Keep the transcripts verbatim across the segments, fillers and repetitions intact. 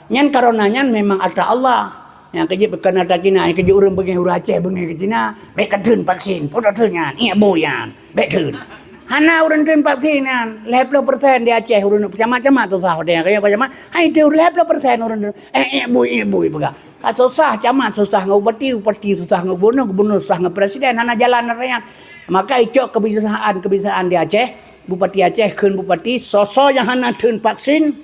Nyan karena nyan memang atra Allah. Nyang keujeuet bukan atra Cina, nyang keujeuet ureuëng beungéh ureuëng Aceh beungéh keu Cina, bék ka theun vaksin, peue theun nyan, ié bui nyan, bék theun. Hana ureuëng theun vaksin nyan, lhée ploh persen di Aceh ureuëng camat-camat susah watée nyan, kaya camat, hai theun lhée ploh persen ureuëng theun, eh, ié bui, ié bui peugah. Ka susah camat susah ngon bupati, bupati susah ngon gubernur, gubernur susah ngon presiden, hana jalan atra nyan. Maka icok kebiasaan-kebiasaan di Aceh, bupati Aceh kheun bupati, soe-soe nyang hana theun vaksin,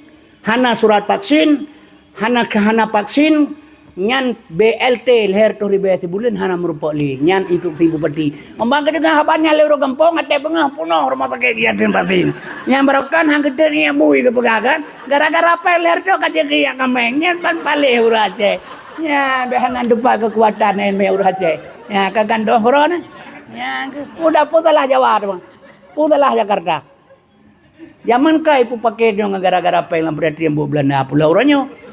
hana surat vaksin, hana hana vaksin, nyan B L T lhée reutôh ribée sibuleuen hana meurumpok lé. Nyan instruksi bupati. Meubang geudeungoe haba nyan lé ureuëng gampông, até beungoh punoh rumoh sakét geujak theun vaksin. Nyan barokan han geuteun ié bui geupeugah kan. Gara-gara péng lhée reutôh ka jeuet geujak kaméng. Nyan ban paléh ureuëng Aceh. Nyan bék hana teupat keukuatan émé ureuëng Aceh. Nyan ka gandoh uroe nyan. Nyan udah peue salah Jawa tu. Peue salah Jakarta. Jameun ka ipeupaké nyoe ngon gara-gara péng lam peuratian buet Belanda pulo uroe nyoe.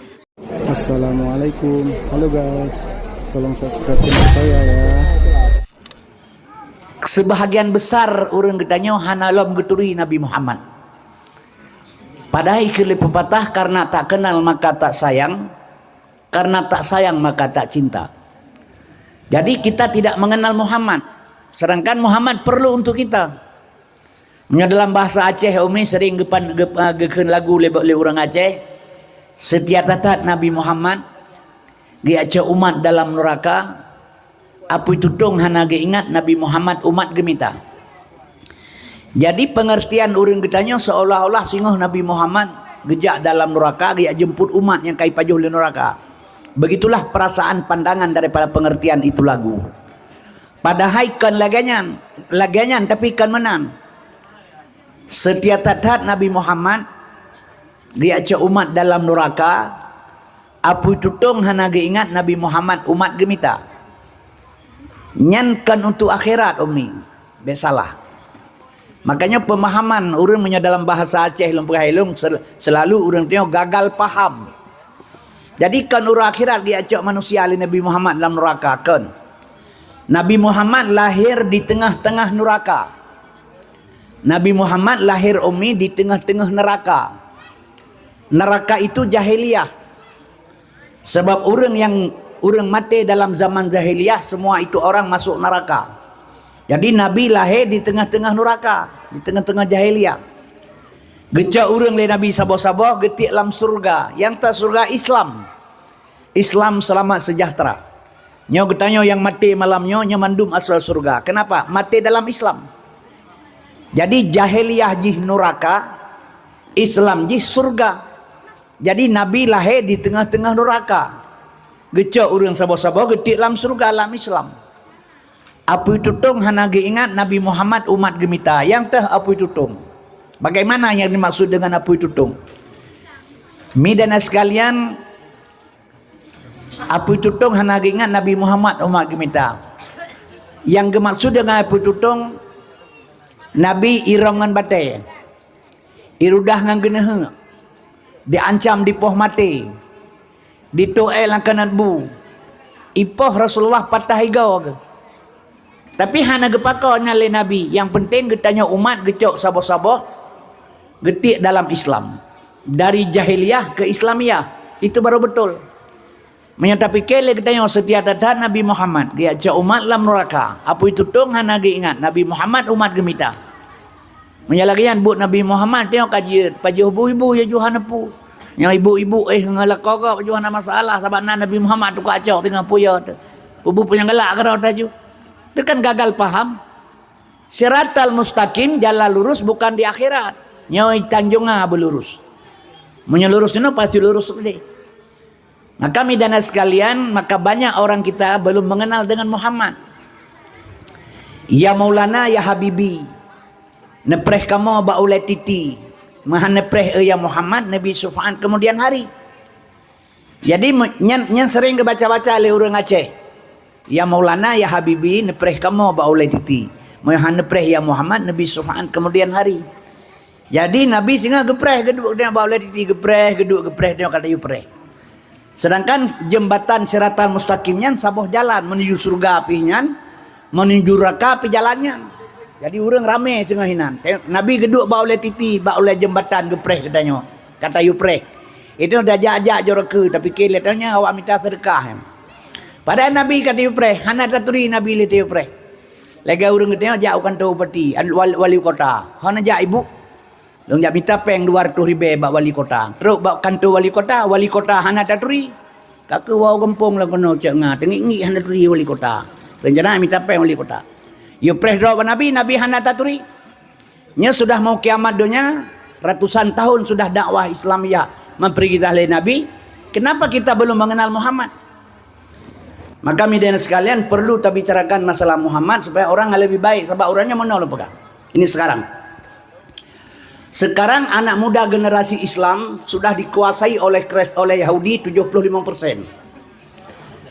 Assalamualaikum. Halo guys. Tolong subscribe channel saya ya. Sebahagian besar ureuëng geutanyoe hana lom geuturi Nabi Muhammad. Padahai keu lé pepatah, karena tak kenal maka tak sayang, karena tak sayang maka tak cinta. Jadi kita tidak mengenal Muhammad, sedangkan Muhammad perlu untuk kita. Meunyoe dalam bahasa Aceh, Umi sering geupan-, geup-, ah, geukheun lagu lé, lé ureuëng Aceh, "Seutia that-that Nabi Muhammad, geujak cok umat dalam nuraka, apui tutong hana geuingat Nabi Muhammad umat geumita." Jadi, pengertian ureuëng geutanyoe seolah-olah singoh Nabi Muhammad geujak dalam nuraka, geujak jemput umat nyang ka ipajoh lé nuraka. Begitulah perasaan pandangan daripada pengertian itu lagu. Padahai kon lagée nyan, lagée nyan tapi kon meunan. Seutia that-that Nabi Muhammad geujak cok umat dalam nuraka, apui tutong hana geuingat Nabi Muhammad umat geumita. Nyan kon untuk akhirat, Umi. Bék salah. Makanya pemahaman ureuëng meunyoe dalam bahasa Aceh lôn peugah ilong sel-, selalu ureuëng tanyoe gagal paham. Jadi kon uroe akhirat geujak cok manusia lé Nabi Muhammad lam nuraka, kon. Nabi Muhammad lahir di tengah-tengah nuraka. Nabi Muhammad lahir, Umi, di tengah-tengah neraka. Neraka itu jahiliyah. Sebab ureuëng nyang, ureuëng maté dalam zaman jahiliyah, semua itu orang masuk neraka. Jadi Nabi lahé di teungoh-teungoh nuraka, di teungoh-teungoh jahiliyah. Geucok ureuëng lé Nabi saboh-saboh geutiek lam syeuruga, nyang ta syeuruga Islam. Islam selamat sejahtera. Nyoe geutanyoe nyang maté malam nyoe, nyoe mandum asoe syeuruga. Kenapa? Maté dalam Islam. Jadi jahiliyah jih nuraka, Islam jih syeuruga. Jadi Nabi lahé di teungoh-teungoh nuraka. Geucok ureuëng saboh-saboh geutiek lam syeuruga lam Islam. Apui tutong hana geuingat Nabi Muhammad umat geumita. Nyang teuh apui tutong. Bagaimana yang dimaksud dengan apui tutong? Mi dan sekalian, apui tutong hana geuingat Nabi Muhammad umat geumita. Nyang geumaksud dengan apui tutong, Nabi irong ngon batée. Irudah ngon geuneuheuk, diancam dipoh maté, ditoe lam kanat bu, ipoh Rasulullah patah igoe geuh. Tapi hana geupako nyan lé Nabi, nyang penting geutanyoe umat geucok saboh-saboh geutiek dalam Islam, dari jahiliyah ke Islamiyah, itu baru betul. Meunyoe tapike lé geutanyoe seutia that-that Nabi Muhammad, geujak cok umat lam nuraka, apui tutong hana geuingat Nabi Muhammad umat geumita. Meunyoe lagée nyan buet Nabi Muhammad, tanyoe ka jeuet pajoh bu-ibu ya Yuhan Apu. Nyang ibu-ibu éh ngon lakoe gob Yuhan masalah, sabab na Nabi Muhammad tukang cok teungoh puya tu. Pubu punyang galak keudroe taju. Itu kan gagal paham. Siratal mustaqim, jalan lurus bukan di akhirat. Nyoe tanjonga beulurus. Meunyoe lurus nyoe pasti lurus deh. Maka midana sekalian, maka banyak orang kita belum mengenal dengan Muhammad. Ya Maulana, ya Habibi, neupreh kamoe bak ulée titi, meuhan neupreh, eh, ya Muhammad, Nabi syafaat kemudian hari. Jadi, me-, nyan, nyan sering geubaca-baca lé ureuëng Aceh. Ya Maulana, ya Habibi, neupreh kamoe bak ulée titi, meuhan neupreh, ya Muhammad, Nabi syafaat kemudian hari. Jadi Nabi singoh geupreh geuduek nyoe bak ulée titi, geupreh geuduek, geupreh nyoe ka tayue preh. Sedangkan jembatan Siratal Mustaqim nyan saboh jalan menuju syeuruga pih nyan, menuju nuraka pih jalan nyan. Jadi ureuëng ramé singoh inan. Nabi geuduek bak ulée titi, bak ulée jembatan geupreh geutanyoe, ka tayue preh. Itu dah jak-jak joroke, tapi keu lé tanyoe awak mita seudeukah. Padahai Nabi ka tiyupreh, hana taturi Nabi lé tiyupreh. Lagée ureuëng geutanyoe jak u kantor bupati, wali, wali kota. Hana jak ibu. Lôn jak mita péng dua ratus ribée bak wali kota. Trok bak kantor wali kota, wali kota hana taturi. Ka keuh wau gampông lam keunoe cok nga, teungik-ngik hana turi wali kota. Rencana mita péng wali kota. Yo preh droe bak Nabi, Nabi hana taturi. Nyoe sudah mau kiamat donya, ratusan tahun sudah dakwah Islamiyah meupeuri kita lé Nabi. Kenapa kita belum mengenal Muhammad? Maka media sekalian perlu tabicarakan masalah Muhammad supaya orang lebih baik, sebab orangnya mana lo pegang. Ini sekarang. Sekarang anak muda generasi Islam sudah dikuasai oleh Kres-, oleh Yahudi tujuh puluh lima persen.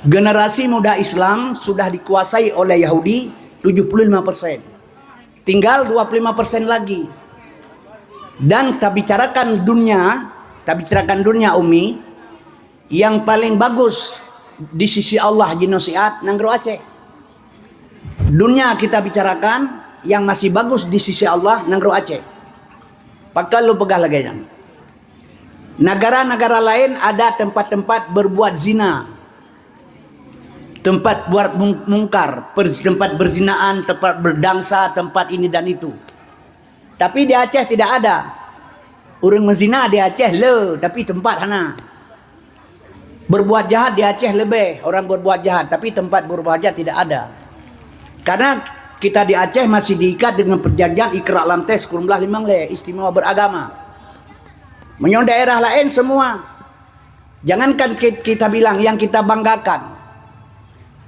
Generasi muda Islam sudah dikuasai oleh Yahudi tujuh puluh lima persen. Tinggal dua puluh lima persen lagi. Dan tabicarakan dunia, tabicarakan dunia, Umi, yang paling bagus di sisi Allah jinoe siat nanggroe Aceh. Dunia kita bicarakan yang masih bagus di sisi Allah nanggroe Aceh. Pakon lôn peugah lagée nyan. Negara-negara lain ada tempat-tempat berbuat zina. Tempat buat mung-, mungkar, per-, tempat berzinaan, tempat berdansa, tempat ini dan itu. Tapi di Aceh tidak ada. Ureuëng meuzina di Aceh le, tapi tempat hana. Berbuat jahat di Aceh lebih, orang berbuat jahat, tapi tempat berbuat jahat tidak ada. Karena kita di Aceh masih diikat dengan perjanjian Iqra' Lantes Kurun Belah Limong Lé, istimewa beragama. Meunyoe daerah lain semua. Jangankan ki-, kita bilang yang kita banggakan.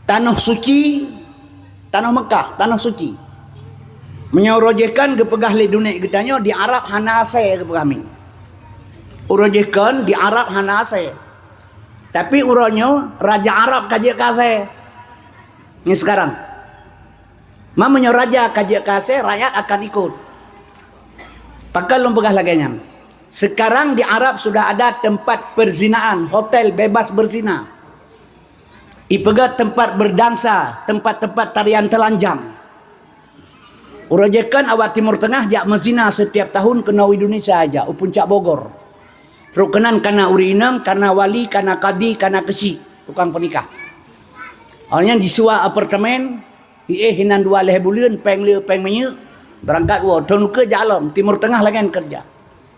Tanoh suci, tanoh Mekah, tanoh suci. Meunyoe uroe jih kan geupeugah lé dunek geutanyoe di Arab hana asée geupeugah mi. Uroe jih kan di Arab hana asée. Tapi uroe nyoe raja Arab ka jeuet keu asée. Ni sekarang. Ma meunyoe raja ka jeuet keu asée, rakyat akan ikut. Pakon lôn peugah lagée nyan. Sekarang di Arab sudah ada tempat perzinaan, hotel bebas berzina. Ipeugah tempat berdansa, tempat-tempat tarian telanjang. Uroe jih kan awak Timur Tengah jak meuzina setiap tahun keunoe Indonesia aja, u Puncak Bogor. Trok keunan kana ureuëng inong, kana wali, kana kadi, kana keuchik, tukang peunikah. Awak nyan jisua apartemen, iéh inan dua lhée buleuen, péng le péng minyeuk, beurangkat woe, thon ukeue jak lom, Timur Tengah lagée nyan keureuja.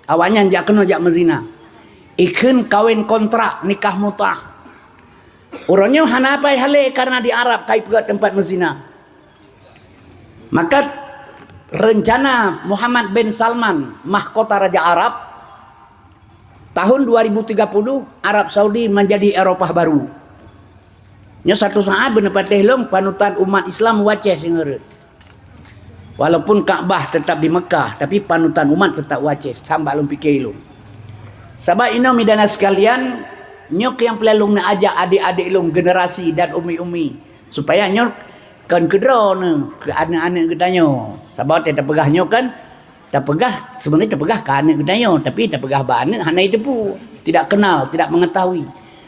Awaknyan jak keunoe jak meuzina. Ikheun kawén kontrak, nikah mutah. Uroe nyoe hana pai hale karena di Arab ka ipeugét teumpat meuzina. Maka rencana Muhammad bin Salman, mahkota Raja Arab, tahun dua ribu tiga puluh, Arab Saudi menjadi Eropah baru. Nyoe satu saat beuneupatéh lôn panutan umat Islam u Aceh singoh rot. Walaupun Ka'bah tetap di Mekah, tapi panutan umat tetap u Aceh, sambak lôn pike lôn. Sabab inoe midana sekalian, nyoe keuh nyang peureulée lôn neuajak adék-adék lôn generasi dan umi-umi, supaya nyoe kon keudroe neuh keu aneuëk-aneuëk geutanyoe. Sabab watée tapeugah nyoe kan, tapeugah, sebenarnya tapeugah keu aneuëk geutanyoe, tapi tapeugah bak aneuëk hana jiteupeue, tidak kenal, tidak mengetahui.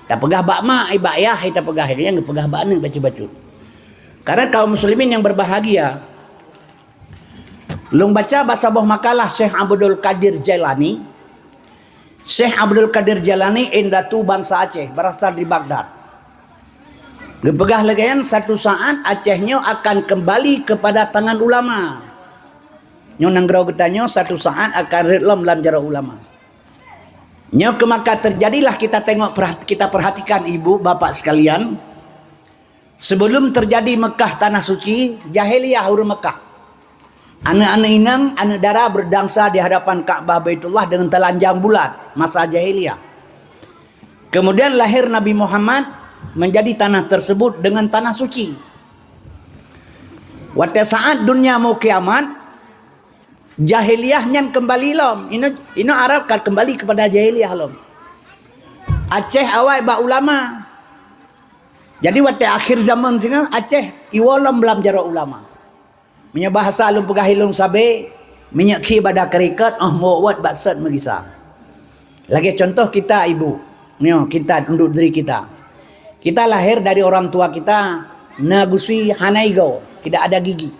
Tapeugah bak mak, eh, bak yah, eh, tapeugah, nyang geupeugah bak aneuëk bacut-bacut. Karena kaum muslimin yang berbahagia, lôn baca bak saboh makalah Syekh Abdul Qadir Jailani. Syekh Abdul Qadir Jailani indatu bansa Aceh, berasal dari Baghdad. Geupeugah lagée nyan, satu saat Aceh nyoe akan kembali kepada tangan ulama. Nyoe nanggroe geutanyoe satu saat akan rhot lom lam jaroe ulama. Nyoe keuh maka terjadilah kita tengok, perhat-, kita perhatikan ibu bapak sekalian, sebelum terjadi Mekah tanah suci, jahiliyah ureuëng Mekah. Aneuëk-aneuëk inong, aneuëk dara berdansa di hadapan Ka'bah Baitullah dengan telanjang bulat masa jahiliyah. Kemudian lahir Nabi Muhammad, menjadi tanah tersebut dengan tanah suci. Watée saat dunia mau kiamat, jahiliyah nyan kembali lom. Inoe, inoe Arab ka kembali kepada jahiliyah lom. Aceh awai bak ulama. Jadi watée akhir zaman singoh Aceh iwoe lom lam jaroe ulama. Meunyoe bahasa lôn peugah ilong sabe, minyeuk khie bak da keurikot, óh meuwot-wot bak sot meugisa. Lagée contoh kita ibu, nyoe kita untuk diri kita. Kita lahir dari orang tua kita na gusui hana igoe, tidak ada gigi.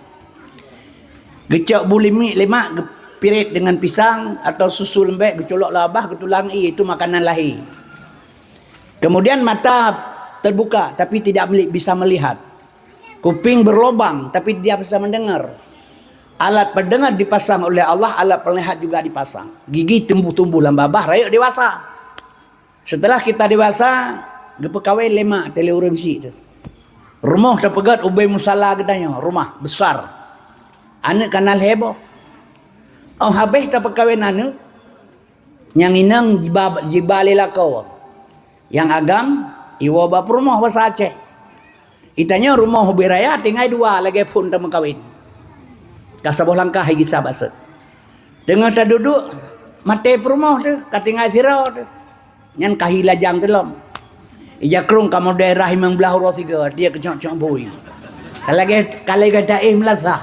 Geucok bu limiek lé mak, geu-, Pirit dengan pisang atau susu lembek geuculok lam babah, geutulang ie, itu makanan lahé. Kemudian mata terbuka tapi tidak meli-, bisa melihat. Kuping berlobang tapi dia bisa mendengar. Alat pendengar dipasang oleh Allah, alat penglihat juga dipasang. Gigi tumbuh-tumbuh lam babah, rayeuk dewasa. Setelah kita dewasa, geupeukawen lé mak teuh lé ureueng syik teuh. Rumoh teupeugét ubé musala geutanyoe, rumah besar. Aneuk ka na lhèe boh. Óh habéh tapeukawen aneuk, nyang inong jiba, jiba lé lakoe. Nyang agam iwoe bak peurumoh basa Aceh. Geutanyoe rumoh ubé raya tinggai dua lagèe phon tameukawen. Ka saboh langkah gisa bak sot. Teungoh taduduek, maté peurumoh teuh, ka tinggai sidroe teuh. Nyan ka hi lajang teuh lom. Ija krông kamoe daerah limong blaih uroe sigoe, dia keucok-cok bui. Ka lagèe, ka lagèe taéh meulasah.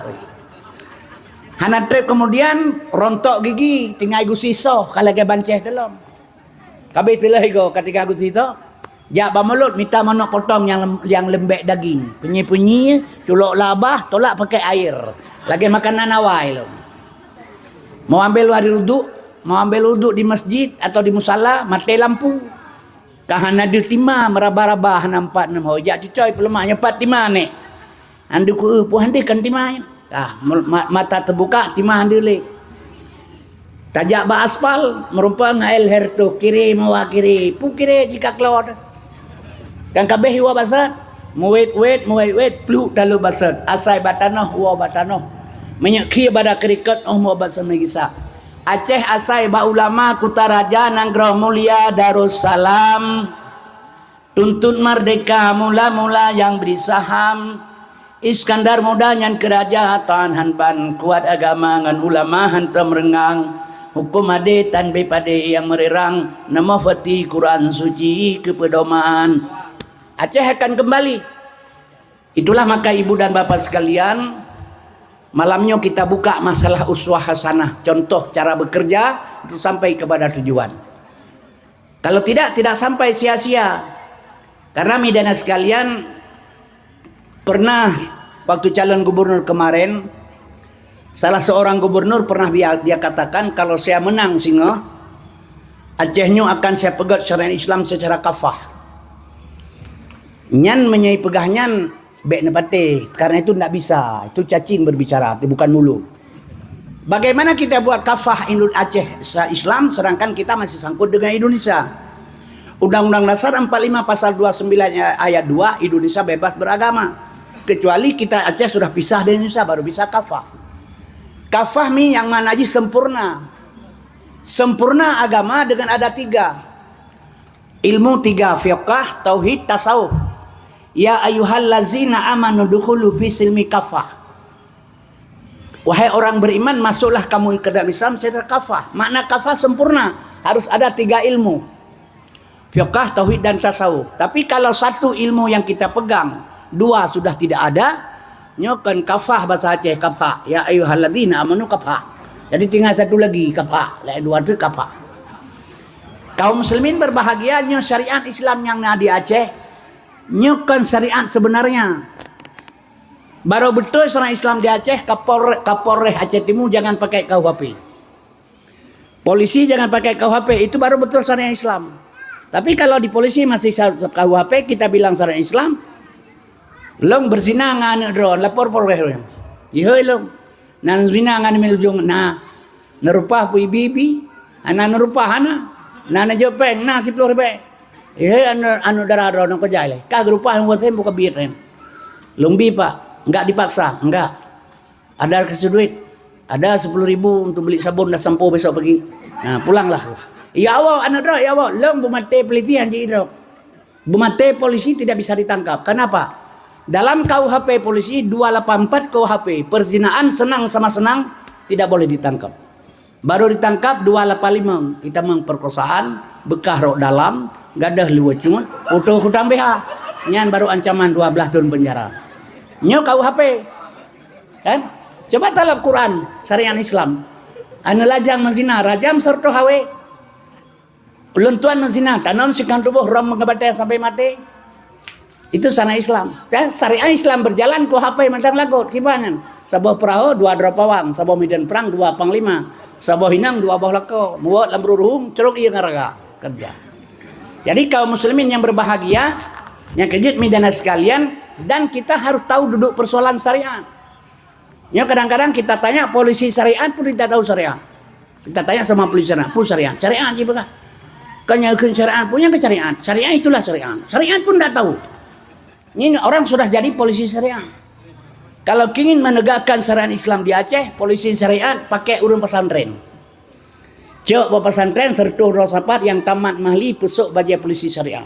Hana trép keumudian, rontok gigi, tinggai gusi soh, ka lagèe bancéh teuh lom. Ka abéh sigoe ka tinggai gusi soh, jak bak mulod mita manok potong nyang lem-, nyang leumbek daging. Punyi-punyi, culok lam babah, tolak pakai air. Lagèe makanan awai lom. Mau ambil wudhu, mau ambil wudhu di masjid atau di musala, maté lampu. Ka hana deuh tima, meuraba-raba hana empat enam ho. Jak cucôi peuleumah nyoe pat tima nèk. Andu ku, eh, puih deuh kan tima nyoe. Ah, mul-, ma-, mata teubuka, tima andu lé. Tajak bak aspal, meurumpok ngon El Herto, kiri mawa kiri, pu kiri jika klot. Kan ka abéh iwoe bak sot, muwét-wét, muwét-wét, pluek talu bak sot, asai bak tanoh, woe bak tanoh. Meunyoe khie bada keurikot, óh muwoe bak sot meugisa. Aceh asai bak ulama, kuta raja, nanggroe mulia, Darussalam. Tuntot merdeka mula-mula nyang bri saham. Iskandar Muda nyan keu raja, tan han ban kuat agama ngon ulama hantom reungang. Huköm adé tan bri padé nyang meurirang, neumoe fati Quran Suci keu peudoman. Aceh akan kembali. Itulah maka ibu dan bapa sekalian, malam nyoe kita buka masalah uswah hasanah, contoh cara bekerja untuk sampai kepada tujuan. Kalau tidak, tidak sampai sia-sia. Karena, meudahna sekalian, pernah waktu calon gubernur kemarin, salah seorang gubernur pernah dia, dia katakan, "Kalau saya menang singoh, Aceh nyoe akan saya peugét syariat Islam secara kafah." Nyan meunyoe peugah nyan, bèk neupatéh, karena itu ndak bisa. Itu cacing berbicara, itu bukan mulut. Bagaimana kita buat kafah Indo-, Aceh se-, Islam, sedangkan kita masih sangkut dengan Indonesia? Undang-Undang Dasar empat lima pasal dua sembilan ayat dua, Indonesia bebas beragama. Kecuali kita Aceh sudah pisah dari Indonesia, baru bisa kafah. Kafah mi yang makna jih sempurna. Sempurna agama dengan ada tiga. Ilmu tiga, fiqah, tauhid, tasawuf. Ya ayyuhallazina amanu dukhulu fi silmi kafah. Wahai orang beriman, masuklah kamu ke dalam Islam secara kafah. Makna kafah sempurna, harus ada tiga ilmu. Fiqah, tauhid, dan tasawuf. Tapi kalau satu ilmu yang kita pegang, dua sudah tidak ada, nyoe kan kafah bahasa Aceh, kafah. Ya ayyuhallazina amanu kafah. Jadi tinggal satu lagi, kafah. Lain dua tu kafah. Kaum muslimin berbahagia, nyoe syariat Islam nyang na di Aceh, nyoe kan syariat sebenarnya. Baru betul syariat Islam di Aceh, Kapolre-, Kapolres Aceh Timu jangan pakai K U H P. Polisi jangan pakai K U H P, itu baru betul syariat Islam. Tapi kalau di polisi masih sa-, K U H P, kita bilang syariat Islam, lôn beuzina ngon aneuk droe, lapor Polres lôn. Ihôi lôn. Na zina ngon aneuk ujong, na. Neurupah pu ibi-ibi, hana neurupah hana. Na neujok péng, na siploh ribèe. Ihôi aneuk, aneuk dara droe nyoe keujai lé. Ka geurupah lôn watèe buka biet lôn. Lôn bi, Pak, enggak dipaksa, enggak. Ada kasih duit? Ada sepuluh ribu untuk beli sabun dan sampo besok pagi. Nah, pulanglah. Ya Allah, aneuk droe, ya Allah, lôn beumaté polisi hanjeuet idrob. Beumaté polisi tidak bisa ditangkap. Kenapa? Dalam K U H P polisi dua lapan empat K U H P, perzinaan senang sama senang tidak boleh ditangkap. Baru ditangkap dua lapan lima, kita memperkosaan, bekas rok dalam, gadoh luwa cut, putôh kutang B H. Nyan baru ancaman dua belas tahun penjara. Nyoe K U H P. Kan? Coba talab Quran, syariat Islam. Aneuk lajang meuzina, rajam sarto hawé. Ulôn tuan meuzina, tanom sikang tuboh rom meugeubata sampai maté. Itu syariat Islam. Ya, syariat Islam berjalan, K U H P mantong lagot, kiban nyan. Saboh peurahô dua droe pawang, saboh mideuen prang dua panglima, saboh inong dua boh lakoe, muwöt lam ruruhung, crok ié ngon raga keureuja. Jadi kaum muslimin yang berbahagia, nyang keujeuet mi dan sekalian, dan kita harus tahu duduk persoalan syariat. Nyoe kadang-kadang kita tanya polisi syariat pun tidak tahu syariat. Kita tanya sama polisi syariat, pun syariat. Syariat je peugah. Kan nyang kheun syariat, pun nyang ke syariat. Syariat itulah syariat. Syariat pun tidak tahu. Ini orang sudah jadi polisi syariat. Kalau ingin menegakkan syariat Islam di Aceh, polisi syariat pakai ureuëng pesantren. Cok bak pesantren sertuh droe sapat yang tamat mahli pusok bajée polisi syariat.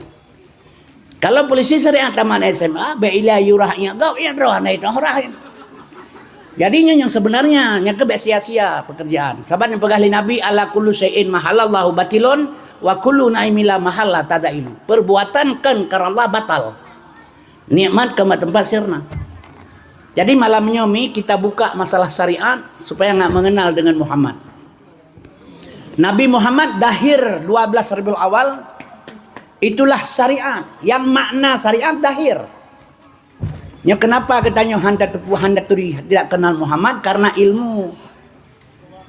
Kalau polisi syariat tamat S M A, bek ilai yurah ingat gau, ingat droe hana itu horah. Jadi nyoe yang sebenarnya, nyang kebek sia-sia pekerjaan. Saban yang peugah lé Nabi, ala kullu syai'in mahallallahu batilun wa kullu naimila mahalla tadailu. Perbuatan kan karena Allah batal. Nikmat ke tempat sirna. Jadi malam nyoe mi kita buka masalah syariat supaya nggak mengenal dengan Muhammad. Nabi Muhammad dahir dua belas Rabiul Awal, itulah syariat. Yang makna syariat dahir. Nyoe kenapa kita nyoe handa teupeu, handa turi tidak kenal Muhammad? Karena ilmu.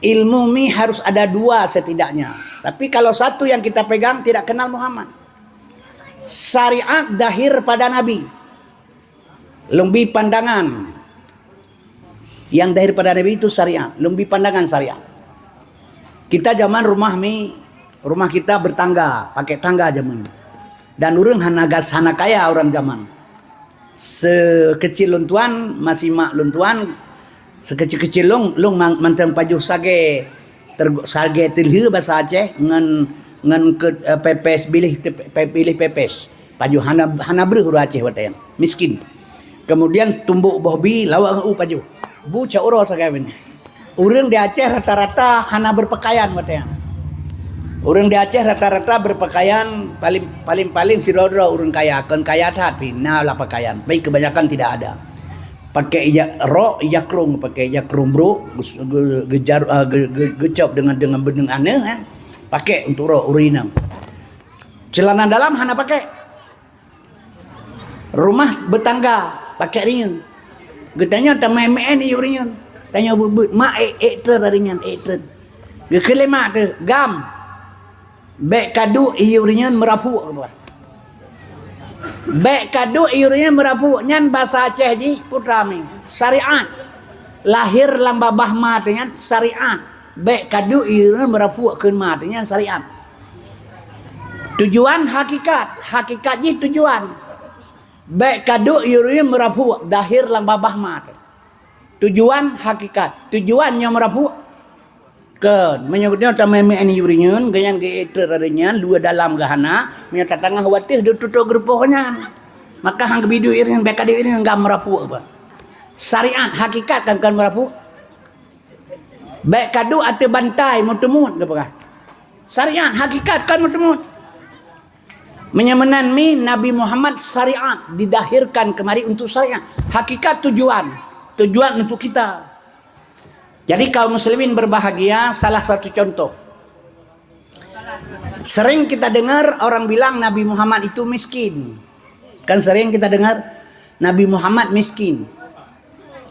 Ilmu mi harus ada dua setidaknya. Tapi kalau satu yang kita pegang, tidak kenal Muhammad. Syariat dahir pada Nabi. Lông bi pandangan. Yang daripada Nabi itu syariat, lông bi pandangan syariat. Kita zaman rumah mi, rumah kita bertangga, pakai tangga zaman. Dan ureuëng hana gas, hana kaya orang zaman. Sekecil lôn tuan, masih mak lôn tuan, sekecil-kecil lông, lông mang-, mantong pajoh sagée, ter-, sagée teulheu basa Aceh ngon, ngon ke, eh, pepes bilih, pe-, bilih pepes. Pajoh hana, hana breuh ureuëng Aceh watée nyan. Miskin. Kemudian tumbok boh bi lawak ngon u pajoh. Bu cak uroe sagai bin. Ureuëng di Aceh rata-rata hana berpakaian watée nyan. Ureuëng di Aceh rata-rata berpakaian paling, paling-paling sidroe-droe ureuëng kaya, kon kaya that pih na lah pakaian. Tapi kebanyakan tidak ada. Pakai ija rok, ija krong, pakai ija krong brok, gus-, ge-, gejar, ah, ge-, ge-, gecop dengan, dengan benung aneuëk kan. Pakai untuk rok ureuëng inong. Celana dalam hana pakai. Rumah bertangga, pakai rinyeun. Geutanyoe tamai meu'en iyup rinyeun. Tanyoe buet-buet, mak ék, ék treun rinyeun, ék treun. Geukheun lé mak teuh, gam. Bék kaduek iyup rinyeun meurapuk, geupeugah. Bék kaduek iyup rinyeun meurapuk, nyan basa Aceh jih, putra mi. Syariat. Lahir lam babah ma teuh nyan, syariat. Bék kaduek iyup rinyeun meurapuk kheun ma teuh nyan, syariat. Tujuan hakikat, hakikat jih tujuan. Bék kaduek iyup rinyeun meurapuk, dahir lam babah ma teuh. Tujuan hakikat, tujuan nyoe meurapuk. Kon, meunyoe geutanyoe tamé-mé iyup rinyeun, geuhnyan geuék treun rinyeun, luwa dalam geuhana, meunyoe tatangah watèe deututoe geurupoh nyan. Maka han geubi duek rinyeun, bék kaduek rinyeun gam meurapuk apa. Syariat hakikat kan, kan meurapuk. Bék kaduek ateueh bantai meuteumut geupeugah. Syariat hakikat kan meuteumut. Meunyoe meunan mi Nabi Muhammad syariat didahirkan kemari untuk syariat. Hakikat tujuan, tujuan untuk kita. Jadi kaum muslimin berbahagia, salah satu contoh. Sering kita dengar orang bilang Nabi Muhammad itu miskin. Kan sering kita dengar Nabi Muhammad miskin.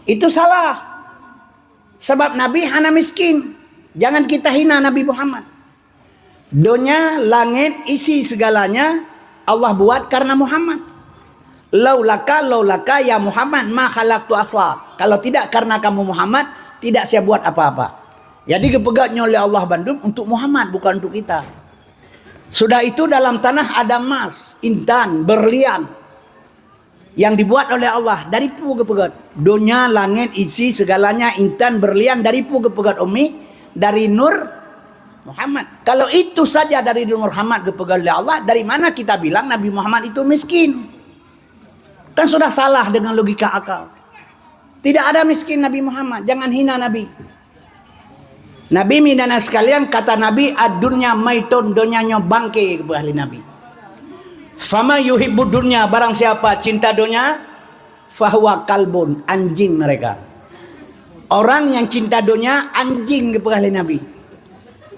Itu salah. Sabab Nabi hana miskin. Jangan kita hina Nabi Muhammad. Donya, langit, isi segalanya Allah buat karena Muhammad. Laulaka, laulaka ya Muhammad ma khalaqtu aflak. Kalau tidak karena kamu Muhammad, tidak saya buat apa-apa. Jadi geupeugah nyoe lé Allah bandum untuk Muhammad, bukan untuk kita. Sudah itu dalam tanah ada emas, intan, berlian yang dibuat oleh Allah. Dari peue geupeugah? Donya, langit, isi segalanya, intan, berlian, dari peue geupeugah, Umi? Dari nur Muhammad. Kalau itu saja dari nur Muhammad geupeugah oleh Allah, dari mana kita bilang Nabi Muhammad itu miskin? Kan sudah salah dengan logika akal. Tidak ada miskin Nabi Muhammad, jangan hina Nabi. Nabi mi dan sekalian, kata Nabi, "Ad-dunya maitun, donya nyoe bangke," geupeugah lé Nabi. "Fama yuhibbu dunya, barang siapa cinta donya, fahuwa kalbun, anjing mereka." Orang yang cinta donya, anjing geupeugah lé Nabi.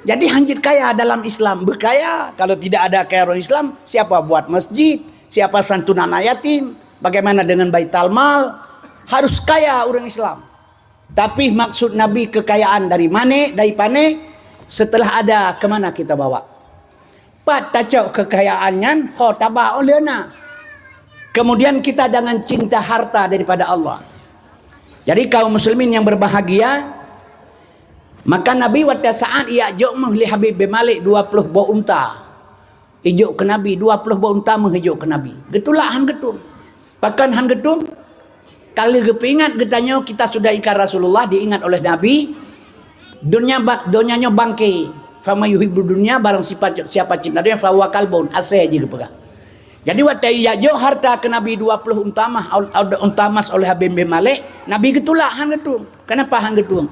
Jadi hanjeuet kaya dalam Islam, beukaya. Kalau tidak ada kaya orang Islam, siapa buat masjid, siapa santunan anak yatim, bagaimana dengan baital mal? Harus kaya orang Islam. Tapi maksud Nabi kekayaan dari manéh, dari panéh, setelah ada, ke mana kita bawa? Pat tacok kekayaan nyan, ho taba oleh na. Kemudian kita dengan cinta harta daripada Allah. Jadi kaum muslimin yang berbahagia, maka Nabi watée saát ijak jok méuh lé Habib bin Malik dua puluh boh unta. Ijok keu Nabi, dua puluh boh unta méuh ijok keu Nabi. Geutulak han geutueng. Pakon han geutueng? Ka lheueh geupeuingat geutanyoe kita sudah ingkar Rasulullah, diingat oleh Nabi, dunia ba-, dunia nyoe bangke. Fama yuhibbu dunia, barang siapa, siapa cinta dunia, fahuwa kalbun, asée jih geupeugah. Jadi watée ijak jok harta keu Nabi dua puluh unta mah, unta emas oleh Habib bin Malik, Nabi geutulak han geutueng. Kenapa han geutueng?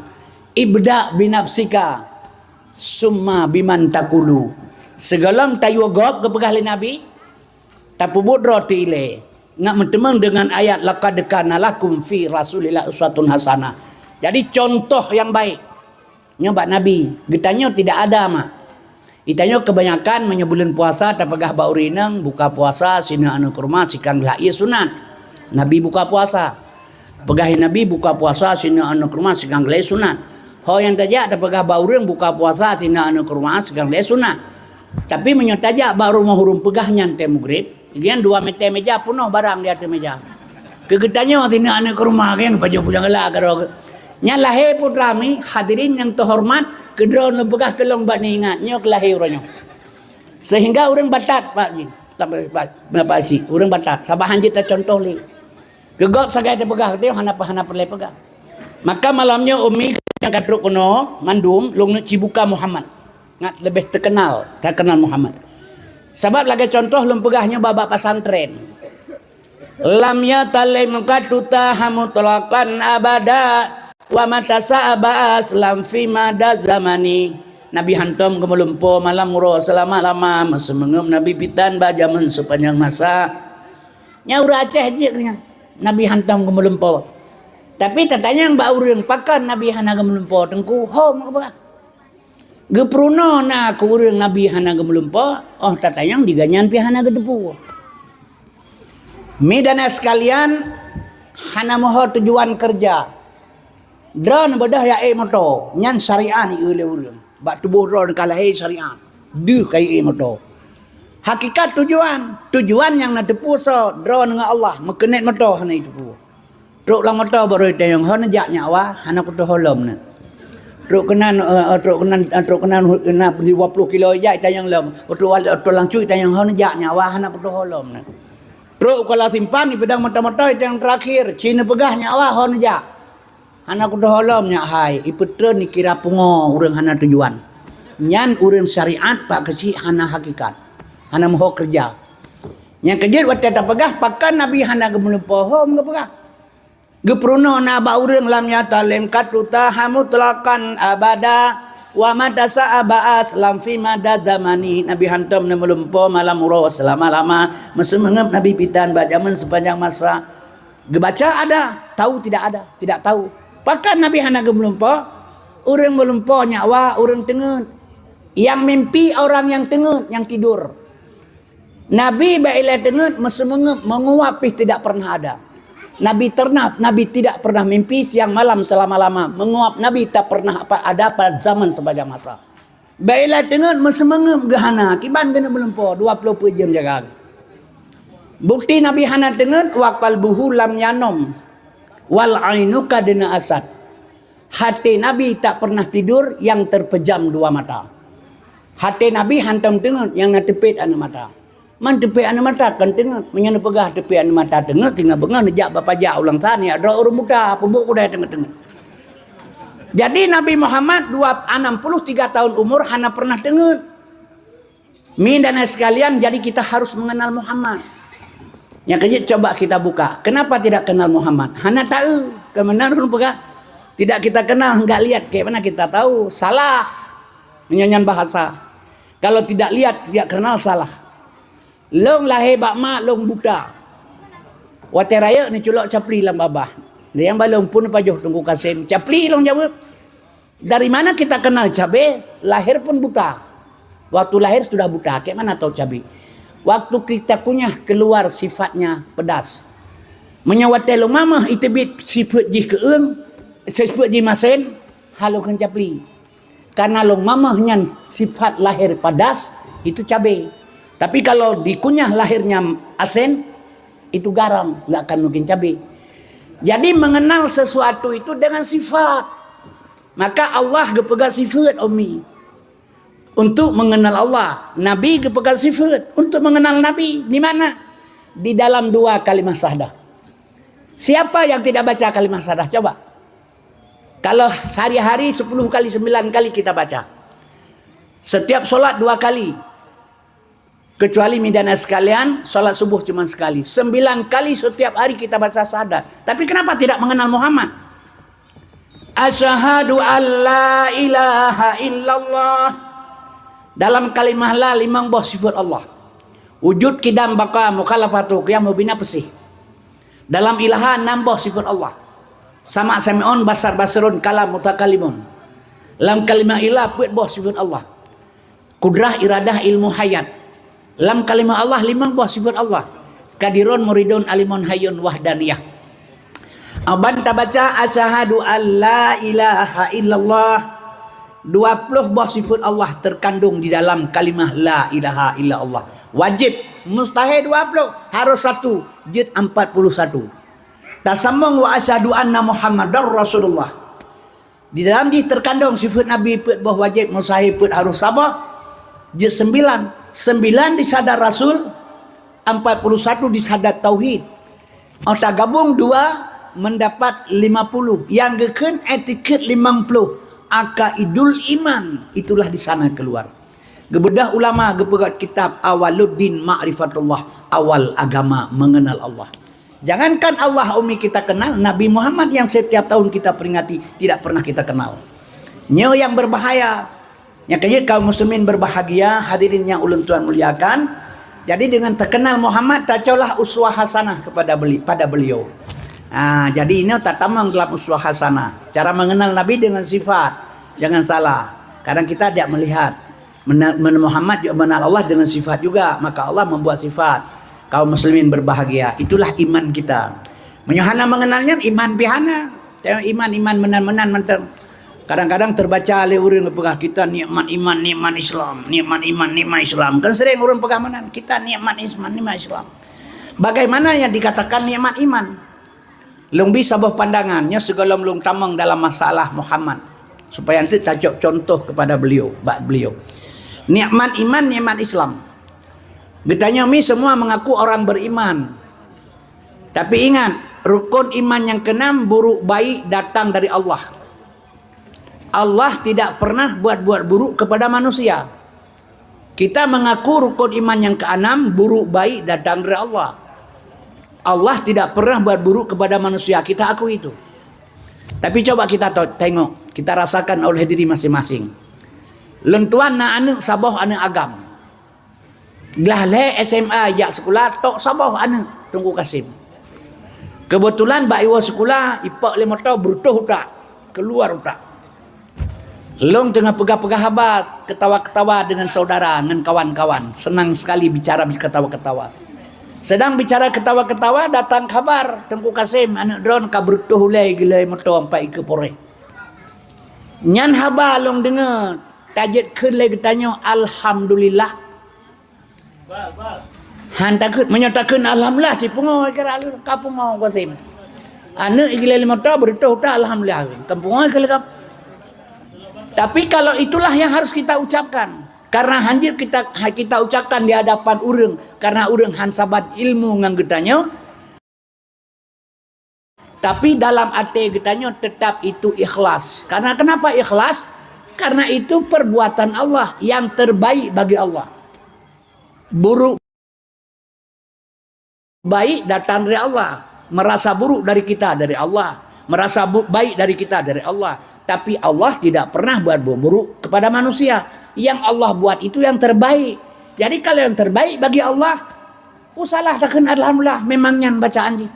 Ibda binafsika, summa biman takulu. Sigohlom tayue gob geupeugah lé Nabi, tapeubuet droe teuilée, ngat meuteumeung deungon ayat, "Laqad kana lakum fi Rasulillah uswatun hasanah." Jadi contoh yang baik. Nyoe bak Nabi, geutanyoe tidak ada mak. Geutanyoe kebanyakan meunyoe buleuen puasa tapeugah bak ureuëng inong, buka puasa, sineuk aneuëk kurma, sikang gleh ie sunat. Nabi buka puasa. Peugah Nabi buka puasa, sineuk aneuëk kurma, sikang gleh ie sunat. Ho nyang tajak tapeugah bak ureuëng buka puasa, sineuk aneuëk kurma, sikang gleh ie sunat. Tapi meunyoe tajak bak rumoh ureuëng peugah nyan tée mugrib, nyan dua mètè meja peunoh barang di ateueh meja. Keu geutanyoe sineuk aneuëk kurma, nyan pajoh pulang gala keudroe. Nyan lahé putra mi, hadirin nyang teuhoreumat, keudroe neupeugah keu lôn bak ni ingat, nyoe keu lahé uroe nyoe. Sehingga ureuëng batat, Pak Jin, Pak, Pak, Pak Asyik, ureuëng batat, saban han jeuet tacontoh lé. Keu gob sagai tapeugah, keu hana, hana peureulée peugah. Maka malam nyoe Umi nyang ka trok keunoe mandum, lôn neuk cibuka Muhammad. Ngat leubeh teukeunal, teukeunal Muhammad. Sabab lagée contoh lôn peugah nyoe bak, bak pesantren. Lam yatalim qattu taha mutlaqan abada, wa mata sa'aba aslam fi mada zamani. Nabi hantom geumeulumpo malam uroe seulama-lama, meuseumengeup Nabi pitan bak jameun sepanjang masa. Nyan ureuëng Aceh jeuet nyan, Nabi hantom geumeulumpo. Tapi tatanyong bak ureuëng, pakon Nabi hana geumeulumpo, Teungku? Hom, apa? Geupeurunoe na keu ureuëng Nabi hana geumeulumpo, óh tatanyong di gobnyan pih hana geuteupeue. Mi dan sekalian, hana meuho tujuan keureuja. Droeneuh beudôh jak ék moto, nyan syariat ié lé ureuëng. Bak tuboh droeneuh ka lahé syariat, deuh ka ék moto. Hakikat tujuan, tujuan nyang na teupeue soe, droeneuh ngon Allah, meukeunet moto hana jiteupeue. Trok lam moto baroe itanyong, "Ho neujak nyak wa?" "Hana kutoh ho lom neuh." Trok keunan, eh, eh, trok keunan, eh, trok keunan hu-, na dua ploh kilo ijak itanyong lom. Trok wal-, trok lam cut itanyong, "Ho neujak nyak wa?" "Hana kutoh ho lom neuh." Trok u Kuala Simpang ipeudong moto-moto itanyong teurakhir, "Ci neupeugah nyak wa ho neujak?" "Hana kutoh ho lom nyak hai." Ipeutreun ikira pungo ureuëng hana tujuan. Nyan ureuëng syariat pak keusiek hana hakikat. Hana meuho keureuja. Nyang keujeuet watée tapeugah, pakon Nabi hana geumeulumpo, hom geupeugah. Geupeurunoe na bak ureuëng lam yatalim qattu taha mutlaqan abada, wa mata sa'aba aslam fi mada zamani. Nabi hantom neumeulumpo malam uroe seulama-lama, meuseumengeup Nabi pitan bak jameun sepanjang masa. Geubaca ada, tahu tidak ada, tidak tahu. Pakon Nabi hana geumeulumpo? Ureuëng meulumpo nyak wa ureuëng teungeut. Yang mimpi orang yang teungeut, yang tidur. Nabi bak ilée teungeut meuseumengeup, meunguap pih tidak pernah ada. Nabi ternah, Nabi tidak pernah mimpi siang malam selama-lama. Meunguap Nabi tak pernah apa ada pada zaman sepanjang masa. Bak ilée teungeut meuseumengeup geuhana, kiban geuneuk meulumpo, dua ploh peuet jeuem jaga. Bukti Nabi hana teungeut, wa qalbuhu lam yanom, wal ainu qad na'asat. Hati Nabi tak pernah tidur yang terpejam dua mata. Hati Nabi hantom teungeut yang na teupet aneuëk mata. Man teupet aneuëk mata kon teungeut. Meunyoe neupeugah teupet aneuëk mata teungeut, tinggai beungoh neujak bak pajak ulang tan, ya droe ureuëng buta, peubuet kudai teungeut-teungeut. Jadi Nabi Muhammad dua, enam puluh tiga tahun umur hana pernah teungeut. Mi dan sekalian, jadi kita harus mengenal Muhammad. Nyang keujeuet coba kita buka. Kenapa tidak kenal Muhammad? Hana tahu. Kemudian ureuëng peugah, tidak kita kenal, enggak lihat, kayak mana kita tahu? Salah. Meunyoe nyan bahasa. Kalau tidak lihat, tidak kenal, salah. Lôn lahé bak mak lôn buta. Watée rayeuk neuculok capli lam babah. Nyang balong pun pajoh Teungku Kasem. Capli lôn jaweueb. Dari mana kita kenal cabe? Lahir pun buta. Waktu lahir sudah buta. Kayak mana tahu cabe? Waktu kita kunyah keluar sifatnya pedas. Meunyoe watée lôn mamah iteubiet sifeuet jih keueung, Sifeuet jih masen, halo keuncapli. Karena lôn mamah nyan sifat lahir padas, itu cabe. Tapi kalau dikunyah lahirnya asen, itu garam, nggak akan mungkin cabe. Jadi mengenal sesuatu itu dengan sifat. Maka Allah geupeugah sifeuet, Umi. Untuk mengenal Allah, Nabi geupeugah sifeuet. Untuk mengenal Nabi, di mana? Di dalam dua kalimah syahadah. Siapa yang tidak baca kalimah syahadah? Coba. Kalau sehari-hari sepuluh kali, sembilan kali kita baca. Setiap solat dua kali. Kecuali midana sekalian, solat subuh cuma sekali. Sembilan kali setiap hari kita baca syahadat. Tapi kenapa tidak mengenal Muhammad? Asyhadu an la ilaha illallah. Dalam kalimah la limong boh sifat Allah. Wujud, qidam, baqa, mukhalafatu, qiyam, mubina, peusih. Dalam ilaha enam boh sifat Allah. Sama, sami'un, basar, basirun, kalam, mutakalimun. Lam kalimah ilah peuet boh sifat Allah. Kudrah, iradah, ilmu, hayat. Lam kalimah Allah limong boh sifat Allah. Qadirun, muridun, alimun, hayyun, wahdaniyah. Aban tabaca asyhadu an la ilaha illallah. Dua puluh boh sifat Allah terkandung di dalam kalimah la ilaha illallah. Wajib, mustahil dua puluh, harus satu, jeuet empat puluh satu. Tasambong wa asyhadu anna Muhammadar Rasulullah. Di dalam jih terkandung sifat Nabi peuet boh wajib, mustahil peuet harus saboh, jeuet sembilan. Sembilan di syahadat Rasul, empat puluh satu di syahadat tauhid. Oh, tagabung dua mendapat lima puluh. Yang geukheun etiket limong puluh. Aqaidul iman, itulah di sana keluar. Geubeudôh ulama geupeugah kitab Awaluddin Ma'rifatullah, awal agama mengenal Allah. Jangankan Allah, Umi, kita kenal, Nabi Muhammad yang setiap tahun kita peringati tidak pernah kita kenal. Nyoe yang berbahaya. Nyang keujeuet kaum muslimin berbahagia, hadirin yang ulôn tuan muliakan. Jadi dengan terkenal Muhammad, tacolah uswah hasanah kepada beli-, pada beliau. Ha, jadi ini tatamong dalam uswah hasanah. Cara mengenal Nabi dengan sifat. Jangan salah. Kadang kita tidak melihat. Mena-, men-, Muhammad juga mengenal Allah dengan sifat juga. Maka Allah membuat sifat. Kaum muslimin berbahagia. Itulah iman kita. Meunyoe hana mengenal nyan, iman pih hana. Tengok iman, iman meunan-meunan mantong. Kadang-kadang terbaca lé ureuëng peugah, "Kita nikmat iman, nikmat Islam, nikmat iman, nikmat Islam." Kan sering ureuëng peugah meunan, "Kita nikmat Islam, nikmat Islam." Bagaimana yang dikatakan nikmat iman? Lôn bi saboh pandangan, nyoe sigohlom lôn tamong dalam masalah Muhammad, supaya nanti tacok contoh kepada beliau, bak beliau. Nikmat iman, nikmat Islam. Geutanyoe mi semua mengaku orang beriman. Tapi ingat, rukun iman nyang keenam, buruk baik datang dari Allah. Allah tidak pernah buat-buat buruk kepada manusia. Kita mengaku rukun iman nyang keenam, buruk baik datang dari Allah. Allah tidak pernah buat buruk kepada manusia, kita akui itu. Tapi coba kita to-, tengok, kita rasakan oleh diri masing-masing. Lôn tuan na aneuëk saboh, aneuëk agam. Glah lhée S M A jak sikula, tok saboh aneuëk Teungku Kasim. Keubeutulan bak iwoe sikula, ipok lé moto, beureutoh utak, keuluar utak. Lôn teungoh peugah-peugah haba, keutawa-keutawa deungon saudara, ngon kawan-kawan. Seunang sekali bicara ketawa-ketawa. Sedang bicara ketawa-ketawa, datang kabar, Teungku Kasim, aneuëk droen ka beureutoh ulée geulée moto ampai ikeue poreh. Nyan haba lôn deungoe, tajeuet kheun lé geutanyoe, alhamdulillah. Han takheun, meunyoe takheun alhamdulillah, sipungo kira lôn, ka pungo Kasim. Aneuëk igilee lé moto, beureutoh utak, alhamdulillah, kan pungo keu lagam. Tapi kalau itulah yang harus kita ucapkan, karena hanjeuet kita, kita ucapkan di hadapan ureuëng, karena ureuëng han saban ilmu ngon geutanyoe, tapi dalam até geutanyoe tetap itu ikhlas. Karena kenapa ikhlas? Karena itu perbuatan Allah yang terbaik bagi Allah. Buruk baik datang dari Allah. Merasa buruk dari kita, dari Allah. Merasa bu-, baik dari kita, dari Allah. Tapi Allah tidak pernah buat bu-, buruk kepada manusia. Yang Allah buat itu yang terbaik. Jadi kalau yang terbaik bagi Allah, usahlah takheun alhamdulillah, memang nyan bacaan jih.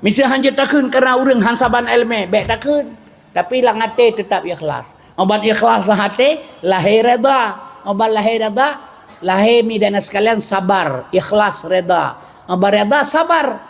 Miseu hanjeuet takheun karena ureuëng han saban iéleumé, bék takheun. Tapi lam até tetap ikhlas. Óh ban ikhlas lam até, lahé redha. Óh ban lahé redha, lahé mi dan sekalian sabar, ikhlas, redha. Óh ban redha, sabar.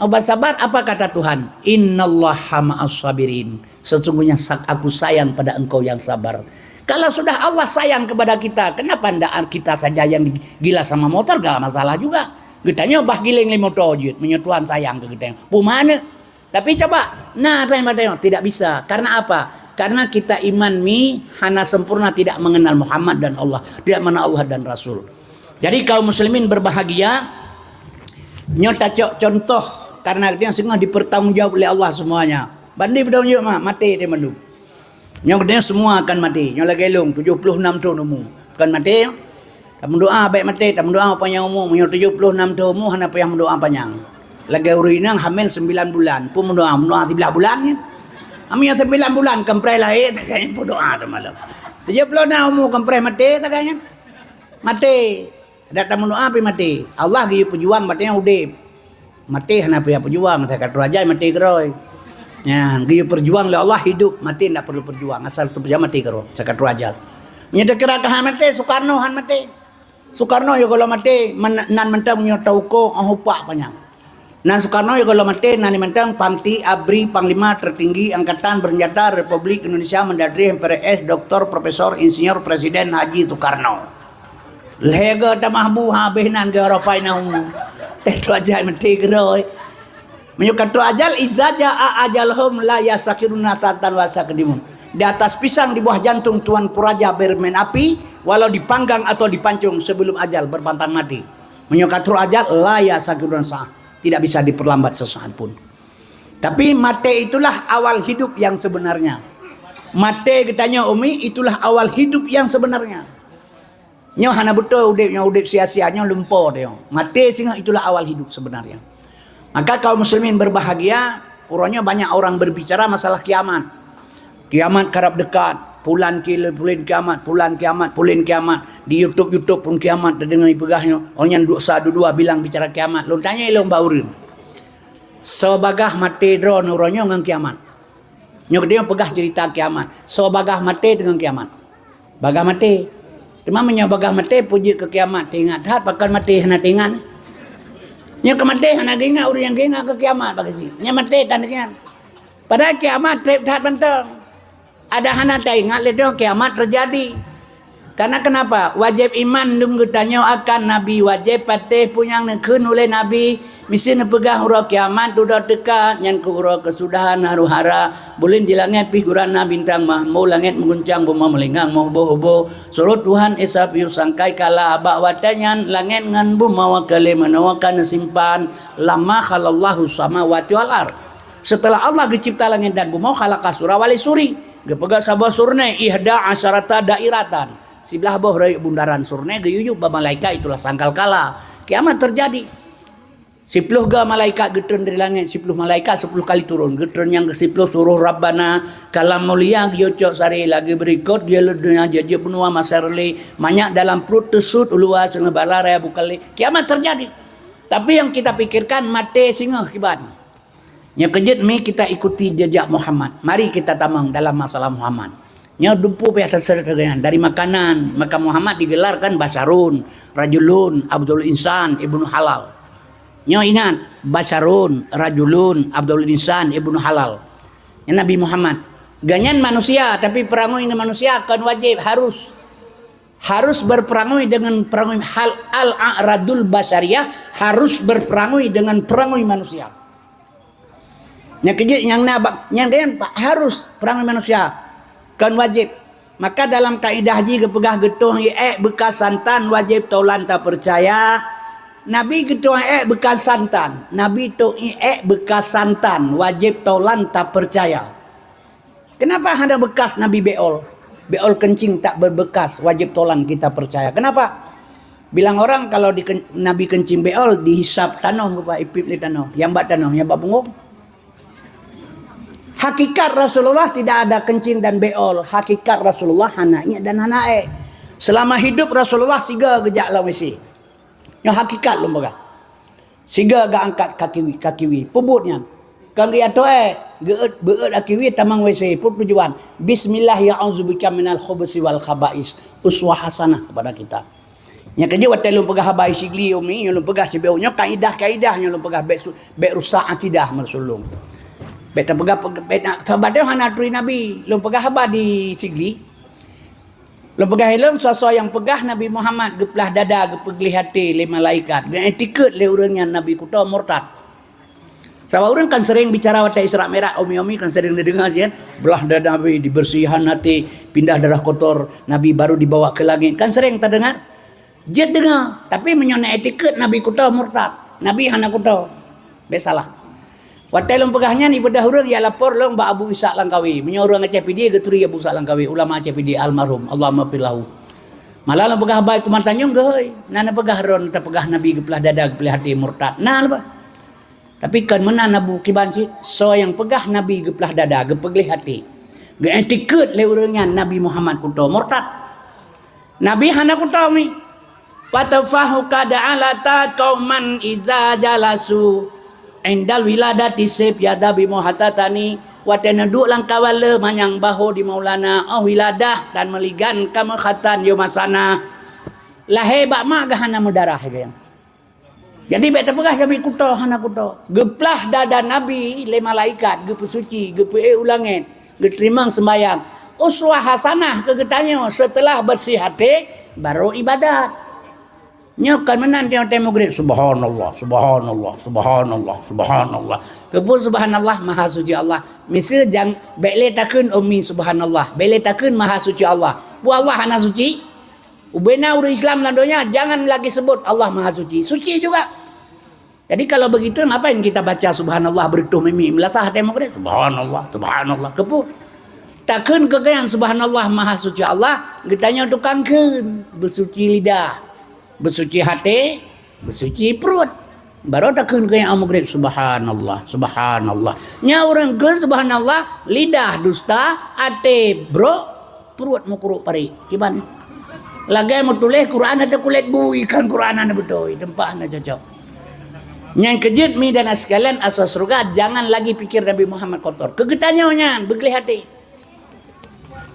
Óh ban sabar, apa kata Tuhan? "Innallaha ma'as sabirin." Sesungguhnya sa-, Aku sayang pada engkau yang sabar. Kalau sudah Allah sayang kepada kita, kenapa ndak kita saja yang gila sama motor, gak masalah juga. Geutanyoe bah giléng lé motor jeuet, meunyoe Tuhan sayang keu geutanyoe. Peue manö? Tapi coba, na tanya pada, tidak bisa. Karena apa? Karena kita iman mi hana sempurna, tidak mengenal Muhammad dan Allah, tidak mengenal Allah dan Rasul. Jadi kaum muslimin berbahagia, nyoe tacok contoh karena dia singoh dipertanggungjawab oleh Allah semuanya. Banding bertanggungjawab mah, maté dia mandum. Nyoe geutanyoe semua akan maté. Nyoe lagèe lôn tujuh puluh enam thôn umu. Bukan maté. Tameudoa bèk maté, tameudoa panyang umu. Meunyoe tujuh puluh enam thôn umu hana payah meudoa panyang. Lagèe ureueng inong hamil sembilan bulan, pun meudoa, meudoa siblaih bulan nyan. Hamil sembilan bulan, keupreh lahé, takajih peudoa teumalom. Tujuh puluh enam umu keupreh maté, takajih nyan. Maté. Dak tameudoa pih maté. Allah geuyue peujuang maté nyang udép. Maté hana payah peujuang, asai ka troh ajai maté keudroe. Nyan, geuyue peujuang lé Allah hidup, maté ndak perlu peujuang, asai teupeujuang maté keudroe, asai ka troh ajai. Meunyoe takira ka han maté, Sukarno han maté. Sukarno yoh gohlom maté, men-, nan mantong meunyoe tauko, oh, upak panyang. Nan Sukarno yoh gohlom maté, nan mantong Pangti Abri Panglima Tertinggi Angkatan Bersenjata Republik Indonesia Mendatrih M P R S Doktor Profesor Insinyur Presiden Haji Sukarno. Lhèe goe tamah bu habéh nan geuropai na umu. Eh, troh ajai maté keudroe. Meunyoe ka troh ajal, iza jaa ajaluhum la yastakhiruna sa'atan wa la yastaqdimun. Di atas pisang di bawah jantung Tuanku Raja bermain api, walau dipanggang atau dipancung sebelum ajal berpantang mati. Meunyoe ka troh ajal, la yastakhiruna sa'ah, tidak bisa diperlambat sesaat pun. Tapi maté itulah awal hidup yang sebenarnya. Maté geutanyoe umi itulah awal hidup yang sebenarnya. Nyoe hana beutôi udép, nyoe udép sia-sia, nyoe lumpo teuh. Maté singoh itulah awal hidup sebenarnya. Maka kaum muslimin berbahagia, uroe nyoe banyak orang berbicara masalah kiamat. Kiamat karab dekat, pulan ki-, pulan kiamat, pulan kiamat, pulan kiamat. Di YouTube, YouTube pun kiamat teudeungoe ipeugah nyoe. Oh nyan dosa dua-dua bilang bicara kiamat. Lôn tanyong lôn bak ureueng. Soe bagah maté droeneuh uroe nyoe ngon kiamat? Nyoe geutanyoe peugah cerita kiamat. Soe bagah maté deungon kiamat? Bagah maté. Teuma meunyoe bagah maté, peue jeuet keu kiamat teuingat that, pakon maté hana teuingat? Nyoe keu maté hana geuingat, ureueng nyang geuingat keu kiamat bak geuchik. Nyoe maté tan geuingat. Padahai kiamat treb that mantong. Adak hana taingat lé droe kiamat teujadi. Karena kenapa? Wajéb iman dum geutanyoe akan Nabi, wajéb patéh peue nyang neukheun uleh Nabi. Miseue neupeugah uroe kiamat dudoe teuka, nyan keuh uroe keusudahan haru hara. Buleuen di langét pih gurana, bintang mahmo langét meuguncang, bumoe meulingang meuhubô-hubô. Surot Tuhan Esa piôh sangkai kala, bak watée nyan langét ngon bumoe ka lheueh meunoe ka neusimpan, lama khalaqallahu samawati wal ard. Setelah Allah geucipta langét dan bumoe, khalaqa sura wali suri. Geupeugah saboh surnée, ihda asyarata dairatan. Siblaih boh rayeuk bundaran surnée geuyue yub bak malaikat, itulah sangkal kala. Kiamat teujadi. Siploh ga malaikat geutreun dari langét, siploh malaikat siploh kali turun. Geutreun nyang keusiploh suroh Rabbana, kalam mulia geuyue cok sari, lagée beurikot geuyue leuet donya, jeuet-jeuet beunua masa reulée, manyak dalam pruet teusut, uluwa singoh bala raya bukalé. Kiamat teujadi. Tapi nyang kita pikirkan maté singoh kiban. Nyoe keujeuet mi kita ikuti jejak Muhammad. Mari kita tamong dalam masalah Muhammad. Nyoe dumpeue pih ata seureuteugangan dari makanan, maka Muhammad digelarkan Basyarun, Rajulun, Abdul Insan, Ibnu Halal. Nyoe ingat, Basyarun, Rajulun, Abdul Insan, Ibnu Halal. Nyoe Nabi Muhammad. Gobnyan manusia, tapi peurangui ngon manusia kon wajéb, harus. Harus berperangui dengan perangui hal al-a'radul basyariyah, harus berperangui dengan perangui manusia. Nyang keujeuet nyang na bak, nyang keunan harus perangui manusia, kon wajéb. Maka dalam kaidah jih geupeugah geutoh ék beukas santan wajéb taulan tapeucaya. Nabi geutoh ék beukas santan, Nabi toh ék beukas santan wajéb taulan tapeucaya. Kenapa hana beukas Nabi béol? Béol keuncing tak beubeukas, wajéb taulan kita peucaya. Kenapa? Bilang orang kalau di ken-, Nabi keuncing béol, dihisab tanoh, rupa ipip lé tanoh. Nyang bak tanoh, nyang bak bungong. Hakikat Rasulullah tidak ada keuncing dan béol. Hakikat Rasulullah hana iék dan hana ék. Selama hidup Rasulullah siga geujak lam WC. Nyoe hakikat lôn peugah. Siga geuangkat kaki wie, kaki wie. Peubuet nyan. Kon geuatoe, geuet, beuet kaki wie tamong WC. Peue tujuan? Bismillah, ya a'udzubika minal khubusi wal khaba'is. Uswah hasanah kepada kita. Nyang keujeuet watée lôn peugah haba Isigli umi, nyoe lôn peugah sibeuh nyoe kaidah-kaidah nyoe lôn peugah bék su-, bék rusak akidah meusulung. Bék tapeugah, bék na, saban hana turi Nabi. Lôn peugah haba di Sigli. Lôn peugah ilôn, soe-soe nyang peugah Nabi Muhammad geuplah dada, geupeugleh até lé malaikat, geuiktikeuet lé ureuëng nyan Nabi kuto, murtad. Sabab ureuëng kan sering bicara watée Isra Mi'raj, umi-umi kan sering dideungoe sih kan, blah dada Nabi, dibeursihan até, pindah darah kotor Nabi, baru dibawa ke langit. Kan sering tadeungoe. Jeuet deungoe, tapi meunyoe na iktikeuet Nabi kuto, murtad. Nabi hana kuto. Bék salah. Watée lôn peugah nyan, ibeudôh ureuëng ya lapor lôn bak Abu Ishaq Langkawi. Meunyoe ureuëng Aceh Pidie geuturi Abu Ishaq Langkawi, ulama Aceh Pidie almarhum, Allahumma fir lahu. Malah lôn peugah bai kuman tanyong geuhôi. Na neupeugah ron tapeugah Nabi geuplah dada, geuplah até, murtad. Na leubeh. Tapi kon meunan Abu kiban cit, soe nyang peugah Nabi geuplah dada, geupeugleh até, geuiktikeuet lé ureuëng nyan Nabi Muhammad kuto, murtad. Nabi hana kuto mi. Fatafahu qad alata qauman iza jalasu indal wiladati sif yadabi muhatatani. Watée neuduek lam kawan le manyang baho di Maulana, oh wiladah dan meuligan ka meukhatan yo masana. Lahé bak mak geuh hana meudarah geuh. Jadi bék tapeugah Nabi kuto, hana kuto. Geuplah dada Nabi lé malaikat, geupeusuci, geupeuék u langét, geuteurimong seumbahyang. Uswah hasanah keu geutanyoe, seuteulah beursieh até, barô ibadat. Nyoe kon meunan tieb-tieb meugrib, subhanallah, subhanallah, subhanallah, subhanallah. Keupeue subhanallah, maha suci Allah. Miseue jang, bék lé takheun umi subhanallah, bék lé takheun maha suci Allah. Peue Allah hana suci? Ubena ureuëng Islam lam donya, jangan lagi sebut Allah Maha Suci. Suci juga. Jadi kalau begitu, ngapain kita baca subhanallah beureutoh mimi meulasah até meugrib? Subhanallah, subhanallah. Keupeue? Takheun keu geuyan subhanallah Maha Suci Allah, geutanyoe tukang kheun, beusuci lidah, beusuci até, beusuci pruet. Barô takheun keu nyang meugrib, subhanallah, subhanallah. Nya ureuëng kheun subhanallah, lidah dusta, até brok, pruet meukurok parit. Kiban. Lagée meutuléh Quran ateueh kulét bui, kan Quran hana beutôi, teumpat hana cocok. Nyang keujeuet mi dan sekalian asoe syeuruga, jangan lagi pikir Nabi Muhammad kotor. Keu geutanyoe nyan, beugleh até.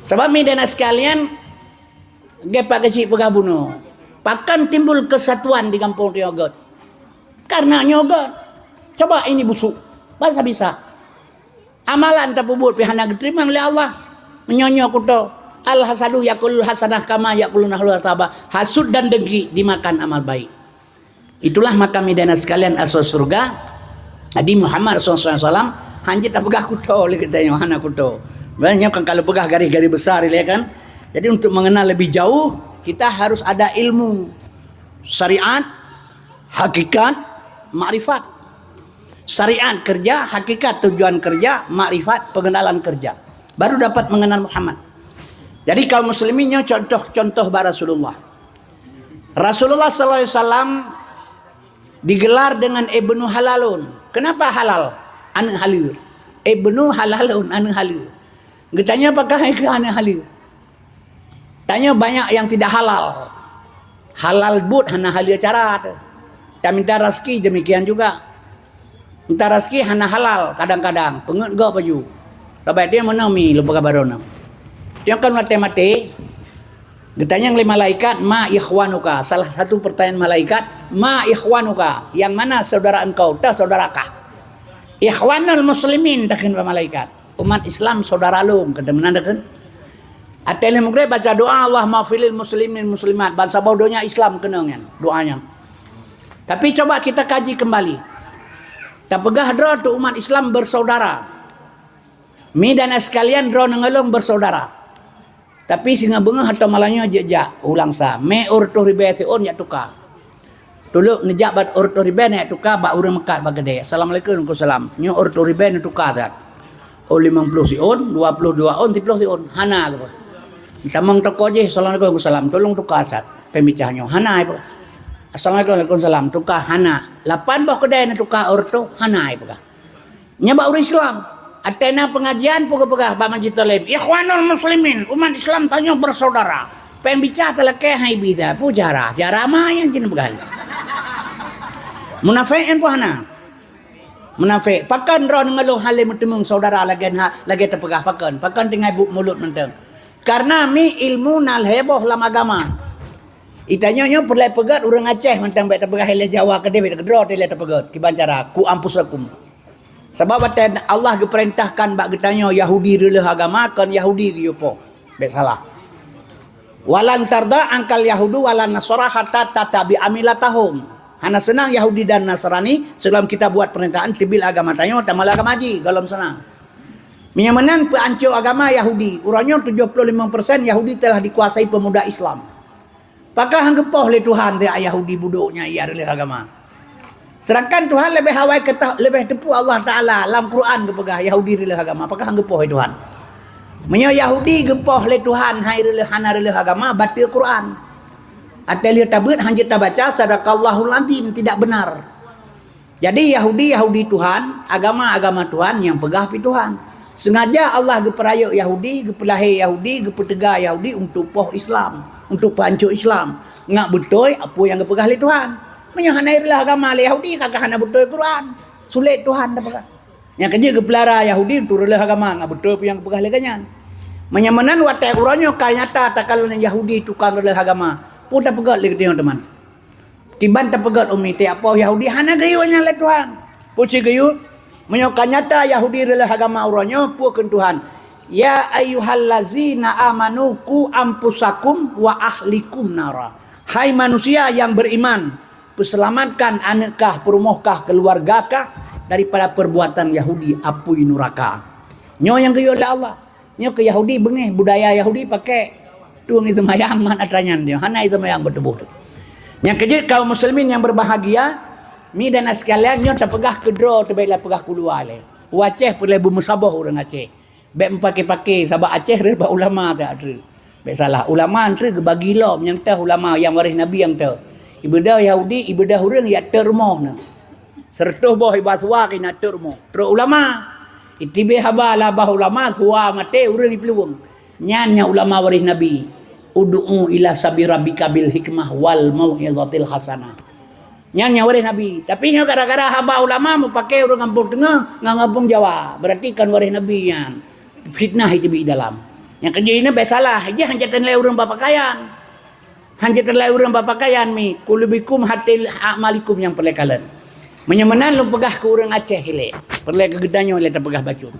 Sabab mi dan sekalian, Geupak geuchik peugah bunoe, pakon timbul keusatuan di gampông tanyoe göt? Kareuna nyoe göt. Coba ini busuk, bansa bisa. Amalan tapeubuet pih hana geuteurimong lé Allah. Meunyoe nyoe kuto, al-hasadu yakulul hasanah kama yakulun ahlul tabah. Hasut dan dengki dimakan amal baik. Itulah maka mi dan sekalian asoe syeuruga. Jadi Muhammad sallallahu alaihi wasallam hana jeuet tapeugah kuto lé geutanyoe, hana kuto. Banyak kan kalau peugah garis-garis besar ilée kan. Jadi untuk mengenal lebih jauh, kita harus ada ilmu syariat, hakikat, makrifat. Syariat kerja, hakikat tujuan kerja, makrifat pengenalan kerja. Baru dapat mengenal Muhammad. Jadi kaum muslimin nyoe contoh-contoh bak Rasulullah. Rasulullah sallallahu alaihi wasallam digelar dengan Ibnu Halalun. Kenapa halal? Aneuk haleue. Ibnu Halalun, aneuk haleue. Geutanyoe pakon hai keu aneuk haleue? Tanyoe banyak yang tidak halal. Halal buet hana haleue cara teuh. Taminta raseuki demikian juga. Entah raseuki hana halal, kadang-kadang peungeut gob baju. Sabai dia meunoe mi lupa kabar na. Dia kan maté-maté. Geutanyong lé malaikat, "Ma ikhwanuka?" Salah satu pertanyaan malaikat, "Ma ikhwanuka?" Yang mana saudara engkau? Tah saudara kah? Ikhwanul muslimin takheun bak malaikat. Umat Islam saudara lôn, kata meunan takheun. Até lheuh meugreb baca doa, "Allahumma fir lil muslimin muslimat." Bansaboh donya Islam keunong nyan, doa nyan. Tapi coba kita kaji kembali. Tapeugah droe tu umat Islam bersaudara. Mi dan sekalian droe ngon lôn bersaudara. Tapi singoh beungoh atau malam nyoe jejak ulang sa. Mé ureuëng ribée siôn jak tuka. Tulok neujak bak ureuëng ribée neujak tuka bak ureuëng meukat bak keudée. Assalamualaikum, waalaikumsalam. Nyoe ureuëng ribée neutuka that. Oh limong ploh siôn, dua ploh dua ôn, siplôh siôn. Hana geupeue. Tamong toko jih, assalamualaikum, waalaikumsalam. Tolong tuka sat. Pembicah nyoe hana ipeugah. Assalamualaikum, waalaikumsalam. Tuka hana. Lapan boh keudée neutuka ureuëng tu hana ipeugah. Nyan bak ureuëng Islam. Até na pengajian peugah-peugah bak majlis taklim, "Ikhwanul muslimin, umat Islam tanyoe bersaudara." Péng bica talakée hai bida, pu jara, jara ma nyang jin peugah. Munafék nyan pu hana. Munafék. Pakon droe ngon lôn hana lé meuteumeung saudara lagée ha, lagée tapeugah pakon. Pakon tinggai buet mulut mantong. Karena mi ilmu na lhée boh lam agama. Itanyoe nyoe peureulée peugét ureuëng Aceh mantong bék tapeugah ilée Jawa keudeh bék keudroe ilée tapeugét. Kiban cara, ku ampusakum. Sabab watée Allah geupeurintahkan bak geutanyoe Yahudi reuleueh agama, kon Yahudi geuyue poh. Bék salah. "Walan tarda angkal yahudu walan nasara hatta tattabi'a millatahum." Hana seunang Yahudi dan Nasrani sebelum kita buat pernyataan teubiet agama tanyoe, tamat agama jih, gohlom seunang. Meunyoe meunan peuancô agama Yahudi, uroe nyoe tujoh ploh limong persen Yahudi telah dikuasai pemuda Islam. Pakon han geupoh lé Tuhan teuh Yahudi budok nyan ia reuleueh agama? Sedangkan Tuhan leubeh awai keutah-, leubeh teupeu Allah Taala lam Quran geupeugah Yahudi reuleueh agama. Pakon han geupoh lé Tuhan? Meunyoe Yahudi geupoh lé Tuhan hai reuleueh, hana reuleueh agama, bateue Quran. Até lheueh tabeuet han jeuet tabaca, "Sadaqallahul Azim," tidak benar. Jadi Yahudi, Yahudi Tuhan, agama, agama Tuhan nyang peugah pih Tuhan. Sengaja Allah geupeurayeuk Yahudi, geupeulahé Yahudi, geupeuteuga Yahudi untuk poh Islam, untuk peuancô Islam. Ngat beutôi peue nyang geupeugah lé Tuhan. Meunyoe hana reuleueh agama lé Yahudi, ka hana beutôi Quran. Sulet Tuhan tapeugah. Nyang keujeuet geupeulara Yahudi untuk reuleueh agama, ngat beutôi peue nyang geupeugah lé gobnyan. Meunyoe meunan watée uroe nyoe ka nyata takalon Yahudi tukang reuleueh agama, peue tapeugét lé geutanyoe teuma? Kiban tapeugét umi tiep poh Yahudi hana geuyue nyan lé Tuhan. Peue cit geuyue? Meunyoe ka nyata Yahudi reuleueh agama uroe nyoe, peue kheun Tuhan? "Ya ayyuhallazina amanu qu anfusakum wa ahlikum nara." Hai manusia yang beriman, peuseulamatkan aneuk kah, peurumoh kah, keuluwarga kah daripada perbuatan Yahudi, apui nuraka. Nyoe nyang geuyue lé Allah. Nyoe keu Yahudi beungéh, budaya Yahudi pakai tueng iseumayang mat atra nyan nyoe, hana iseumayang beutuboh tu. Nyang keujeuet kaum muslimin yang berbahagia, mi dan sekalian, nyoe tapeugah keudroe teuh bék lé peugah keuluwa lé. U Aceh peureulée beumeusaboh ureuëng Aceh. Bék meupaké-paké sabab Aceh rhot bak ulama teuh treuk. Bék salah, ulama treuk geubagi lom nyang teuh ulama nyang waréh Nabi nyang teuh. Ibadah Yahudi, ibadah ureuëng jak teuh rumoh na. Seureutôh boh iba suwa keu na teuh rumoh. Trok ulama. Itibée haba lam babah ulama, suwa maté ureuëng iplueng. Nyan nyang ulama waréh Nabi. "Ud'u ila sabi rabbika bil hikmah wal mau'izatil hasanah." Nyan nyang waréh Nabi. Tapi nyoe gara-gara haba ulama meupaké ureuëng gampông teungoh ngon gampông Jawa. Berarti kon waréh Nabi nyan. Fitnah itibée dalam. Nyang keujeuet nyoe bék salah, jih hana teuntée ureuëng bapakaian. Hana teuntée ureuëng bapakaian mi, qulubikum hatta a'malikum nyang peureulée kalon. Meunyoe meunan lôn peugah keu ureuëng Aceh ilée, peureulée keu geutanyoe ilée tapeugah bacut.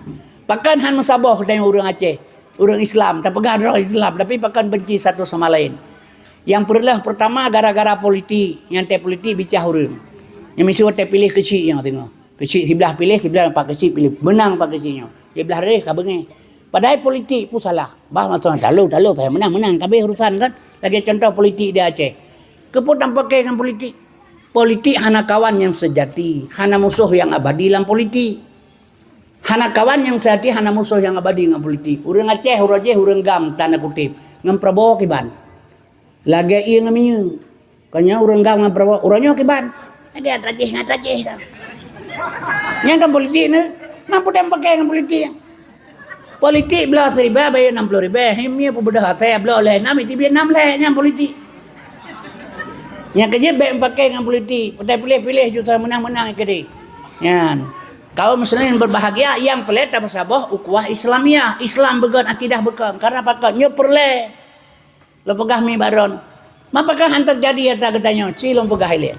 Pakon han meusaboh geutanyoe ureuëng Aceh, ureuëng Islam, tapeugah droe Islam, tapi pakon benci satu sama lain. Nyang peureulée pertama gara-gara politik, nyang teuh politik bicah ureuëng. Nyang miseue watée piléh keuchik nyang teungoh. Keuchik siblah piléh, siblah Pak Keuchik piléh. Meunang Pak Keuchik nyoe. Siblah réh ka beungéh. Padahai politik pun salah. Bah masa talo-talo saya menang-menang kabeh urusan kan. Lagée contoh politik di Aceh. Keupeue tampakée ngon politik? Politik hana kawan yang sejati, hana musuh yang abadi lam politik. Hana kawan yang sejati, hana musuh yang abadi ngon politik. Ureuëng Aceh, ureuëng Aceh, ureuëng GAM tanda kutip. Ngon Prabowo kiban. Lagée ié ngon minyeuk. Kon nyoe ureuëng GAM ngon Prabowo, uroe nyoe kiban. Lagée atra jih ngon atra jih ka. Nyang kan politik ni, mampu dan pakai ngon politik. Politik bloe siribée bayeue nam ploh ribée, him mie peubeudôh asée bloe lhée nam, itibie nam lhée, nyan politik. Nyang keujeuet bék pakai ngon politik, patai piléh-piléh juta meunang-meunang keudeh. Nyan. Kaum muslimin berbahagia, nyang peureulée tameusaboh ukhuwah Islamiyah, Islam beugét, akidah beukong. Karena pakon nyoe peureulée. Lôn peugah mi bak droen, mapakah han teujadi atra geutanyoe? Ci lôn peugah ilée.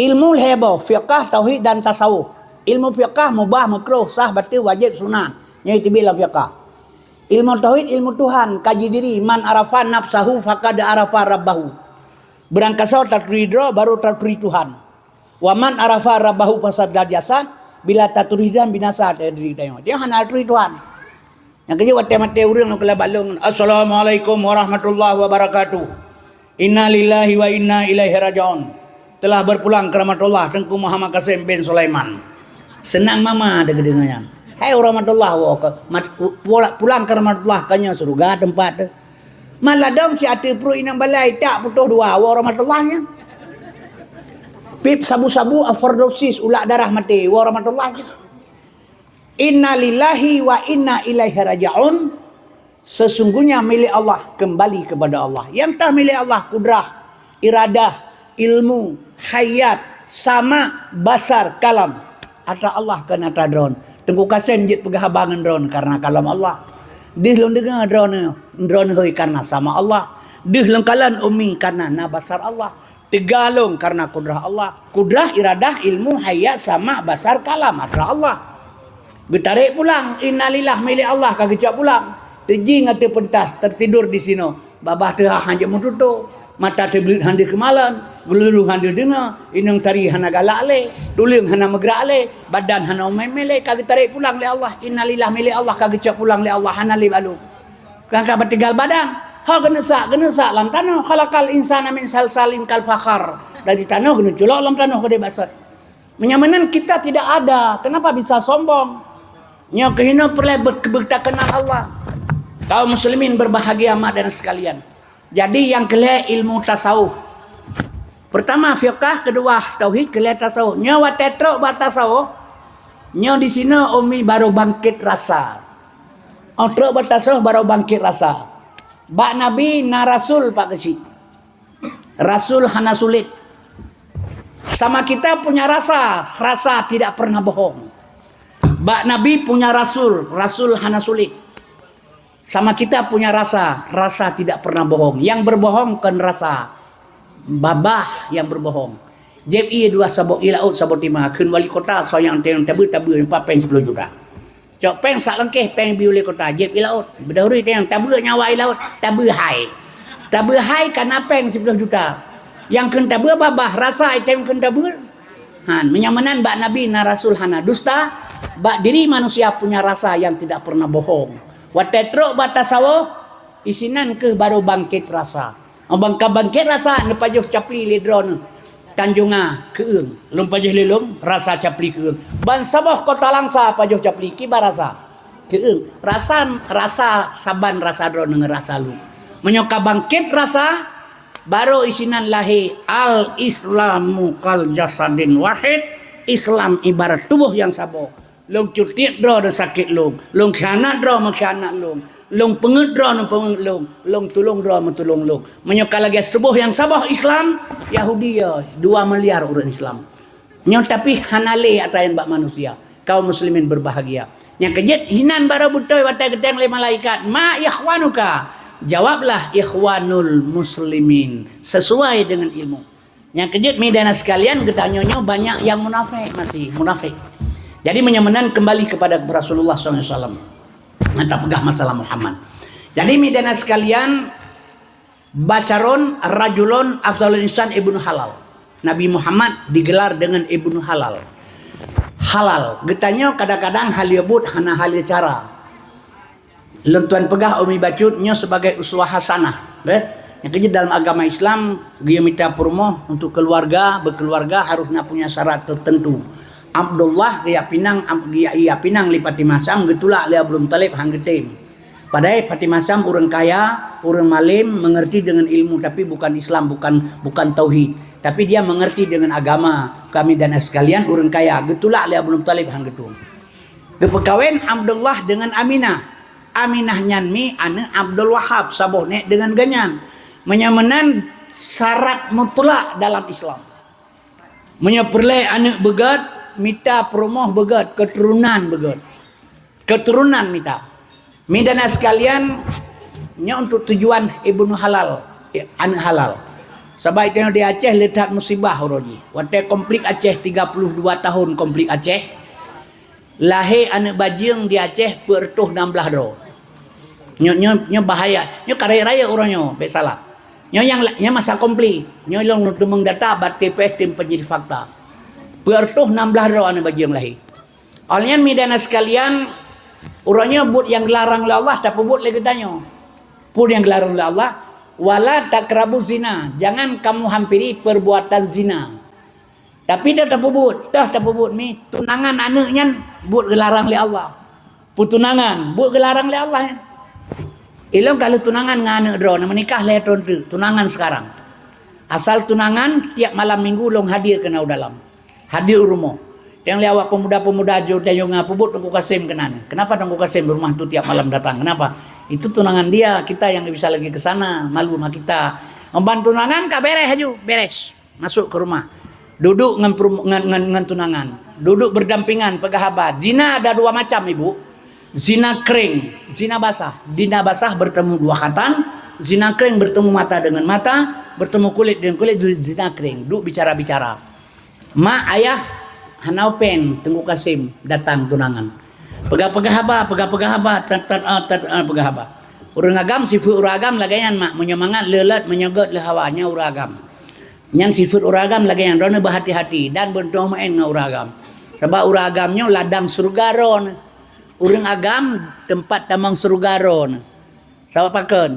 Ilmu lhée boh, fiqah, tauhid dan tasawuf. Ilmu fiqah mubah, meukruh, sah, batil, wajéb, sunat. Nyoe iteubiet lam fiqah. Ilmu tauhid, ilmu Tuhan, kaji diri, man arafa nafsahu faqad arafa rabbahu. Beurangkasoe taturi droe, baru taturi Tuhan. Wa man arafa rabbahu fasadal jasad, bila taturi Tuhan binasa diri tanyoe. Dia hana taturi Tuhan. Nyang keujeuet watée maté ureuëng keu bak lôn, "Assalamualaikum warahmatullahi wabarakatuh. Inna lillahi wa inna ilaihi raji'un. Telah berpulang ke rahmatullah Teungku Muhammad Kasim bin Sulaiman." Seunang mama deuh geudeungoe nyan. Hai rahmatullah woe ka, mat-, pu-, pula-, pulang ke rahmatullah ka nyoe syeuruga teumpat teuh. Maladong si ateueh pruet inong balai tak putôh dua, woe rahmatullah nyan. Pip sabu-sabu overdosis, ulak darah maté, woe rahmatullah nyan. Inna lillahi wa inna ilaihi raji'un. Sesungguhnya milik Allah, kembali kepada Allah. Nyang teuh milik Allah, kudrah, iradah, ilmu, hayat, sama, basar, kalam. Atra Allah kon atra droen. Teungku Kasim jeuet peugah haba ngon droen karena kalam Allah. Deuh lôn deungoe droen, droen hôi karena sama Allah. Deuh lôn kalon umi karena na basar Allah. Teuga lôn karena kudrah Allah. Kudrah, iradah, ilmu, hayat, sama, basar, kalam, atra Allah. Geutarek pulang, innalillah milék Allah ka geucok pulang. Teujieng ateueh peuntas, teutidur di sinoe. Babah teuhah han jeuet meututoe, mata teubleuet han deuh keumalon, geululu han deuh deungoe, inong tari hana galak lé, tuleueng hana meugrak lé, badan hana umé-mé lé, ka geutarek pulang lé Allah. Innalillah milék Allah ka geucok pulang lé Allah, hana lé balu. Ka, ka beutinggal badan. Ha geuneusak, geuneusak lam tanoh. Khalaqal insana min salsalin kal fakhar. Dari tanoh geuneuculok lam tanoh keudeh basot. Meunyoe meunan kita tidak ada, kenapa bisa sombong? Nyoe keuhina peureulée be-, beutakeunal Allah. Kaum muslimin berbahagia, mak dan sekalian. Jadi nyang keulhée ilmu tasawuf. Pertama fiqah, kedua tauhid, keulhée tasawuf. Nyoe watée trok bak tasawuf, nyoe di sinoe umi baru bangkit rasa. Oh, trok bak tasawuf baru bangkit rasa. Bak Nabi na rasul pak keuchik. Rasul hana sulit. Sama kita punya rasa, rasa tidak pernah bohong. Bak Nabi punya rasul, rasul hana sulit. Sama kita punya rasa, rasa tidak pernah bohong. Yang berbohong bukan rasa, babah yang berbohong. Jieb ie dua saboh, ie laôt saboh timah, kheun wali kota, soe nyang teueng tabeuet, tabeuet empat péng sepuluh juta. Cok péng sak langkéh, péng bie ulée kota, jieb ie laôt. Beudahului teueng tabeuet nyawa ie laôt, tabeuet hai. Tabeuet hai kana péng siploh juta. Nyang kheun tabeuet babah, rasa item kheun tabeuet. Han, meunyoe meunan bak Nabi na rasul hana dusta, bak diri manusia punya rasa yang tidak pernah bohong. Watée trok bak tasawuf, isinan keuh baru bangkit rasa. Bang ka bangkit rasa neupajoh capli lé droeneuh. Tanjunga keueung. Lôn pajoh lé lôn rasa capli keueung. Ban saboh kota Langsa pajoh capli kiban rasa. Keueung. Rasa, rasa saban rasa droeneuh ngon rasa lôn. Meunyoe ka bangkit rasa, baru isinan lahé al-Islamu kal jasadin wahid. Islam ibarat tuboh nyang saboh. Lôn cutiek droe sakét lôn, lôn khianat droe meukhianat lôn, lôn peungeuet droe neupeungeuet lôn, lôn tulông droe meutulông lôn. Meunyoe ka lagée tuboh nyang saboh Islam, Yahudi ya dua miliar ureuëng Islam. Nyoe tapi hana lé atra nyan bak manusia. Kaum muslimin berbahagia. Nyang keujeuet hinan baru beutôi watée geuteueng lé malaikat, "Ma ikhwanuka?" Jawablah, "Ikhwanul muslimin," sesuai dengan ilmu. Nyang keujeuet mi dan sekalian, geutanyoe nyoe banyak nyang munafék, masih munafék. Jadi meunyoe meunan kembali kepada Rasulullah sallallahu alaihi wasallam. Nyang tapeugah masalah Muhammad. Jadi mi dan sekalian, basyaron rajulun afdalul insan ibnu halal. Nabi Muhammad digelar dengan ibnu halal. Halal. Geutanyoe kadang-kadang hal buet hana hal cara. Lôn tuan peugah umi bacut nyoe sebagai uswah hasanah. Beh, nyang keujeuet dalam agama Islam, geuyue mita peurumoh untuk keluarga, berkeluarga harus na punya syarat tertentu. Abdullah geujak pinang, ab-, geujak, geujak pinang lé Fatimah Syam geutulak lé Abdul Muthalib han geutem. Padahai Fatimah Syam ureuëng kaya, ureuëng malem, mengerti dengan ilmu tapi bukan Islam, bukan, bukan tauhid. Tapi dia mengerti dengan agama. Kami dan sekalian ureuëng kaya geutulak lé Abdul Muthalib han geutem. Geupeukawen Abdullah dengan Aminah. Aminah nyan mi aneuëk Abdul Wahab, saboh nék dengan geuhnyan. Meunyoe meunan syarat mutlak dalam Islam. Meunyoe peureulée aneuëk beugét, mita peurumoh beugét, keuturonan beugét. Keuturonan mita. Mi dan sekalian, nyoe untuk tujuan ibnu halal, aneuëk halal. Sabab itu di Aceh le that musibah uroe jih. Watée konflik Aceh tiga puluh dua tahun konflik Aceh, lahé aneuëk bajeueng di Aceh peuet reutôh nam blaih droe. Nyoe, nyoe, nyoe bahaya. Nyoe ka rayeuk-rayeuk uroe nyoe, bék salah. Nyoe nyang, nyoe masa konflik. Nyoe lôn teumeung data bak T P S, tim penyidik fakta. Peuet reutôh nam blaih droe aneuëk bajeueng lahé. Awak nyan mi dan sekalian, uroe nyoe buet nyang geularang lé Allah tapeubuet lé geutanyoe. Peue nyang geularang lé Allah, "Wala taqrabuz zina," jangan kamu hampiri perbuatan zina. Tapi toh tapeubuet, toh tapeubuet mi, tunangan aneuëk nyan buet geularang lé Allah. Peutunangan, buet geularang lé Allah nyan. Ilong ka lheueh tunangan ngon aneuëk droe, na meunikah lhée thon teuk, tunangan sekarang. Asal tunangan, tiap malam minggu lôn hadir keunoe u dalam. Hadir u rumoh. Nyang lé awak pemuda-pemuda jur dayong nga peubuet Teungku Kasim keunan. Kenapa Teungku Kasim rumah tu tiap malam datang? Kenapa? Itu tunangan dia, kita yang bisa lagi ke sana, malu sama kita. Ban tunangan ka beres aju, beres. Masuk ke rumah. Duduk ngan, ngan, ngan, ngan tunangan. Duduk berdampingan, peugah haba. Zina ada dua macam, Ibu. Zina kering, zina basah. Zina basah bertemu dua khatan, zina kering bertemu mata dengan mata, Bertemu kulit dengan kulit, zina kering, duk bicara-bicara. Mak ayah hana upen Teungku Kasim datang tunangan. Peugah-peugah haba, peugah-peugah haba, tat, tat, ah, tat, ah, peugah haba. Ureuëng agam, sifeuet ureuëng agam lagée nyan, mak, meunyoe mangat le lôt, meunyoe gét le hawa, nyan ureuëng agam. Nyan sifeuet ureuëng agam lagée nyan, droeneuh beuhati-hati dan beuntoh meuén ngon ureuëng agam. Sabab ureuëng agam nyoe ladang syeuruga droeneuh. Ureuëng agam teumpat tamong syeuruga droeneuh. Sabab pakon?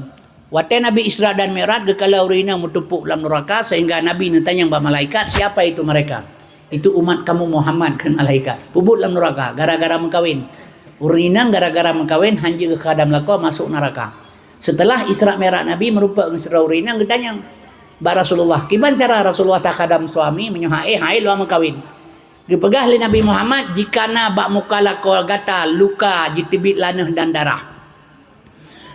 Watée Nabi Isra dan Mi'raj, geukalon ureuëng inong meuteupok lam nuraka, sehingga Nabi neutanyong bak malaikat, "Siapa itu mereka?" "Itu umat kamu Muhammad," kheun malaikat. "Peubuet lam nuraka gara-gara meukawen." Ureuëng inong gara-gara meukawen hana jeuet geukhadam lakoe, masôk nuraka. Seuteulah Isra Mi'raj Nabi meurumpok ngon sidroe ureuëng inong, geutanyong bak Rasulullah, "Kiban cara Rasulullah takhadam suami meunyoe han éh, han éh lôn meukawen?" Geupeugah lé Nabi Muhammad, "Jika na bak muka lakoe gata luka jiteubiet laneueh dan darah,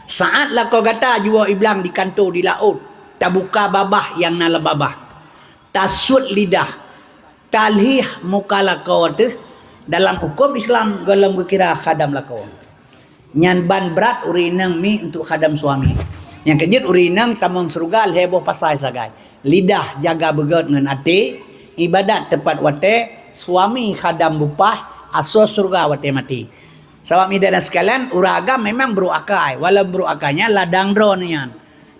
saát lakoe gata jiwoe iblang di kantô di laôt, tabuka babah nyang na lam babah, tasuet lidah, talhih muka lakoe teuh, dalam huköm Islam gohlom geukira khadam lakoe. Nyan ban brat ureuëng inong mi untuk khadam suami." Nyang keujeuet ureuëng inong tamong syeuruga lhée boh pasai sagai. Lidah jaga beugét ngon até, iébadat teupat watée, suami khadam bupah, asoe syeuruga watée maté. Sabab, mideuna sekalian, ureuëng agam memang brok akai, walau brok akai nyan ladang droeneuh nyan.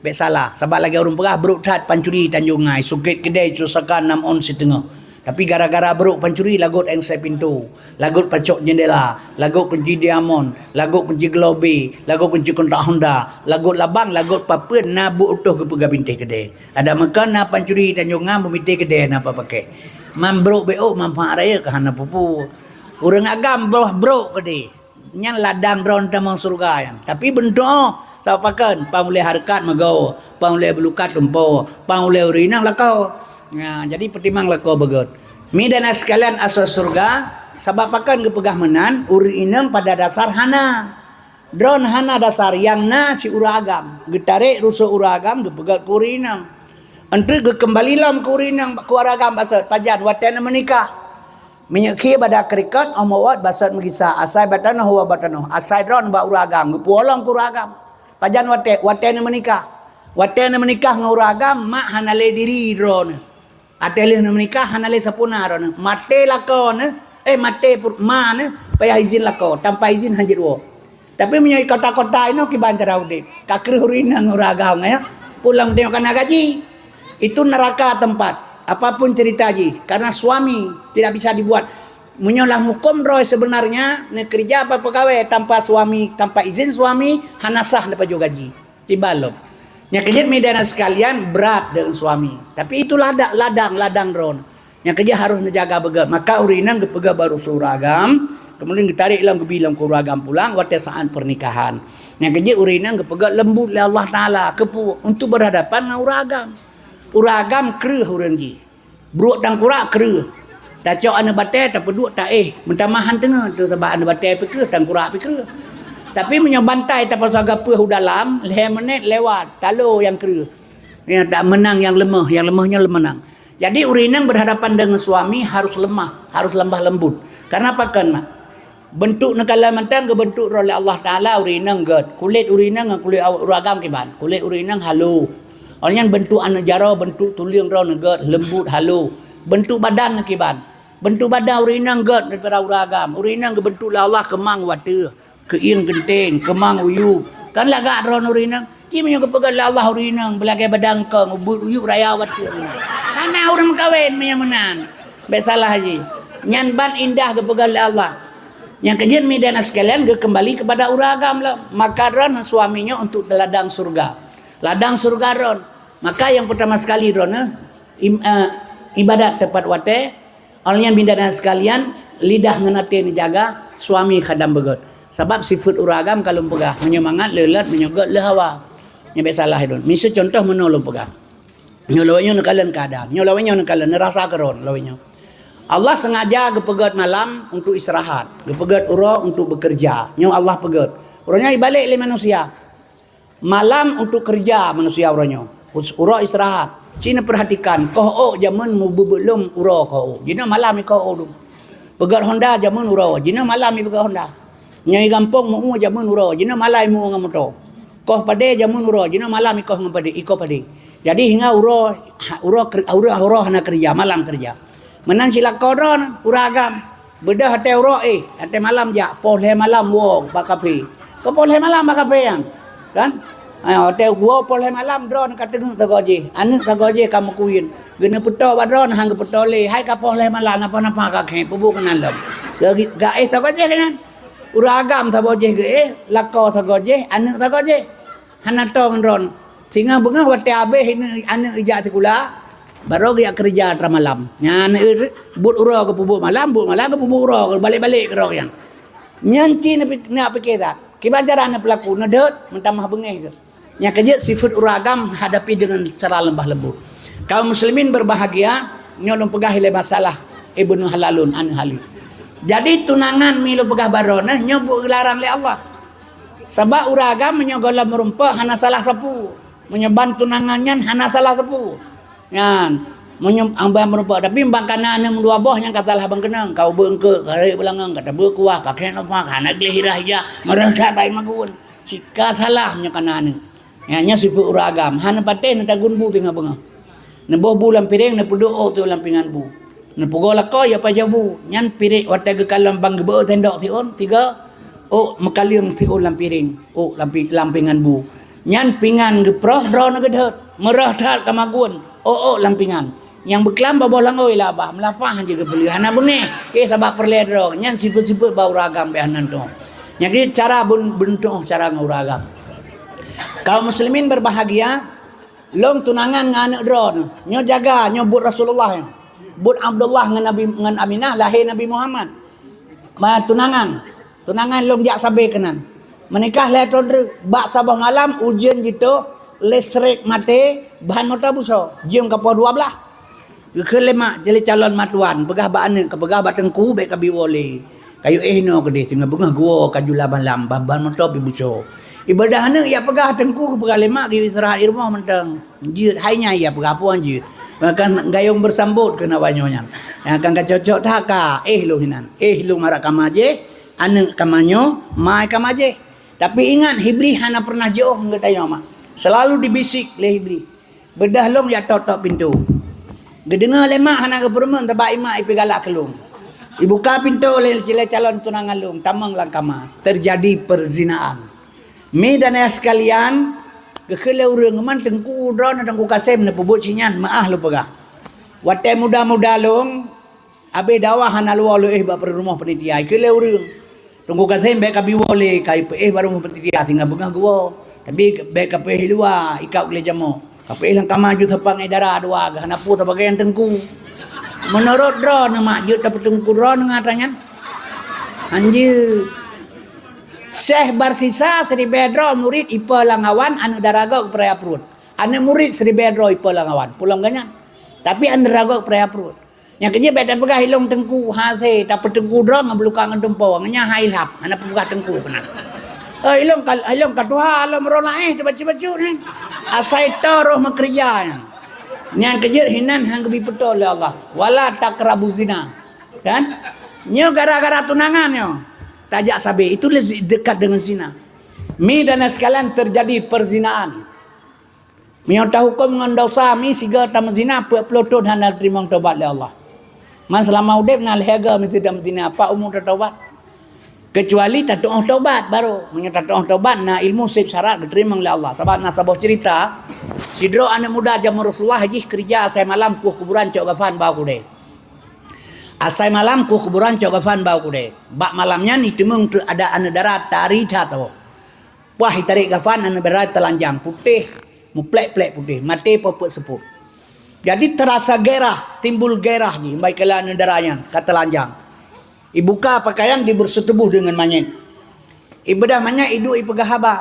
Bék salah, sabab lagée ureuëng peugah, brok that pancuri Tanjong Ngai, sukét keudée, susakan nam ôn siteungoh. Tapi gara-gara brok pancuri, lagot éngsé pintoe, lagot pacok jeundela, lagot kunci diamond, lagot kunci globe, lagot kunci kontak Honda, lagot labang, lagot papeuen na buet utoh geupeugah bintéh keudée. Adak meukan na pancuri Tanjong Ngai, beumintéh keudée na papaké. Man brok bék ôk, manfaat rayeuk ka hana peue-peue. Ureuëng agam boh brok keudeh. Nyan ladang droe tamong syeuruga nyan. Tapi beuntoh, sabab pakon, pang ulée hareukat meugoe, pang ulée beulukat lumpoe, pang ulée ureuëng inong lakoe. Nah, jadi peutimang lakoe beugét. Mideuna sekalian asoe syeuruga, sabab pakon geupeugah meunan, ureuëng inong pada dasar hana. Droe hana dasar, nyang na si ureuëng agam. Geutarek rusoh ureuëng agam geupeugét keu ureuëng inong. Enteuk geukeumbali lom keu ureuëng inong, keu ureuëng agam bacut, pajan watée na meunikah. Meunyoe khie bada keurikot, óh meuwot bacut meugisa, asai bak tanoh woe bak tanoh, asai droe bak ureuëng agam, geupuwoe lom keu ureuëng agam. Pajan watée, watée na meunikah. Watée na meunikah ngon ureuëng agam, mak hana lé diri droeneuh. Até lheueh na meunikah hana lé sapeue na droeneuh. Maté lakoe neuh, eh, maté pur-, ma neuh, payah izin lakoe, tanpa izin han jeuet woe. Tapi meunyoe di kota-kota inoe kiban cara udeb, ka kreueh ureuëng inong ngon ureuëng agam nyan, pulang teuh ka na gaji. Itu neraka tempat. Apapun cerita jih, karena suami tidak bisa dibuat. Meunyoe lam huköm droe seubeunarnya, neukeureuja apa peugawée tanpa suami, tanpa izin suami, hana sah neupajoh gaji. Tiba lom. Nyang keujeuet mideuna sekalian, brat deungon suami. Tapi itulah da-, ladang, ladang droe. Nyang keujeuet harôh neujaga beugét. Maka ureuëng inong geupeugét bak rusoh ureuëng agam, keumudian geutarek lom geubi lom keu ureuëng agam pulang watée saát pernikahan. Nyang keujeuet ureuëng inong geupeugét leumbut lé Allah Taala, keupeue? Untuk berhadapan ngon ureuëng agam. Ureuëng agam kreueh ureuëng jih. Brok tangkurak kreueh. Tacok aneuëk batée tapeuduek taéh, meutamah han teungoh, sabab aneuëk batée pih kreueh, tangkurak pih kreueh. Tapi meunyoe bantai tapasah gapeueh u dalam, lhée menit lewat, talo nyang kreueh. Nyang tak menang nyang leumoh, nyang leumoh nyoe leumeunang. Jadi ureuëng inong berhadapan dengan suami harus lemah, harus lemah lembut. Karena pakon, mak? Beuntuk neukalon mantong geubeuntuk droe lé Allah Taala, ureuëng inong gét. Kulét ureuëng inong ngon kulét ureuëng agam kiban. Kulét ureuëng inong halo. Awaknyan beuntuk aneuëk jaroe, beuntuk tuleueng droe gét, leumbut, halo. Beuntuk badan kiban. Beuntuk badan ureuëng inong gét daripada ureuëng agam. Ureuëng inong geubeuntuk lé Allah keumang watée, keuieng geunteng, keumang uyueb. Kan lagak droe ureuëng inong. Ci meunyoe geupeugét lé Allah ureuëng inong beulagée badan kong, ubeuet uyueb raya watée. Hana ureuëng meukawen meunyoe meunan. Bék salah jih. Nyan ban indah geupeugét lé Allah. Nyang keujeuet mideuna sekalian geukeumbali keupada ureuëng agam lom. Maka droe suami nyoe untuk teuladang syeuruga. Ladang syeuruga droe. Maka nyang peutama sekali droe, im-, eh, iébadat teupat watée, awaknyan mideuna sekalian, lidah ngon até neujaga, suami khadam beugét. Sabab sifeuet ureuëng agam ka lôn peugah, meunyoe mangat le lôt, meunyoe gét le hawa. Nyan bék salah droe. Miseue contoh meunoe lôn peugah. Nyoe lawét nyoe neukalon keuadaan. Nyoe lawét nyoe neukalon, neurasa keudroe lawét nyoe. Allah sengaja geupeugét malam untuk istirahat, geupeugét uroe untuk bekerja. Nyoe Allah peugét. Uroe nyoe ibalek lé manusia. Malam untuk kerja manusia uroe nyoe. Us-, uroe istirahat. Ci neupeurhatikan, koh ôk jameun meubeubeuet lom uroe koh ôk. Jinoe malam ikoh ôk dum. Peugét honda jameun uroe. Jinoe malam ipeugét honda. Nyang i gampông meu-ue jameun uroe, jinoe malam meu-ue ngon moto. Koh padé jameun uroe, jinoe malam ikoh ngon padé, ikoh padé. Jadi hingga uroe, uroe, uroe, uroe hana keureuja, malam keureuja. Meunan silakoe droeneuh, ureueng agam. Beudôh até uroe, eh, até malam jak, poh lhée malam woe bak kafe. Keu poh lhée malam bak kafe nyan. Kan? Ha, até woe poh lhée malam droeneuh ka teungeut sagoe jih. Aneuëk sagoe jih ka meukuyun. Geuneuk peutoe bak droeneuh han geupeutole. Hai ka poh lhée malam, napa-napa ka khém, peubuet keunan lom. Ga-, gaéh sagoe jih keunan. Ureueng agam saboh jih geuéh, lakoe sagoe jih, aneuëk sagoe jih. Hana toe ngon droeneuh. Singoh beungoh watée habéh aneuëk, aneuëk ijak sikula, barô geujak keureuja atra malam. Nyan, eh, buet uroe geupeubuet malam, buet malam geupeubuet uroe, balek-balek keudroe nyan. Nyan cit neupi-, neupike that. Kiban cara neupeulaku, neudeuet, meutamah beungéh geuh. Nyang keujeuet sifeuet ureueng agam hadapi deungon secara leumbah lembut. Kaum muslimin berbahagia, nyoe lôn peugah ilée masalah Ibnu Halalun aneuëk Halid. Jadi tunangan mi lôn peugah baroe nyoe, nyoe buet geularang lé Allah. Sabab ureueng agam meunyoe gohlom meurumpok hana salah sapeue. Meunyoe ban tunangan nyan hana salah sapeue. Nyan, meunyoe ban meurumpok, tapi ban kana aneuëk meudua boh nyan ka salah ban keunong, ka ubeut eungkôt, ka rhot beulangong, ka tabeuet kuah, ka khém lumpah, ka hana gleh irah ija, meureuh that bai magun. Sika salah meunyoe kana aneuëk. Nyan, nyan sifeuet ureueng agam, hana patéh neutagun bu teungoh beungoh. Neuboh bu lam piréng, neupeuduek ôk teuk lam pingan bu. Neupeugoe lakoe, ya pajoh bu. Nyan piréng watée geukalon ban geubeuet sendok siôn, tiga, ôk meukaleueng siôn lam piréng, ôk lam pi-, lam pingan bu. Nyan pingan geuproh, droeneuh geudeuet. Meureuh that ka magun, ôk-ôk lam pingan. Nyang beuklam babah langôi lah bah, meulapah jih geupeuleueh, hana beungéh. Eh, sabab peureulée droe, nyan sifeuet-sifeuet bak ureueng agam bék hana tueng. Nyang keu cara bun-, beuntoh cara ngon ureueng agam. Kaum muslimin berbahagia, lôn tunangan ngon aneuëk droeneuh. Nyoe jaga, nyoe buet Rasulullah nyoe. Buet Abdullah ngon Nabi, ngon Aminah lahé Nabi Muhammad. Ma tunangan. Tunangan lôn jak sabe keunan. Meunikah lhée thon treuk, bak saboh malam ujeuen jitôh, listrik maté, ban moto busoe. Jeuem ka poh dua blaih. Geukheun lé mak, jeuet lé calon matuan, peugah bak aneuëk, ka peugah bak teungku, bék kabi woe lé. Kayue éh inoe keudeh, singoh beungoh geuwoe ka jula malam, ban, ban moto pih busoe. Ibadah aneuëk ya peugah teungku, geupeugah lé mak, geuistirahat i rumoh mantong. Jeuet, hai nyan ya peugah peue jeuet. Kan gayong beusambot keu na banyoe nyan. Nyang kan ka cocok that ka, éh lôn hinan. Éh lôn marak kama jih, aneuëk kama nyoe, mai kama jih. Tapi ingat, Iblih hana pernah jiôh ngon geutanyoe mak. Selalu dibisik lé Iblih. Beudôh lôn jak tok-tok pintoe. Geudeungoe lé mak hana geupeurumeun, teuma imak ipeugalak keu lôn. Ibuka pintoe lé, lé calon tunangan lôn, tamong lam kama. Terjadi perzinaan. Mi dan ayah sekalian, geukheun lé ureuëng, man teungku droeneuh, Teungku Kasem neupeubuet si nyan, meuáh lôn peugah. Watée muda-muda lôn, abéh dakwah hana luwa lôn éh bak rumoh panitia, geukheun lé ureuëng. Teungku Kasem bék kabi woe lé, ka ipeuéh bak rumoh panitia, singoh beungoh geuwoe. Tapi bék kapeuéh luwa, ikab gleh jamok. Kapeuéh lam kama jeuet sapang éh dara dua, hana peue sabagai nyang teungku. Meunurot droeneuh mak jeuet tapeuteungku droeneuh ngon atra nyan? Hanjeuet. Syekh Barsisa siribée droe murit ipe lam awan, aneuëk dara gob geupeuraya pruet. Aneuëk murit siribée droe ipe lam awan, peue lom geuh nyan. Tapi aneuëk dara gob geupeuraya pruet. Nyang keujeuet bék tapeugah ilôn teungku, hase tapeuteungku droe ngon beuluka ngon tumpo, ngon nyan hai lhab, hana peugah teungku keunan. Eh, ilôn ka, ilôn ka tuha lom roh laén teubacut-bacut nyan. Asai ta roh meukeureuja nyan. Nyang keujeuet hinan han geubi peutoe lé Allah. Wala taqrabu zina. Kan? Nyoe gara-gara tunangan nyoe. Tajak sabe, itu le-, dekat dengan zina. Mi dan sekalian terjadi perzinaan. Meunyoe tahuköm ngon desya mi sigoe tameuzina peuet ploh thon hana teurimong tobat lé Allah. Man seulama udeb na lhée goe meusti tameuzina, pat umu tatobat? Keucuali tatuoh tobat barô. Meunyoe tatuoh tobat na ilmu seb syarat geuteurimong lé Allah. Sabab na saboh ceurita, sidroe aneuëk muda jameun Rasulullah jih keureuja asai malam kueh kuburan cok gafan ba u keudée. Asai malam kueh kuburan cok gafan ba u keudée. Bak malam nyan jiteumeung teuk adak aneuëk dara tari that saboh. Wah, itarek gafan aneuëk dara teulanjang, putéh, muplek-plek putéh, maté peuet-peuet seupôt. Jadi teurasa gairah, timbul gairah jih, baikala aneuëk dara nyan ka teulanjang. Ibuka pakaian, dibeureuseue tuboh deungon manyét. Ibeudah manyét, iduek ipeugah haba.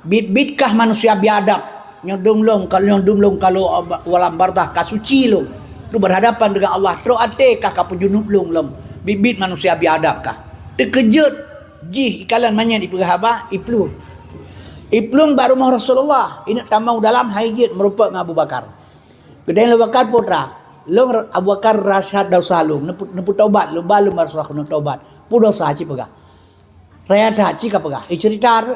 Bit-bit kah manusia biadab, nyoe dum lôn ka, nyoe dum lôn ka lôn walam bardah, ka suci lôn. Lôn berhadapan dengan Allah, trok até kah ka peujunub lôn lom. Bit-bit manusia biadab kah. Teukeujot jih ikalon manyét ipeugah haba, iplueng. Iplueng bak rumoh Rasulullah, ineuk tamong dalam hai jeuet meurumpok ngon Abu Bakar. Geudeh Abu Bakar, "Putra, lôn Abu Bakar rasa desya lôn, neupeu-, neupeutobat lôn, ba lôn Rasulullah keuneuk tobat. Peue desya cit peugah." Raya that cit ka peugah. Iceurita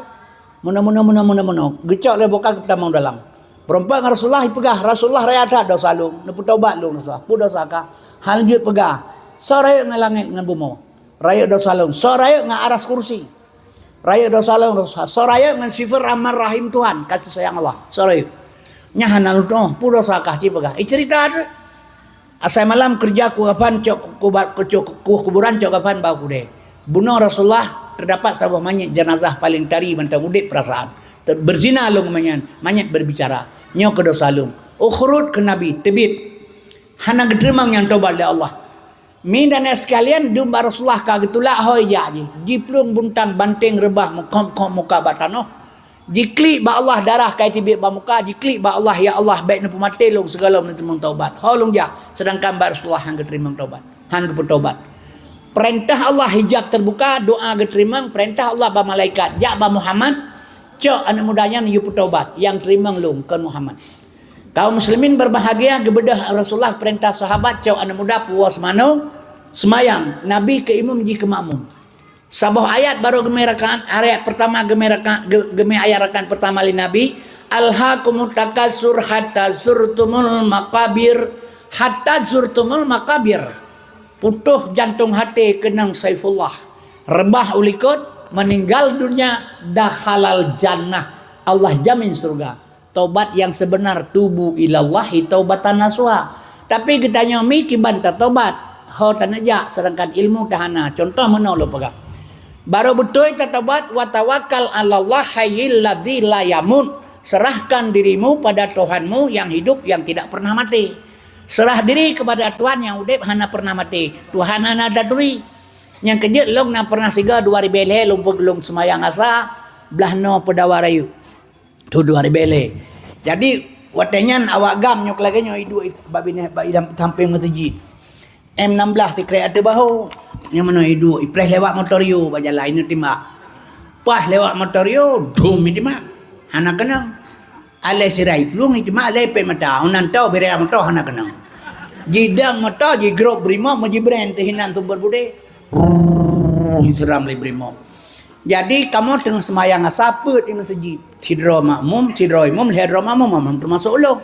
meunoe-meunoe, meunoe-meunoe, meunoe. Geucok lé Abu Bakar geupeutamong dalam. Beureumpok ngon Rasulullah, jipeugah, "Rasulullah, raya that dosa lôn, neupeutobat lôn Rasulullah." "Peue dosa kah?" Hana jeuet peugah, "Soe rayeuk ngon langét ngon bumoe?" Rayeuk dosa lôn. "Soe rayeuk ngon aras kursi?" Rayeuk dosa lôn, dosa. "Soe rayeuk ngon sifeut Rahman Rahim Tuhan, kasih sayang Allah?" "Soe rayeuk." "Nyan hana lôn tu'oh, peue dosa kah?" Ci peugah. Iceurita teuk. Asai malam keureuja kueh kafan, cok kuba-, cok kueh kuburan, cok kafan bak udée. Bunoe Rasulullah, teudapat saboh manyét jeunazah paleng tari mantong udeb peurasaan. Te-, beuzina lôn ngon manyét, manyét beurbicara. "Nyoe keu dosa lôn." Ukhrud keu Nabi, teubiet. Hana geuteurimong nyang tobat lé Allah. Mi dan sekalian, dum bak Rasulullah ka geutulak, hôi jak jih. Jiplueng buntang banteng reubah meukhom-khom muka bak tanoh. Jiklik bak Allah darah ka jiteubiet bak muka, jiklik bak Allah, "Ya Allah, bék neupeumaté lôn sigohlom neuteurimong taubat." Ho lôn jak, seudangkan bak Rasulullah han geuteurimong taubat, han geupeutobat. Peurintah Allah hijab teubuka, doa geuteurimong, peurintah Allah bak malaikat, "Jak bak Muhammad, cok aneuk muda nyan yue peutobat, nyang teurimong lôn kon Muhammad." Kaum muslimin berbahagia, geubeudôh Rasulullah peurintah sahabat cok aneuk muda puwoe seumanoe, seumayang, Nabi keu imum jih keu makmum. Saboh ayat barô geumé rakaat, ayat pertama geumé rakaat, ge-, geumé ayat rakaat pertama lé Nabi, "Alhakumut takatsur hatta zurtumul maqabir." Hatta zurtumul maqabir. Putôh jantông haté keunong Saifullah. Reubah u likot, meuninggai dunia, dakhalal jannah. Allah jamin syeuruga. Tobat nyang seubeuna, tubu ilallahi taubatan nasuha. Tapi geutanyoe mi kiban tatobat, ho taneujak, seudangkan ilmu tahana. Contoh meunoe lôn peugah. Barô beutôi tatobat, "Wa tawakkal 'alallah hayyil ladzi la yamut." Serahkan dirimu pada Tuhanmu yang hidup, yang tidak pernah mati. Serah diri kepada Tuhan yang udeb hana pernah mati. Tuhan hana taturi. Nyang keujeuet lôn na pernah sigoe dua ribée lhée lôn pe-, lôn seumayang asa, blaih noe peudawa rayeuk. Tu dua ribée lhée. Jadi, watée nyan awak GAM nyoe lagée nyoe iduek bak binéh, bak idam sampéng meuseujid. M enam belas sikrek ateueh bahô. Nyang meunoe iduek, ipreh lewat motor yo bak jalan, ineuk timbak. Pas lewat motor yo, dum itimbak. Hana keunong. Alai sirai plueng itimbak, alai pet mata. Unan tau bira motor hana keunong. Jidong motor, jigrôp brimob, meujibrén teuh inan sumber budé. Brrrr, jiseram lé brimob. Jadi, kamoe teungoh seumayang asa peuet di meuseujid. Sidroe makmum, sidroe imum, lhée droe makmum, makmum teumasok ulôn.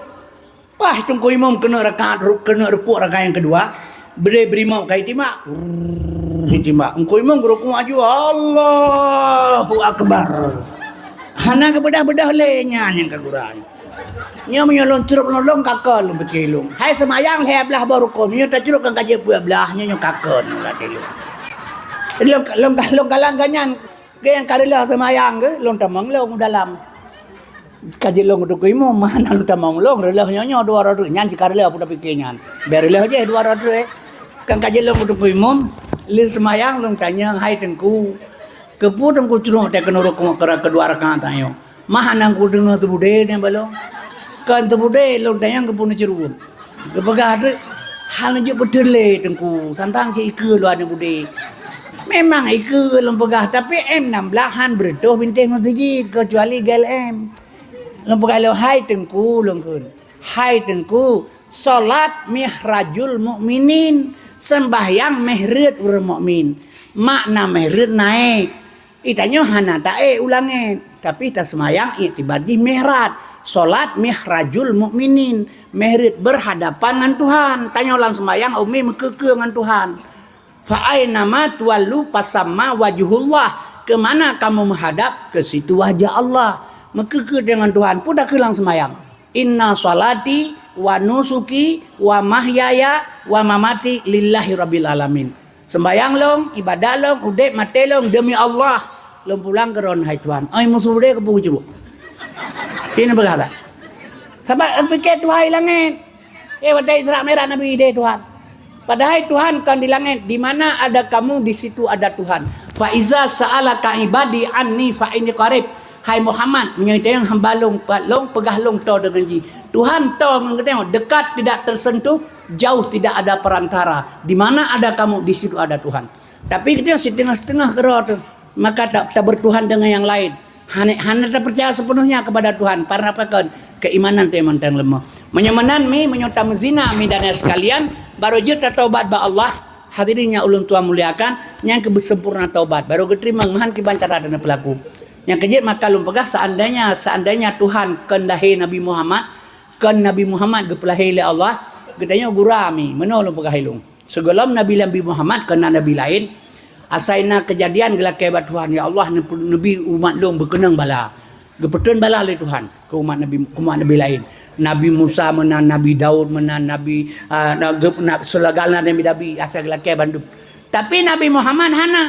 Pas teungku imum keuneuk rakaat ru-, keuneuk rukuk rakaat nyang keudua, bri-, brimob ka itimbak. Brrrr, itimbak. Teungku imum geurukuk aju, "Allahu Akbar." Hana geubeudôh-beudôh lé nyan nyang ka gura nyoe. Nyoe meunyoe lôn crok lôn, lôn ka kon lôn piké lôn. Hai seumayang lhée blaih boh rukon, meunyoe tacrok kan ka jeuet peuet blaih, nyoe, nyoe ka kon lôn ka tilok. Lôn, lôn, lôn kalon gobnyan, gobnyan ka reuloh seumayang geuh, lôn tamong lôn u dalam. Ka jilong teungku imum, hana lôn tamong lôn, reuloh nyoe, nyoe dua droe nyan cit ka reuloh peue tapiké nyan. Bèk reuloh jih dua droe. Kan ka jilong teungku imum, lheueh seumayang lôn tanyong, "Hai teungku, keupeue teungku crok teuh keuneuk rukuk keu ra-, keudua rakaat tanyoe?" Mah hana kudeungoe teubudé nyan bak lôn. Kon teubudé lôn tanyong keupeue neucrok. Geupeugah teuk, "Hana jeuet peuteulé teungku, tantang cit ikeue lôn aneuk budé." Memang ikeue lôn peugah, tapi M enam belas han beureutoh bintéh meuseujid, keucuali G L M. Lôn peugah lôn, "Hai teungku," lôn kheun. "Hai teungku, solat mihrajul mukminin, sembahyang méh reuet ureuëng mukmin." Makna méh reuet naék. Tanyoe hana taék u langét, tapi taseumayang iktibar jih mihraj. Solat mihrajul mukminin, méh reuet berhadapan ngon Tuhan. Tanyoe lam seumayang umi meukeue-keue ngon Tuhan. "Fa ainama tuwallu fasamma wajhullah." Ke mana kamu menghadap, ke situ wajah Allah. Meukeue-keue deungon Tuhan, peue takheun lam seumayang. "Inna sholati wa nusuki wa mahyaya wa mamati lillahi rabbil alamin." Sembayang lôn, ibadat lôn, udeb maté lôn demi Allah. Lôn pulang keu Droeneuh hai Tuhan. Oi musoh udeb keupeue geucrok. Pi neupeugah that. Sabab lôn piké Tuhan i langét. Eh, watée Isra Mi'raj Nabi ideh Tuhan. Padahai Tuhan kon di langét, "Di mana ada kamu, di situ ada Tuhan." "Fa iza sa'alaka ibadi anni fa inni qarib." Hai Muhammad, meunyoe tanyong hamba lôn, lôn peugah lôn toe deungon jih. Tuhan toe ngon geutanyoe, dekat tidak tersentuh, jauh tidak ada perantara. Di mana ada kamu, di situ ada Tuhan. Tapi geutanyoe siteungoh-siteungoh keudroe teuh. Maka ta-, tabertuhan deungon nyang laén. Hana, hana tapeucaya sepenuhnya kepada Tuhan. Karena apa kon? Keimanan teuh mantong leumoh. Meunyoe meunan mi, meunyoe tameuzina mi dan nyang sekalian, barô jeuet tatobat bak Allah. Hadirin nyang ulôn tuan muliakan, nyang keu beusempurna taubat, barô geuteurimong meuhan kiban cara dan peulaku. Nyang keujeuet maka lôn peugah, seandainya, seandainya Tuhan kon lahé Nabi Muhammad, kon Nabi Muhammad geupeulahé lé Allah, geutanyoe gura mi, meunoe lôn peugah ilong. Sigohlom Nabi, Nabi Muhammad kon na nabi laén, asai na keujadian geulakée bak Tuhan, "Ya Allah, neubi umat lôn beukeunong bala." Geupeutrön bala lé Tuhan keu umat nabi, keu umat nabi laén. Nabi Musa meunan, Nabi Daud meunan, Nabi, ah, na-, geup-, na-, seulagala nabi-nabi asai geulakée bandum. Tapi Nabi Muhammad hana.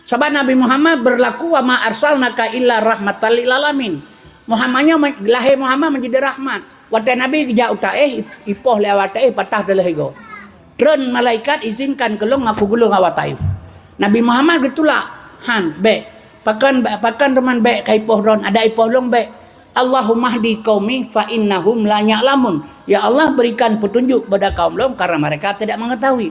Sabab Nabi Muhammad beurlaku, "Wa ma arsalnaka illa rahmatan lil alamin." Muhammad nyoe me-, lahé Muhammad menjadi rahmat. Watée Nabi geujak u Taéh, i-, ipoh lé awak Taéh, patah teuh lhée goe. Trön malaikat, "Izinkan keu lôn aku geulong awak Taif." Nabi Muhammad geutulak, "Han, bék. Pakon, pakon teuma bék ka ipoh droen, adak ipoh lôn bék. Allahumma hdi qaumi fa innahum la ya'lamun." Ya Allah, berikan petunjuk kepada kaum lôn karena mereka tidak mengetahui.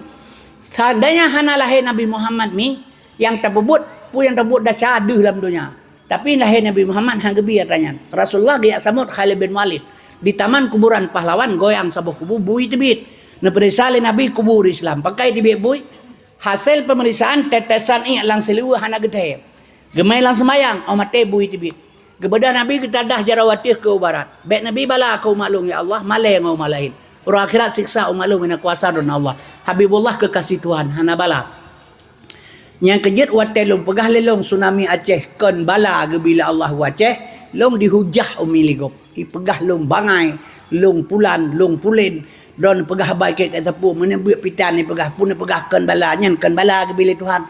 Seandainya hana lahé Nabi Muhammad mi, nyang tapeubuet, peue nyang tapeubuet desya deuh lam donya. Tapi lahé Nabi Muhammad han geubi atra nyan. Rasulullah geujak sambot Khalid bin Walid. Di Taman Kuburan Pahlawan goyang saboh kubu, bui teubiet. Neupeuriksa lé Nabi kubu ureuëng Islam. Pakon teubiet bui? Hasé peumeriksaan tetesan iék lam siliwoe hana geuthèe. Geumai lam seumayang, 'oh maté bui teubiet. Geubeudôh Nabi geutadah jaroe ateueh keu u barat. "Bék neubi bala keu umat lôn, ya Allah, malée ngon umat laén. Uroe akhirat siksa umat lôn, na kuasa Droeneuh Allah." Habibullah kekasih Tuhan, hana bala. Nyang keujeuet watée lôn peugah lé lôn tsunami Aceh kon bala geubi lé Allah u Aceh, lôn dihujah umi lé gob. Ipeugah lôn bangai, lôn pulan, lôn pulen. Droeneuh peugah haba ikét ka teupeu, meuneubeuet pitan ipeugah, peue neupeugah kon bala, nyan kon bala geubi lé Tuhan.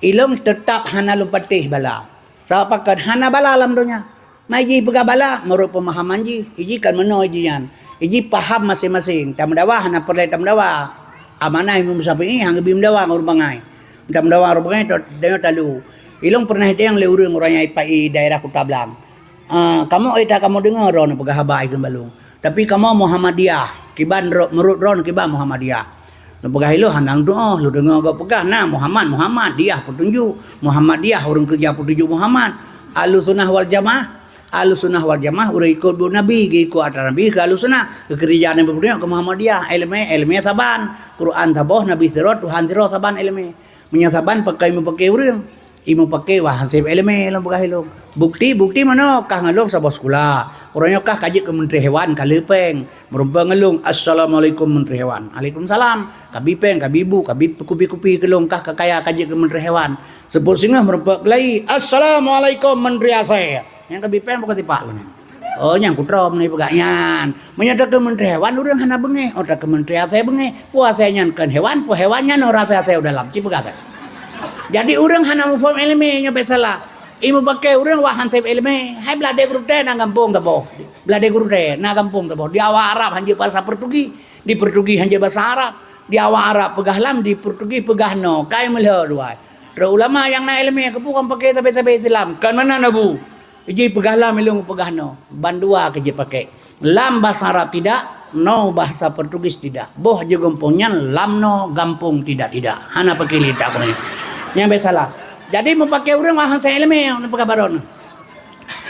Ilôn teutab hana lôn patéh bala. Sabab pakon hana bala lam donya. Mai jih peugah bala meurot peumahaman jih, iji kan meunoe jih nyan. Iji paham maséng-maséng. Tameudawa hana peureulée tameudawa. Amanah Imam Syafi'i han geubi meudawa ngon ureuëng bangai. Tameudawa ureuëng bangai, tanyoe talu. Ilôn peureunah idéng lé ureuëng, ureuëng nyang ipai daerah Kuta Blang. "Ah, kamoe éta kamoe deungoe droeneuh peugah haba ikheun bak lôn. Tapi kamoe Muhammadiyah, kiban ro-, meurot droeneuh kiban Muhammadiyah." Lôn peugah ilôn hana lôn tu'oh, lôn deungoe gob peugah na Muhammad, Muhammad, diyah peutunjuk. Muhammadiyah ureuëng keureuja peutunjuk Muhammad. Ahlussunnah wal Jamaah, Ahlussunnah wal Jamaah ureuëng ikot buet Nabi, geuikot atra Nabi keu Ahlussunnah. Geukeureuja Nabi peutunjuk keu Muhammadiyah, iéleumé, iéleumé saban. Quran saboh, Nabi sidroe, Tuhan sidroe saban iéleumé. Meunyoe saban pakon meupaké ureuëng. Imum paké wah han sép iéleumé lôn peugah ilôn. Bukti, bukti meunoe kah ngon lôn saboh sikula. Uroe nyoe kah ka jeuet keu Menteri Hewan ka lheueh péng. Meureumpok ngon lôn, "Assalamualaikum Menteri Hewan." "Alaikumsalam." Ka bi péng, ka bi bu, ka bi kupi-kupi keu lôn kah ka kaya ka jeuet keu Menteri Hewan. Seupôt singoh meureumpok keulayi, "Assalamualaikum Menteri Asèe." Nyang ka bi péng bukan tipak lôn. Oh, nyang kutroe meunyoe peugah nyan. Meunyoe takheun Menteri Hewan, ureuëng hana beungéh. Oh, takheun Menteri Asèe beungéh. Peue asèe nyan kon hewan, peue hewan nyan ureuëng asèe-asèe u dalam. Ci peugah asèe. Jadi, ureuëng hana muphom iéleumé nyoe biasalah. Imum paké ureuëng wah han sép iéleumé. Hai blah dé gurutée na gampông taboh. Blah dé gurutée na gampông taboh. Di awak Arab han jeuet bahasa Portugis, di Portugis han jeuet bahasa Arab. Di awak Arab peugah lam, di Portugis peugah no. Kai meulhö dua. Trok ulama nyang na iéleumé keupeue kon paké sabé-sabé Islam. Kon meunan Abu. Iji peugah lam ilong peugah no, bandua keu jipaké. Lam bahasa Arab tidak, no bahasa Portugis tidak. Boh jeugampông nyan lam no, gampông tidak-tidak. Hana paké litak keunoe. Nyang biasalah. Jadi meupaké ureuëng wah han sép iéleumé, peugah baron.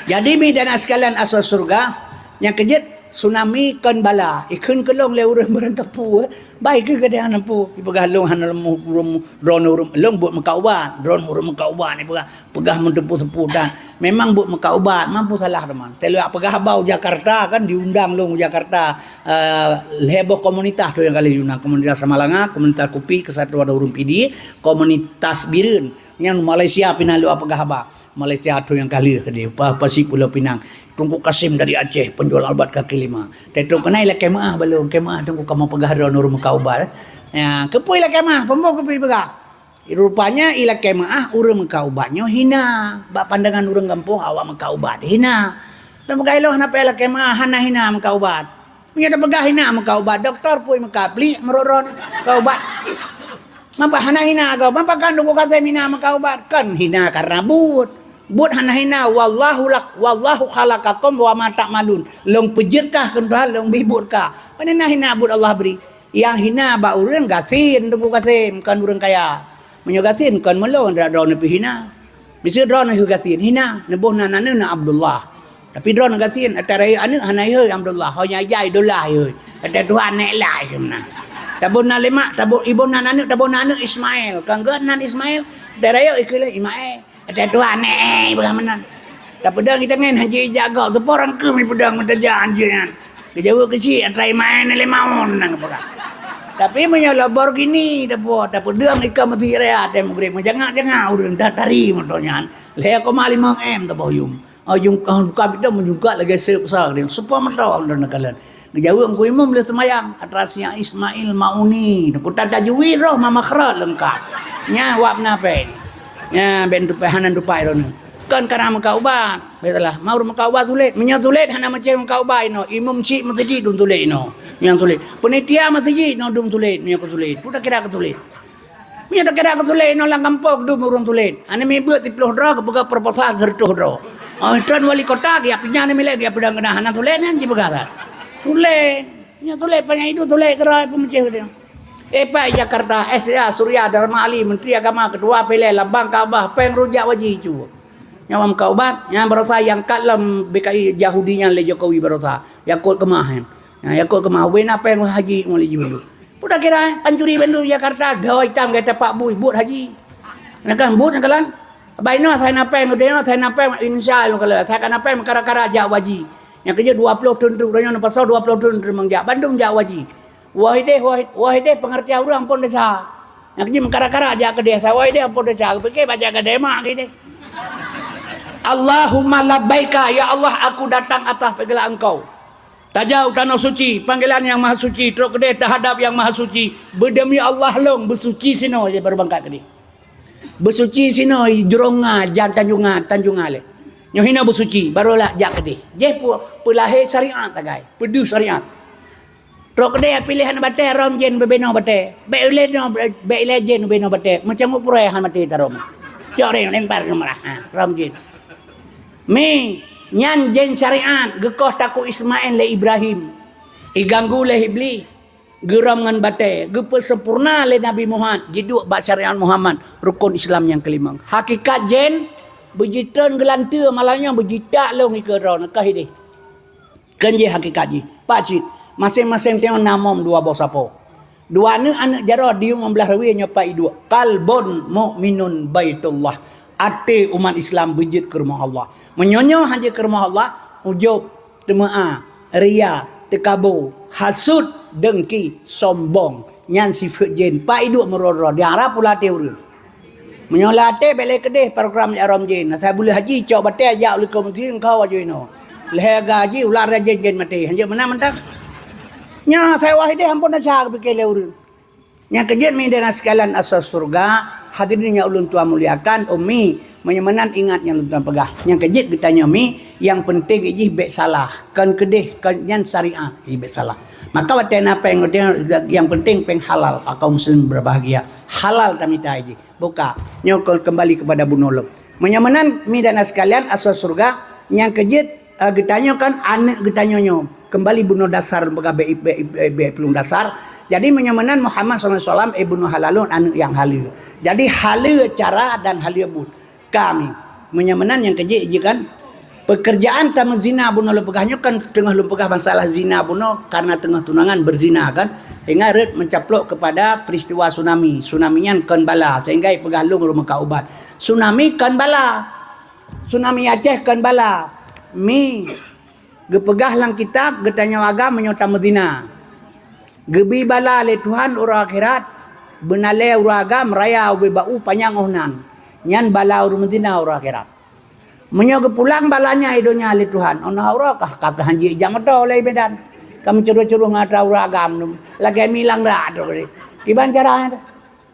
Jadi mi dan sekalian asal surga, nyang keujeuet tsunami kon bala, ikheun keu lôn lé ureuëng barangkapeue, Bah ikheun keu deh hana peue, ipeugah lôn hana leumoh ureuëng, droeneuh ureuëng, lôn buet meukat ubat, droeneuh ureuëng meukat ubat ipeugah, peugah meuteupeue-teupeue dan memang buet meukat ubat, mampu salah teuma. Teuh lheueh peugah haba u Jakarta kan, diundang lôn u Jakarta, eh, lhée boh komunitas tu nyang kali diundang, komunitas Samalanga, komunitas Kupi, Kesatuan Ureuëng Pidie, komunitas Bireuen, nyang Malaysia pih na lôn peugah haba. Malaysia tu nyang ka lheueh tadi, pa, pasi Pulo Pinang. Teungku Kasim dari Aceh, penjual ubat kaki lima. Teutong keunan ilakée meuáh balong, kée meuáh Teungku kamoe peugah droeneuh ureuëng meukat ubat, eh. Ya, keupeue ilakée meuáh, peue keupeue peugah. Rupanya ilakée meuáh ureuëng meukat ubat nyoe hina. Bak pandangan ureuëng gampông awak meukat ubat hina. Lôn peugah ilong hana payah lakée meuáh, hana hina meukat ubat. Meunyoe tapeugah hina meukat ubat, dokto peue meukat pliek meurot droeneuh meukat ubat. Mapa hana hina gob? Mapa kan Teungku Kasim hina meukat ubat? Kan hina karena buet. Buet hana hina, wallahu lak-, wallahu khalaqakum wa ma ta'malun. Lôn peujeuet kah keu Tuhan, lôn bi buet kah. Pane na hina buet Allah bri. Nyang hina bak ureuëng gasien Teungku Kasim, kon ureuëng kaya. Meunyoe gasien kon meulôn, droeneuh pih hina. Miseue droeneuh gasien hina, neuboh nan aneuëk na Abdullah. Tapi droeneuh gasien, ata rayeuk aneuëk hana ihôi Abdullah, ho nyang jai Dullah ihôi. Ata Tuhan nek lah ihôi meunan. Taboh nan lima, taboh iboh nan aneuëk, taboh nan aneuëk Ismail. Kan geuh nan Ismail, ata rayeuk ikheun lé Ismail. Ata Tuhan nek, eh, iboh meunan. Tapeudong itangen hanjeuet ijak gob, teupeu rangkeum ipeudong meutajak hanjeuet nyan. Geujaweueb keuchik atra imaén lé maun nang peugah. Tapi meunyoe Lamborghini teupeu tapeudong ika meuti raya tém mugreb meujangak-jangak ureuëng tatari moto nyan. Lhée koma limong M teupeu yum. Oh, jungka, buka bidong meujungka lagée seup sa dia. Seupah mata ureuëng nakalan. Geujaweueb Teungku Imum lé seumayang atra siang Ismail Mauni. Kuta tajwid roh mama khrat leungkap. Nya wab na peng. Nya ben tupai hanan tupai roh ni. Kon kana meuka ubat. Baiklah, mau meuka ubat sulet. Meunyoe sulet hana macam meuka ubat inoe. Imum cik meuseujid dum sulet inoe. Nyang sulet. Penitia meuseujid inoe dum sulet. Meunyoe keu sulet. Peue takira keu sulet. Meunyoe takira keu sulet inoe lam gampông dum ureuëng sulet. Hana mibeuet siplôh droe geupeugah proposal seureutôh droe. Oh, tron wali kota geujak pinya ni milék geujak peudong keunan hana sulet nyan jipeugah that. Sulet. Meunyoe sulet panyang idu sulet keudroe peumeucéh geutanyoe. Eh, pai Jakarta, S A, Surya, Dharma Ali, Menteri Agama, Ketua P L L, Lambang Kaabah, péng rujak waji cu. Nyawam ka ubat, nyang barosa nyang kat lom B K I Yahudi nyan lé Jokowi barosa. Yakut keumah nyan. Nyang yakut keumah, wena péng haji mulai jibeulu. Peue takira, eh, pancuri bandum Jakarta, dhoe itam gata pak bui, buet haji. Nah kan, buet nyan kalan. Bainoe sai na péng, udah nyoe sai na péng, insya Allah kalau sai ka na péng, kara-kara jak waji. Nyang keujeuet dua ploh thon trok, udah nyoe pasoe dua ploh thon trok jak, bandum jak waji. Wahideh, wahid-, wahideh pengertian ureuëng ampôn desya. Nyang keujeuet meukarak-karak jak keudeh, sa wahideh ampôn desya, geupike bak jak keudeh mak keudeh. Allahumma labbaika, ya Allah, aku datang atas panggilan Engkau. Tajak u tanoh suci, panggilan Yang Maha Suci, trok keudeh tahadap Yang Maha Suci. Beudemi Allah lôn, beusuci sinoe je baru bangkat keudeh. Beusuci sinoe jurong nga, jan tanjong nga, tanjong nga lé. Nyoe hinoe beusuci, baru lak jak keudeh. Jeh pu-, peulahé syariat tagai, peudeuh syariat. Trok keudeh piléh hana batée, rom jén beubenoe batée. Bék ulée noe, bék ilée jén beubenoe batée. Meucangok purée hana maté tarom. Cok reng lempar keu marah. Ha, rom jén. Mi, nyan jén syariat geukoh takue Ismail lé Ibrahim. Iganggu lé Iblih. Geurom ngon batée, geupeusempurna lé Nabi Muhammad, jiduek bak syariat Muhammad, rukon Islam nyang keulimong. Hakikat jén, beujitreun geulanteue malam nyoe beujitak lôn ikeue droe, neuka hideh. Kheun jih hakikat jih. Pak cit, maséng-maséng tanyoe na mom dua boh sapo. Dua aneuëk, aneuëk jaroe diyueng lam blaih ruwée nyoe pat iduek. Qalbun mukminun baitullah. Até umat Islam beujeuet keu rumoh Allah. Meunyoe nyoe hana jeuet keu rumoh Allah, ujub, teumeu'a, ria, teukabo, hasut, dengki, sombong. Nyan sifeuet jén. Pat iduek meuroro, diarah pula até ureuëng. Meunyoe lam até bék lé keudeh program jak rom jén. Asai buleuen haji cok batée jak u likot meuseujid keu aju inoe. Lhée gaji ular jén-jén maté. Hanjeuet meunan mantong. Nyan asai wahideh ampôn desya geupike lé ureuëng. Nyang keujeuet mi dan sekalian asoe syeuruga, hadirin nyang ulôn tuan muliakan, Umi, meunyoe meunan ingat nyang ulôn tuan peugah. Nyang keujeuet geutanyoe mi, nyang penting jih bék salah. Kon keudeh, kon nyan syariat, jih bék salah. Maka watée na péng, nyang penting péng halal, kaum muslim berbahagia. Halal tamita jih. Buka. Nyoe ke-, kembali kepada bunoe lom. Meunyoe meunan, mi dan sekalian, asoe syeuruga, nyang keujeuet, eh, geutanyoe kan aneuëk geutanyoe nyoe. Kembali bunoe dasar peugah bék, bék, bék, bék peulung dasar. Jadi meunyoe meunan Muhammad sallallahu alaihi wasallam, eh, bunoe halalon aneuëk nyang haleue. Jadi haleue cara dan haleue buet. Kami. Meunyoe meunan nyang keujeuet jih kan. Pekerjaan tameuzina bunoe lôn peugah nyoe kan teungoh lôn peugah masalah zina bunoe karena teungoh tunangan berzina kan. Ingat rot mencaplok kepada peristiwa tsunami. Tsunami nyan kon bala sehingga ipeugah lôn rumoh ka ubat. Tsunami kon bala. Tsunami Aceh kon bala. Mi geupeugah lam kitab geutanyoe agam meunyoe tameuzina. Geubi bala lé Tuhan uroe akhirat, beunalée uroe agam raya ubé bau panyang óh nan. Nyan bala ureuëng meuzina uroe akhirat. Meunyoe geupulang bala nyan i donya lé Tuhan, óh nan uroe kah ka keuhanjeuet jak moto lé Medan. Ka meucuroh-curoh ngon atra uroe agam, lagée milang rak tu. Kiban cara nyan tu.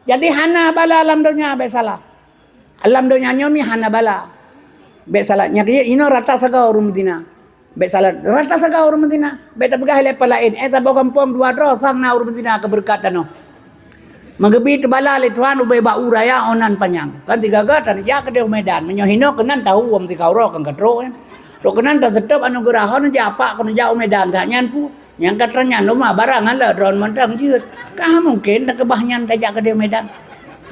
Jadi hana bala lam donya bék salah. Lam donya nyoe mi hana bala. Bék salah. Nyang keujeuet inoe rata sagoe ureuëng meuzina. Bék salah. Rata sagoe ureuëng meuzina. Bék tapeugah lé peue laén. Eh, saboh gampông dua droe sang na ureuëng meuzina keu beureukat tanoh. Meugeubi teubala lé Tuhan ubé bau raya óh nan panyang. Kan tiga-tiga tan jak keudeh u Medan. Meunyoe hinoe keunan tahu wong tika uroe kan ka trok nyan. Trok keunan taseutop anugeurah óh nan jak apak keunan jak u Medan. Dak nyan pu. Nyang ka trok nyan lom barang hala droen mantong jeuet. Ka mungken takeubah nyan tajak keudeh Medan.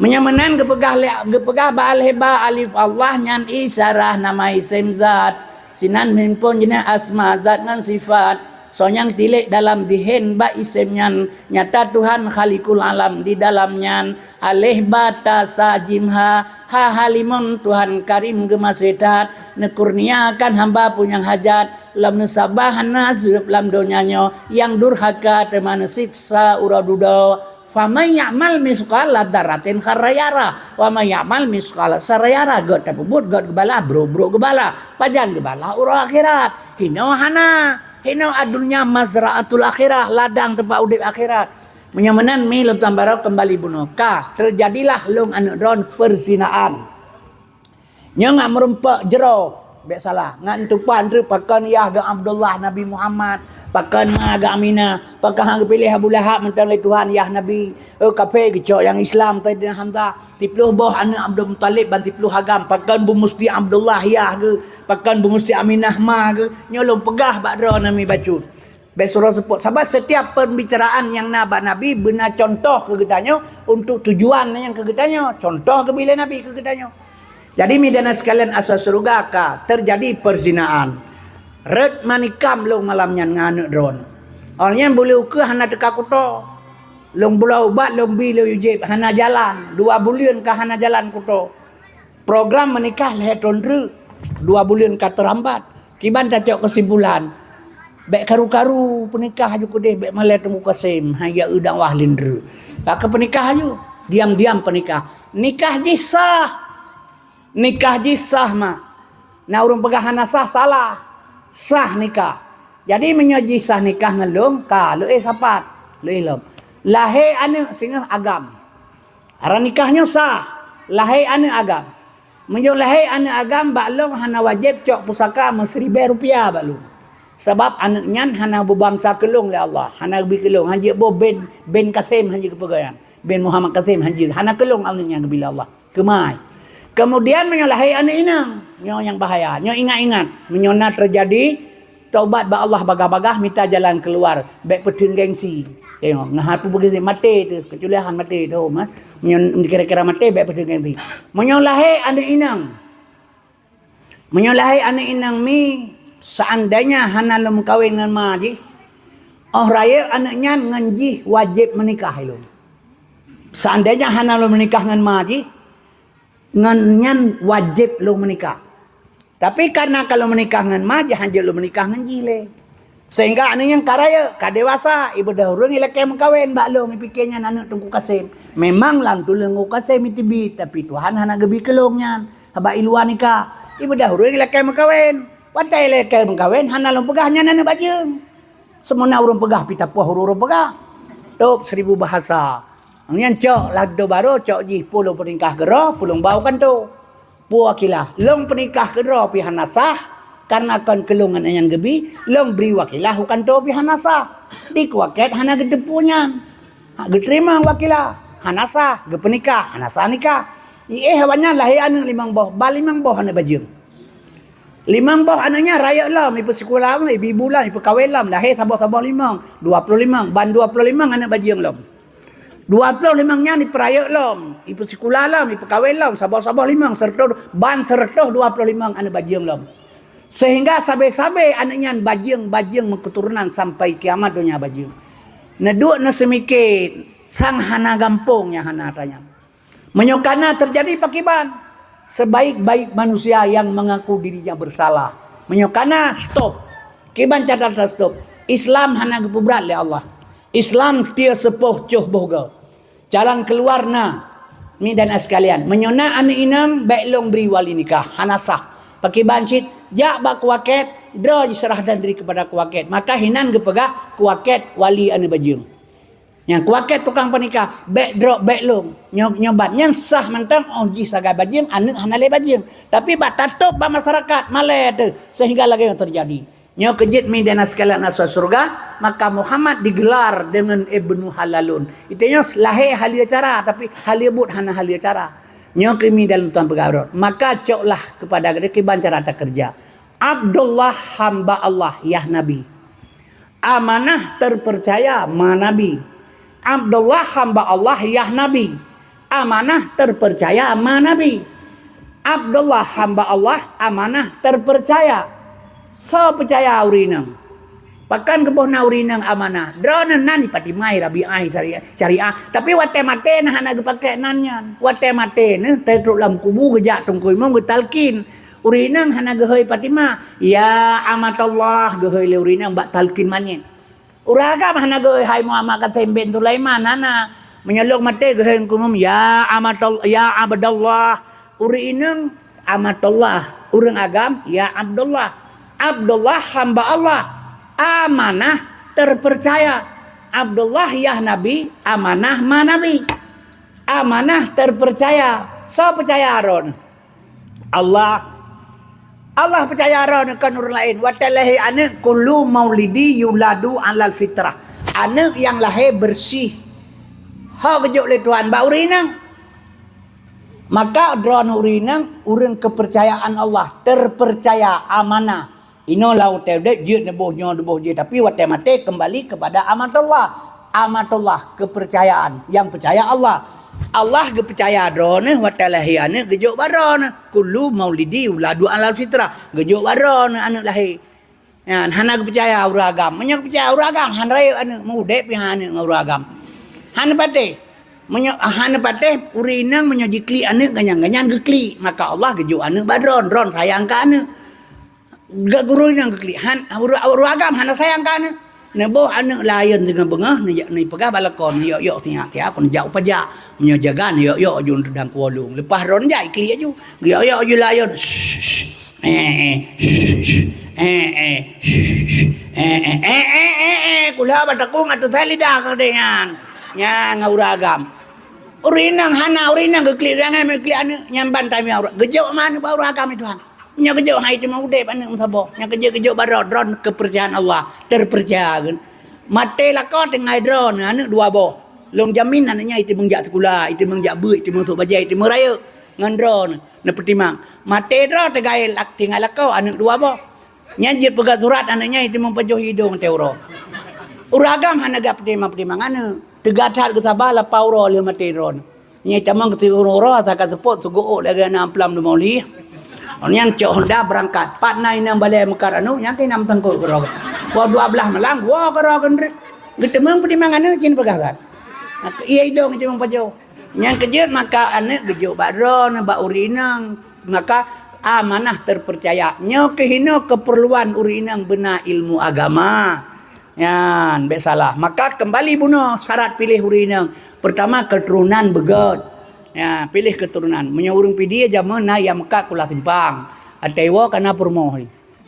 Meunyoe meunan geupeugah lé, geupeugah bak al-heba alif Allah nyan isyarah nama isem zat. Sinan himpon jeunah asma zat ngon sifat. Soe nyang tilék dalam dihen bak isem nyan, nyata Tuhan Khaliqul Alam di dalam nyan. Aleh ba ta sa jim ha, ha halimon Tuhan Karim geumaséh that. Neukurniakan hamba peue nyang hajat, lom neusabah hana zeueb lam donya nyoe, nyang durhaka teuma neusiksa uroe dudoe. Faman ya'mal mitsqala dzarratin khairran yarah, wa man ya'mal mitsqala dzarratin syarran yarah. Gét tapeubuet, gét geubalah, brok-brok geubalah. Pajan geubalah uroe akhirat. Hinoe hana. Hinoe ad-dunya mazra'atul akhirah, ladang teumpat udeb akhirat. Meunyoe meunan, mi lôn tuan baroe keumbali bunoe. Ka, teujadilah lôn aneuëk droen peuzinaan. Nyoe ngat meurumpok jroh, bék salah. Ngat neutupan treuk pakon yah geuh Abdullah Nabi Muhammad, pakon ma geuh Aminah, pakon han geupiléh Abu Lahab mantong lé Tuhan yah Nabi. Oh, kaphé geucok nyang Islam Saidina Hamzah, siploh boh aneuëk Abdul Muthalib ban siploh agam, pakon beumusti Abdullah yah geuh, pakon beumusti Aminah ma geuh. Nyoe lôn peugah bak droeneuh mi bacut. Bék suroh seupôt. Sabab setiap pembicaraan nyang na bak Nabi beuna contoh keu geutanyoe, untuk tujuan nyang keu geutanyoe. Contoh geubri lé Nabi keu geutanyoe. Jadi, mi dan sekalian, asoe syeuruga ka teujadi peuzinaan. Rot manikam lôn malam nyan ngon aneuëk droen. Awaknyan buleue ukeue hana teuka kuto. Lôn bloe ubat, lôn bi, lôn yue jieb, hana jalan. Dua buleuen ka hana jalan kuto. Program meunikah lhée thon treuk, dua buleuen ka teurambat. Kiban tacok keusimpulan, bék karu-karu peunikah aju keudeh, bék malée Teungku Kasem, hai ya eu dakwah lindru. Bak keu peunikah aju, diam-diam peunikah. Nikah jih sah. Nikah jih sah, mak. Na ureuëng peugah hana sah, salah. Sah nikah. Jadi, meunyoe jih sah nikah ngon lôn, ka, lôn éh sapat, lôn éh lom. Lahé aneuëk singoh agam. Arah nikah nyoe sah, lahé aneuëk agam. Meunyoe lahé aneuëk agam, bak lôn hana wajéb cok pusaka meusiribée rupiah bak lôn. Sabab aneuëk nyan hana beubangsa keu lôn lé Allah, hana geubri keu lôn, han jeuet boh bin, bin Kasem han jeuet geupeugah nyan. Bin Muhammad Kasem han jeuet, hana keu lôn aneuëk nyan geubri lé Allah. Keumai. Keumudian meunyoe lahé aneuëk inong, nyoe nyang bahaya. Nyoe ingat-ingat, meunyoe na teujadi, taubat bak Allah bagah-bagah, mita jalan keuluar, bék peutheun gengsi. Tengok, ngon hana peue beugengsi, maté teuh, keucuali han maté teuh, mah. Meunyoe kira-kira maté, bék peutheun gengsi. Meunyoe lahé aneuëk inong, meunyoe lahé aneuëk inong mi, seandainya hana lôn meukawen ngon ma jih, óh rayeuk aneuëk nyan ngon jih wajéb meunikah lôn. Seandainya hana lôn meunikah ngon ma jih, ngon nyan wajéb lôn meunikah. Tapi, kareuna ka lôn meunikah ngon ma jih, han jeuet lôn meunikah ngon jih lé. Sehingga aneuëk nyan ka rayeuk, ka dewasa, ibeudôh ureuëng ilakée meukawen bak lôn, ipike nyan aneuëk Teungku Kasem. Memang lam tuleueng Teungku Kasem iteubiet, tapi Tuhan hana geubri keu lôn nyan, haba iluwa nikah. Ibeudôh ureuëng ilakée meukawen. Watée ilakée meukawen, hana lôn peugah nyan aneuëk bajeueng. Seumuna ureuëng peugah, pih tapoh ureuëng peugah. Tôb seribu bahasa. Nyan cok, lam dôh barô, cok jih, peue lôn peunikah keudroe, peue lôn ba u kantô. Peue wakilah, lôn peunikah keudroe pih hana sah, kareuna kon keu lôn nyan geubri, lôn bri wakilah u kantô pih hana sah. Di kuakét hana geuteupeue nyan. Ha, geuteurimong wakilah, hana sah, geupeunikah, hana sah nikah. Iéh awaknyan lahé aneuëk limong boh, ba limong boh aneuëk bajeueng. Limong boh aneuëk nyan rayeuk lom, ipeusikula lom, ibi-ibu lom, ipeukawen lom, lahé saboh-saboh limong, dua ploh limong, ban dua ploh limong aneuëk bajeueng lom. Dua ploh limong nyan ipeurayeuk lom, ipeusikula lom, ipeukawen lom, saboh-saboh limong, seureutoh, ban seureutoh dua ploh limong aneuëk bajeueng lom. Sehingga sabe-sabe aneuëk nyan bajeueng-bajeueng meuketurunan sampai kiamat donya bajeueng. Neuduek neuseumike sang hana gampông nyang hana atra nyan. Meunyoe kana teujadi pakiban, sebaik-baik manusia yang mengaku dirinya bersalah. Meunyoe kana, stop. Kiban cara ta-stop. Islam hana geupeubrat lé Allah. Islam tieu seupoh coh boh goe. Jalan keuluar na, mi dan sekalian. Meunyoe na aneuëk inong, bék lôn bri wali nikah, hana sah. Pakiban cit, jak bak kuakét, droe jiserahkan diri kepada kuakét. Maka hinan geupeugah kuakét wali aneuëk bajeueng. Nyang kuakét tukang peunikah, bék droe, bék lôn. Nyoe, nyoe ban nyan sah mantong óh jih sagai bajeueng, aneuëk hana lé bajeueng. Tapi bak tatôb bak masyarakat, malée teuh, sehingga lagée nyoe teujadi. Nyoe keujeuet mi dan sekalian asoe syeuruga, maka Muhammad digelar deungon Ibnu Halalun. Itu nyoe lahé haleue cara, tapi haleue buet hana haleue cara. Nyoe keu mi dan lôn tuan peugah rot. Maka coklah kepada gata kiban cara takeureuja. Abdullah hamba Allah, yah Nabi. Amanah terpercaya ma Nabi. Abdullah hamba Allah, yah Nabi. Amanah terpercaya ma Nabi. Abdullah hamba Allah, amanah terpercaya. Soe peucaya ureuëng inong? Pakon geuboh na ureuëng inong amanah? Droeneuh nan Fatimah, Rabi'ah, syariah, syariah. Tapi watée maté na hana geupakék nan nyan. Watée maté neuh, teutrok lam kubu geujak teungku imum geutalkin. Ureueng inong hana geuhôi Fatimah, "Ya Amatullah," geuhôi lé ureueng inong bak talkin manyét. Ureueng agam hana geuhôi, "Hai Muhammad Qasim bin Sulaiman," hana. Meunyoe lôn maté geuhôi keu umum, "Ya Amatul-, ya Abdallah." Ureueng inong Amatullah, ureueng agam, "Ya Abdullah." Abdullah hamba Allah, amanah terpercaya. Abdullah yah Nabi, amanah ma Nabi. Amanah terpercaya. Soe peucaya droeneuh? Allah. Allah peucaya droeneuh, kon ureueng laén. Watée lahé aneuëk, "Kullu maulidi yuladu alal fitrah." Aneuëk nyang lahé beureuséh. Ho geujok lé Tuhan bak ureueng inong. Maka droeneuh ureueng inong, ureueng kepercayaan Allah, terpercaya, amanah. Inoe lam watée udeb jeuet neuboh nyoe, neuboh jih, tapi watée maté kembali kepada amatullah. Amatullah, kepercayaan, nyang peucaya Allah. Allah geupeucaya droeneuh watée lahé aneuëk geujok bak droeneuh. "Kullu maulidi yuladu alal fitrah." Geujok bak droeneuh aneuëk lahé. Nyan, hana geupeucaya ureueng agam. Meunyoe geupeucaya ureueng agam, han rayeuk aneuëk, meu-udeb pih aneuëk ngon ureueng agam. Hana patéh. Meunyoe hana patéh, ureueng inong meunyoe jiklik aneuëk, ganyan-ganyan geuklik, maka Allah geujok aneuëk bak droeneuh, droeneuh sayang keu aneuëk. Gak guru inong geuklik, han, ureueng, ureueng agam hana sayang keu aneuëk. Neuboh aneuëk layeuen teungoh beungoh, neujak, neupeugah bak lakoe, neuyok-yok sinyak tiep, neujak u pajak. Meunyoe jaga, neuyok-yok aju dang kuwolong. Leupah droeneuh jak, iklik aju. Geuyok-yok aju layeuen. Shh, shh. Eh, eh. Shh, shh. Eh, eh. Eh, eh. Eh, eh, eh, eh. Kula bak takong ateueh lidah keu nyan. Nyan ngon ureueng agam. Ureueng inong hana, ureueng inong geuklik, jangan meuklik aneuëk, nyan ban tamia ureueng. Geujok ma aneuëk bak ureueng agam itu han. Nyoe geujok hai teuma udeb aneuëk meusaboh. Nyoe geujok, geujok bak droe, droe kepercayaan Allah, terpercaya kan. Maté lakoe tinggai droeneuh, aneuëk dua boh. Lôn jamin aneuëk nyan iteumong jak sikula, iteumong jak beuet, iteumong sôk bajée, iteumong rayeuk. Ngon droeneuh, neupeutimang. Maté droe tinggai lak-, tinggai lakoe aneuëk dua boh. Nyan jeuet peugah surat aneuëk nyan iteumong pajoh idong teuh uroe. Ureueng agam hana gak peutimang-peutimang aneuëk. Teuga that geusaba lapan uroe lheueh maté droeneuh. Nyan tamong keu siuroe-uroe, asa ka seupôt, seugoe lagée na amplam di Maulid. Nyan cok honda beurangkat. Pat na inong balée meukat aneuëk, nyan keuh inong teungkot keudroe. Poh dua blaih malam, woe keudroe geundreuk. Geuteumong peutimang aneuëk cit peugah that. Maka iya idong cit meupajoh. Nyang keujeuet maka aneuëk geujok bak droeneuh, bak ureueng inong. Maka amanah terpercaya. Nyoe keuh inoe keperluan ureueng inong beuna ilmu agama. Nyan, bék salah. Maka kembali bunoe syarat piléh ureueng inong. Pertama, keturunan beugét. Ya, piléh keturunan. Meunyoe ureueng Pidie jameun na nyang meukat Kuala Simpang. Até iwoe ka na peurumoh.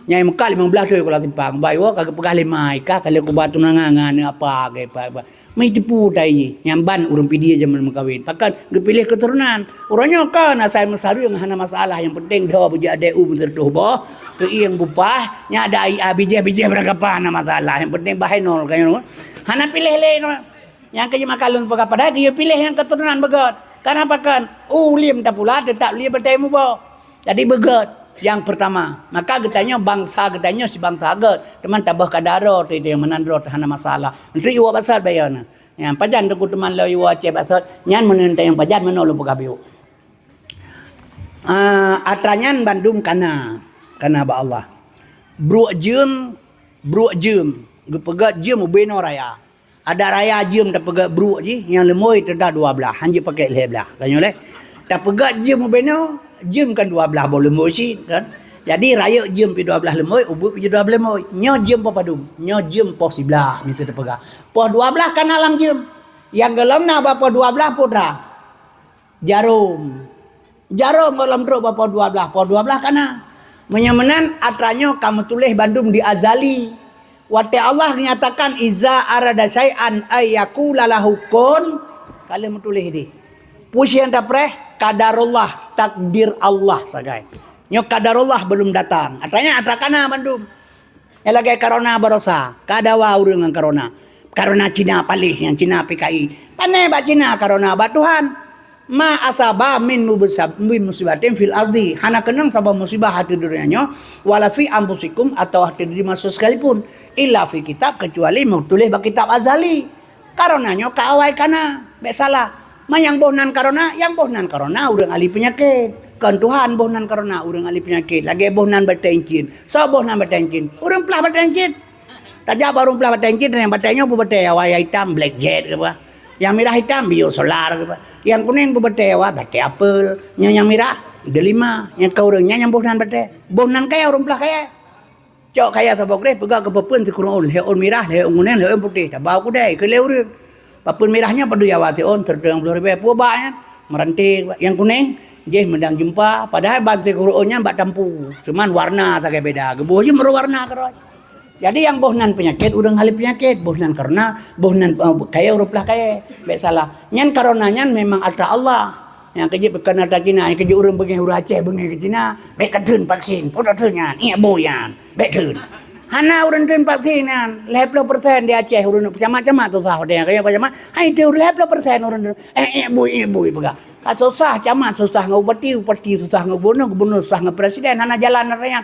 Nyang meukat limong blaih thôn Kuala Simpang. Bah iwoe ka geupeugah lé ma, ka, ka lheueh kuba tunangan ngon aneuk apa, ge, apa, apa. Meuteupeu tai jih. Nyang ban ureueng Pidie jameun meukawen. Pakon geupiléh keturunan. Uroe nyoe kon asai meusareung hana masalah, nyang penting dhoe beujeuet adé u meuteureutoh boh, keuieng bupah, nyak ada ai a bijéh-bijéh barangkapan hana masalah, nyang penting bahenol ka nyoe. Hana piléh lé nyoe. Nyang keu jeuet maka lôn peugah padahai geuyue piléh nyang keturunan beugét. Karena pakon? Uliem tapula teutap lé batée muboh. Jadi beugét nyang peurtama. Maka geutanyoe bansa geutanyoe si bansa gét, teuma taböh ka daroe teuh meunan droe teuh hana masalah. Enteuk iwoe basot bayeue na. Nyan pajan teungku teuma lôn iwoe Aceh basot, nyan meuneuen tayong pajan meunoe lôn peugah biôh. Ah, atra nyan bandum kana, kana bak Allah. Bruek jeuem, bruek jeuem, geupeugét jeuem ubé noe raya. Adak raya jeuem tapeugét bruek jih, nyang leumoi teudah dua blaih, han jeuet pakék lhée blaih. Tanyoe lé. Tapeugét jeuem ubé noe, jeuem kan dua blaih boh leumoi cit kan. Jadi rayeuk jeuem pih dua blaih leumoi, ubeut pih dua blaih leumoi. Nyoe jeuem poh padum, nyoe jeuem poh siblaih, miseu tapeugah. Poh dua blaih kana lam jeuem. Nyang gohlom na bak poh dua blaih peue atra? Jarom. Jarom gohlom trok bak poh dua blaih, poh dua blaih kana. Meunyoe meunan atra nyoe ka meutuléh bandum di azali. Watée Allah nyatakan, "Iza arada syai'an ay yaqula lahu kun," ka lheueh meutuléh idéh. Peue nyang tapreh? Qadarullah, takdir Allah sagai. Nyoe qadarullah belum datang. Atra nyan atra kana bandum. Nyang lagée corona baroesa, ka dawa ureuëng ngon corona. Corona Cina paléh, nyang Cina P K I. Pane bak Cina corona, bak Tuhan. Ma asaba min mubsa-, min musibatin fil ardi. Hana keunong saboh musibah ateueh donya nyoe, wala fi anfusikum, atawa ateueh diri manusia sekalipun. Illa fi kitab, kecuali meutuléh bak kitab azali. Corona nyoe ka awai kana, bék salah. Ma nyang boh nan corona, nyang boh nan corona ureuëng ahli peunyakét. Kon Tuhan boh nan corona ureuëng ahli peunyakét. Lagée boh nan batée incin. Soe boh nan batée incin? Ureuëng plah batée incin. Tajak bak ureuëng plah batée incin, nyang batée nyoe peue batée, awai hitam, black jet ke apa. Nyang mirah hitam, biosolar ke apa. Nyang kuning peue batée, awai batée apel. Nyoe nyang mirah. Delima, nyang ka ureuëng nyan nyang boh nan batée. Boh nan kaya ureuëng plah kaya. Cok kaya saboh greh peugah keu papeuen sikureueng ôn, lhée ôn mirah, lhée ôn kunéng, lhée ôn putéh, tabau keudée keu lé ureuëng. Papeuen mirah nyan padub Jawa siôn, sireutoh nyang ploh ribée, peue bak nyan, meuranté, nyang kunéng jih meudang jeumpa, padahai ban sikureueng ôn nyan bak tampu, cuman warna sagai beda, geuboh jih meureu warna keudroe. Jadi nyang boh nan peunyakét ureuëng hali peunyakét, boh nan karena, boh nan, eh, kaya ureuëng plah kaya, bék salah. Nyan karena nyan memang atra Allah. Nyang keujeuet bukan atra Cina, nyang keujeuet ureuëng beungéh ureuëng Aceh beungéh keu Cina, bék kateun vaksin, peue tateun nyan, ié bui nyan. Bék theun. Hana ureuëng theun vaksin nyan. Lhée ploh persen di Aceh ureuëng camat-camat susah watée nyan. Kaya camat, hai theun lhée ploh persen ureuëng theun. Eh, eh, bui, eh, bui peugah. Ka susah camat, susah ngon bupati, bupati susah ngon gubernur, gubernur susah ngon presiden, hana jalan raya.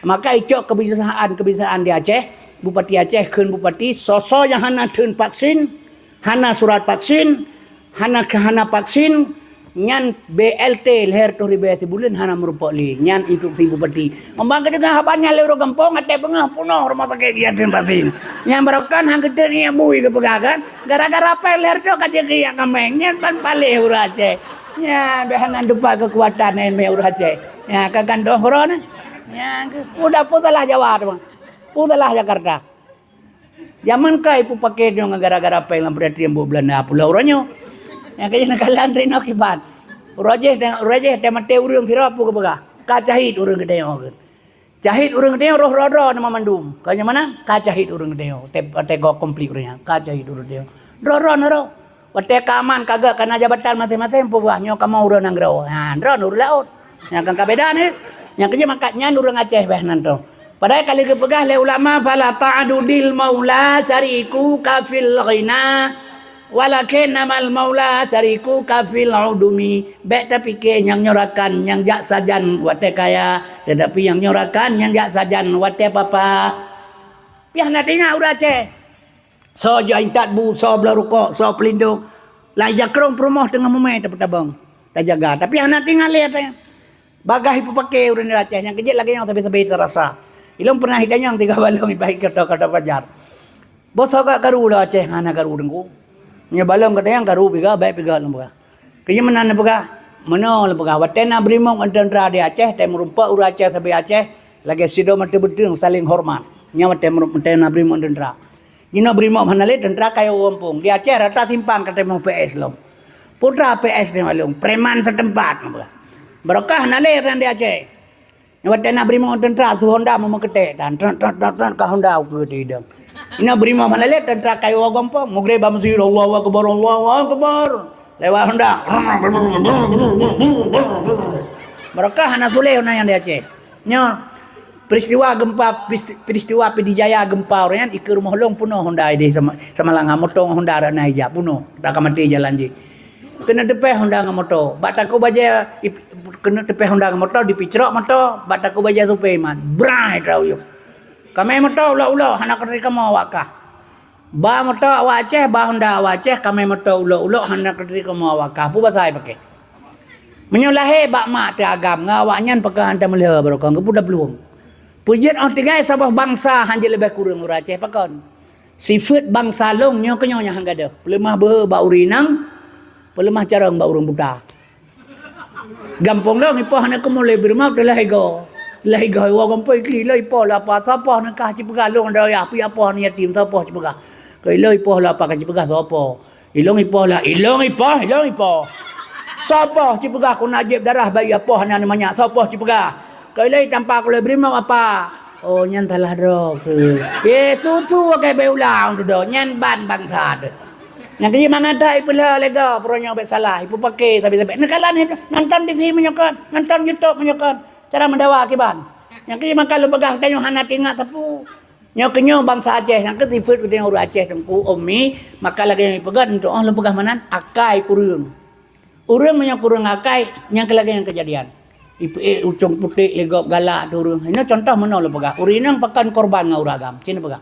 Maka icok kebijaksanaan-kebijaksanaan di Aceh, bupati Aceh kheun bupati, soe-soe nyang hana theun vaksin, hana surat vaksin, hana hana vaksin, nyan B L T lhée reutôh ribée sibuleuen hana meurumpok lé. Nyan instruksi bupati. Umbang geudeungoe haba nyan lé ureuëng gampông, até beungoh peunoh rumoh sakét yatim piatu. Nyan barokan han geuteuk ngieng bui geupeugah kan. Gara-gara péng lhée reutôh ka jeuet keu yak kaméng. Nyan ban paléh ureuëng Aceh. Nyan bék hana deupat keukuatan émé ureuëng Aceh. Nyan ka gandoh uroe nyan. Nyan udah peue salah Jawa teuma. Peue salah Jakarta. Jameun ka ipeupakè nyoe ngon gara-gara péng lam peurhatian buet Beulanda pulo uroe nyoe. Nyang keuh neukalon rinok kiban. Uroe jéh, uroe jéh teuh maté ureuëng sidroe peue geupeugah, "Ka cahit ureuëng geutanyoe." Cahit ureuëng geutanyoe roh droe-droe nama mandum. Ka nyang mana? Ka cahit ureuëng geutanyoe. Teuh, teuh go konflik ureuëng nyan. Ka cahit ureuëng geutanyoe. Droe-droe na roh. Watèe ka aman, ka gèt, ka na jabatan maséng-maséng, peugah nyoe kamoe ureuëng nanggroe. Ha, droeneuh ureuëng laôt. Nyang kan ka beda nyoe. Nyang keujeuet mangkat nyan ureuëng Aceh beh nan tu. Padahai ka lheueh geupeugah lé ulama, "Fala ta'dudil maula syarikuka fil ghina, walakinnamal maula syarikuka fil udumi." Bèk tapike nyang nyoe rakan nyang jak sajan watèe kaya, teutapi nyang nyoe rakan nyang jak sajan watèe papa. Piah na teuingat ureuëng Aceh. Soe jeuet intat bu, soe bloe rukok, soe peulindong. Lam ija krông peurumoh teungoh mumè tapeutabong, tajaga. Tapi hana teuingat lé ata nyan. Bagaih ipeupakè ureuëng Aceh nyang keujeuet lagèe nyoe sabe-sabe tarasa. Ilôn pernah itanyong tiga balong ibahi kata-kata pajar. Boh soe gak karu lam Aceh hana karu teungku. Nyoe balong gata nyang karu piga, bèk piga lôn peugah. Keunyoe meunan lôn peugah, meunoe lôn peugah, watèe na brimob ngon teuntra di Aceh, watèe meurumpok ureuëng Aceh sabe Aceh, lagèe sidroe meuteubeuteung saléng horeumat. Nyan watèe meurumpok, watèe na brimob ngon teuntra. Jinoe brimob hana lé, teuntra kayô gampông. Di Aceh rata simpang ka teumoh P S lom. Putra P S di Malung, preman setempat, lôn peugah. Barokah hana lé ureuëng di Aceh. Watèe na brimob teuntra su honda meumeukeutek dan trat, trat, trat, trat, ka honda ukeue teuidong. Inoe brimob malalét teuntra kayô gampông, mugreb bak meuseujid, "Allahu Akbar, Allahu Akbar." Lewat honda. Barokah hana su lé honda nyang di Aceh. Nyoe peristiwa gempa, peristiwa Pidie Jaya gempa ureuëng nyan ikeue rumoh lôn peunoh honda idéh sama, sama langa moto ngon honda rot na ija peunoh. Dak ka maté jalan jih. Keuneuk teupèh honda ngon moto. Bak takue bajèe ip-, keuneuk teupèh honda ngon moto, dipicrok moto, bak takue bajèe supé iman. Brai trauyuek. Kamé moto ulok-ulok hana keuturi kamoe awak kah. Ba moto awak Aceh, ba honda awak Aceh, kamé moto ulok-ulok hana keuturi kamoe awak kah. Peue basa ipakè? Meunyoe lahé bak mak teuagam ngon awak nyan pakon han tameulheueh barokon keupeue taplueng. Peue jeuet 'oh tinggai saboh bansa han jeuet leubeh kureueng ureuëng Aceh pakon? Sifeuet bansa lôn nyoe keunyoe nyang han gadôh. Peuleumah beuhe bak ureuëng inong, peuleumah carông bak ureuëng buta. Gampông lôn ipoh aneuk keumulai brimob teulah igoe. Teulah igoe iwoe gampông ikli lôn ipoh lôn apa, sapoh neukah cipeugah lôn dayah, pi apoh aneuk yatim sapoh cipeugah. Keu ilôn ipoh lôn apa ka cipeugah sapoh. Ilôn ipoh lah, ilôn ipoh, ilôn ipoh. Sapoh cipeugah keu na jieb darah bayi apoh aneuk manyak, sapoh cipeugah. Keu ilôn itampa keu lôn brimob apa. Oh, nyan salah droe keu. Eh, tutu wagai bai ulang tu doh, nyan ban bansa teuh. Nyang keujeuet mangat that ipeulheueh lé gob, uroe nyoe bèk salah, ipeupakè sabe-sabe. Neukalon nonton T V meunyoe kon, nonton YouTube meunyoe kon. Cara meudawa kiban. Nyang keujeuet maka lôn peugah tanyoe hana teuingat sapeue. Nyoe keunyoe bansa Aceh, nyang keu sifeuet ureuëng Aceh teungku ummi, maka lagèe nyang ipeugah, untuk oh lôn peugah meunan, akai kureueng. Ureuëng meunyoe kureueng akai, nyang keu lagèe nyang keujadian. Ipe-, eh, ucong putéh lé gob galak tu ureuëng. Inoe contoh meunoe lôn peugah. Ureuëng inong pakon korban ngon ureuëng agam. Cit lôn peugah.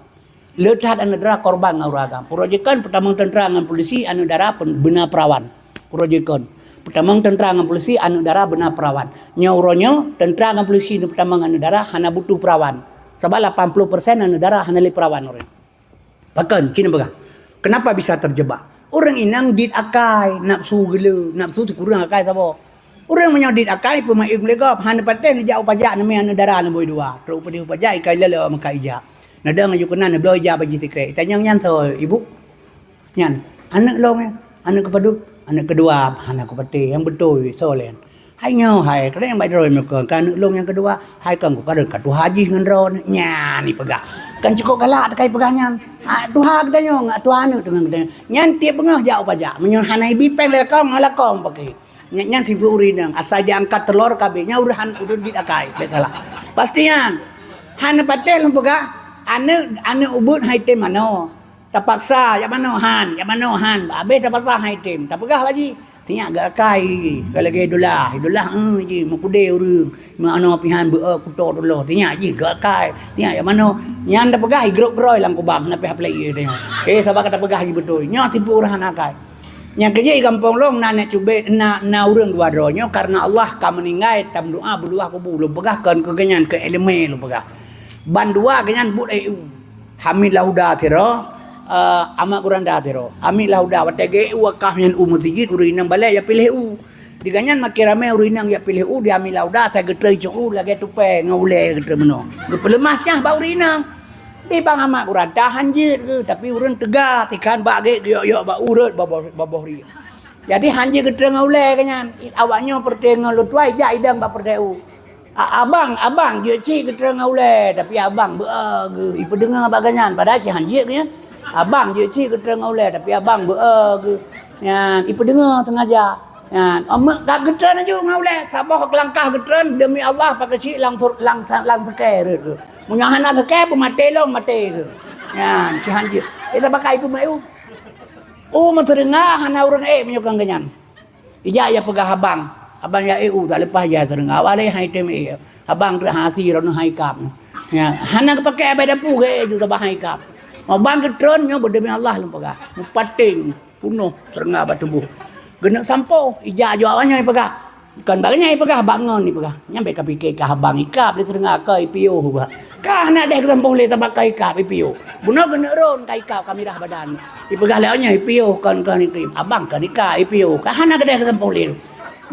Le that aneuk dara korban ngon ureuëng agam. Uroe jih kon peutamong teuntra ngon polisi aneuk dara pen-, beuna perawan. Uroe jih kon peutamong teuntra ngon polisi aneuk dara beuna perawan. Nyoe uroe nyoe teuntra ngon polisi neupeutamong aneuk dara hana butuh perawan. Sabab lapan puluh persen aneuk dara hana lé perawan ureuëng. Pakon, cit lôn peugah. Kenapa bisa terjebak? Ureuëng inong dit akai, nafsu geuleue, nafsu sikureueng akai saboh. Ureuëng meunyoe dit akai peumeu'en lé gob, hana patéh neujak u pajak neumé aneuk dara neubôi dua. Trok u pajak ikai lalo meukat ijak. Neudong aju keunan neubloe ijak bak jih sikrek. Tanyong nyan soe ibu? Nyan, aneuk lôn nyan, aneuk keupadub, aneuk keudua hana kupatéh, nyang beutôi soe lé nyan. Hai nyoe hai, kadang nyang bak droe meukon, ka aneuk lôn nyang keudua, hai kon kukalon ka tuha jih ngon droe nyan ipeugah. Kan cukôp galak teuka ipeugah nyan. Ha, tuha geutanyoe, tuha aneuk teungoh geutanyoe. Nyan tiep beungoh jak u pajak, meunyoe hana ibi péng lé lakong, ngon lakong paké. Nyan, nyan sifeuet ureuëng inong, asai diangkat teulor kabeh, nyan ureuëng han, ureuëng dit akai, bèk salah. Pasti nyan. Hana patéh lôn peugah, aneuk, aneuk ubeuet hai tem manoe. Tapaksa, jak manoe han, jak manoe han, abéh tapaksa hai tem. Tapeugah bak jih, sinyak geuakai, ka lagèe idolah, idolah, eh, jih, meukudé ureuëng, meuanoe pihan beu-e kuto tuloh, sinyak jih geuakai, sinyak jak manoe. Nyan tapeugah igrôp droe lam kubang, na pih aplek ié teuh nyoe. Eh, saban ka tapeugah jih beutôi. Nyoe tipu ureuëng hana akai. Nyang keujeuet i gampông lôn na aneuk cubit, na, na ureuëng dua droe nyoe, karena Allah ka meuninggai, tameudoa beuduah kubu. Lôn peugah kon keu geuhnyan, keu iéleumé lôn peugah. Bandua geuhnyan buet E U. Hamid Lahuda sidroe, eh, Ahmad Guranda sidroe. Hamid Lahuda watèe geu-E U wakaf nyan u meuseujid, ureuëng inong balèe ya piléh U. Di geuhnyan makin ramé ureuëng inong ya piléh U, di Hamid Lahuda asai geutrön cok U lagèe tupèe ngon ulèe geutrön meunoe. Geupeuleumah cah bak ureuëng inong. Di Bang Ahmad Guranda han jeuet geuh, tapi ureuëng teuga, tikhan bak gét geuyok-yok bak ureuëng baboh, baboh riek. Jadi han jeuet geutrön ngon ulèe geuhnyan. Awak nyoe peureté ngon lôn tuai jak idong bak peureté U. A-, abang, abang jeuet cit geutrön ngon ulèe, tapi abang beu-e geuh. Ipeudeungoe bak geuhnyan, padahai cit han jeuet geuhnyan. Abang jeuet cit geutrön ngon ulèe, tapi abang beu-e geuh. Nyan, ipeudeungoe sengaja. Nyan, oh, mek ka geutrön laju ngon ulèe, saboh langkah geutrön, demi Allah, pakai cit lam sur-, lam, lam seukée rhot geuh. Meunyoe hana seukée, peumaté lôn, maté geuh. Nyan, cit han jeuet. Ita pakai peumeu'en U. U meuteungoh hana ureuëng ék meunyoe kon geuhnyan. Ijak ya peugah abang. Abang ya E U tak leupah ya teungoh. Awak lé hai tem ék. Abang trok hasi droeneuh hai kap. Ya, hana geupakai abai dapu geuh ju tabah hai kap. Abang geutrön nyoe beudeumi Allah lôn peugah. Meupaténg, punoh teungoh bak tuboh. Geuneuk sampoe, ijak ju awak nyoe peugah. Kon bak nyan ipeugah, bak ngon ipeugah. Nyan bèk kapike kah abang ikab lé teungoh ka ipiôh bah. Ka hana deh geusampôh lé sabab ka ikab ipiôh. Bunoe geuneuk rôn ka ikab ka mirah badan. Ipeugah lé nyan ipiôh kon, kon ikab. Abang kon ikab ipiôh. Ka hana deh geusampôh lé.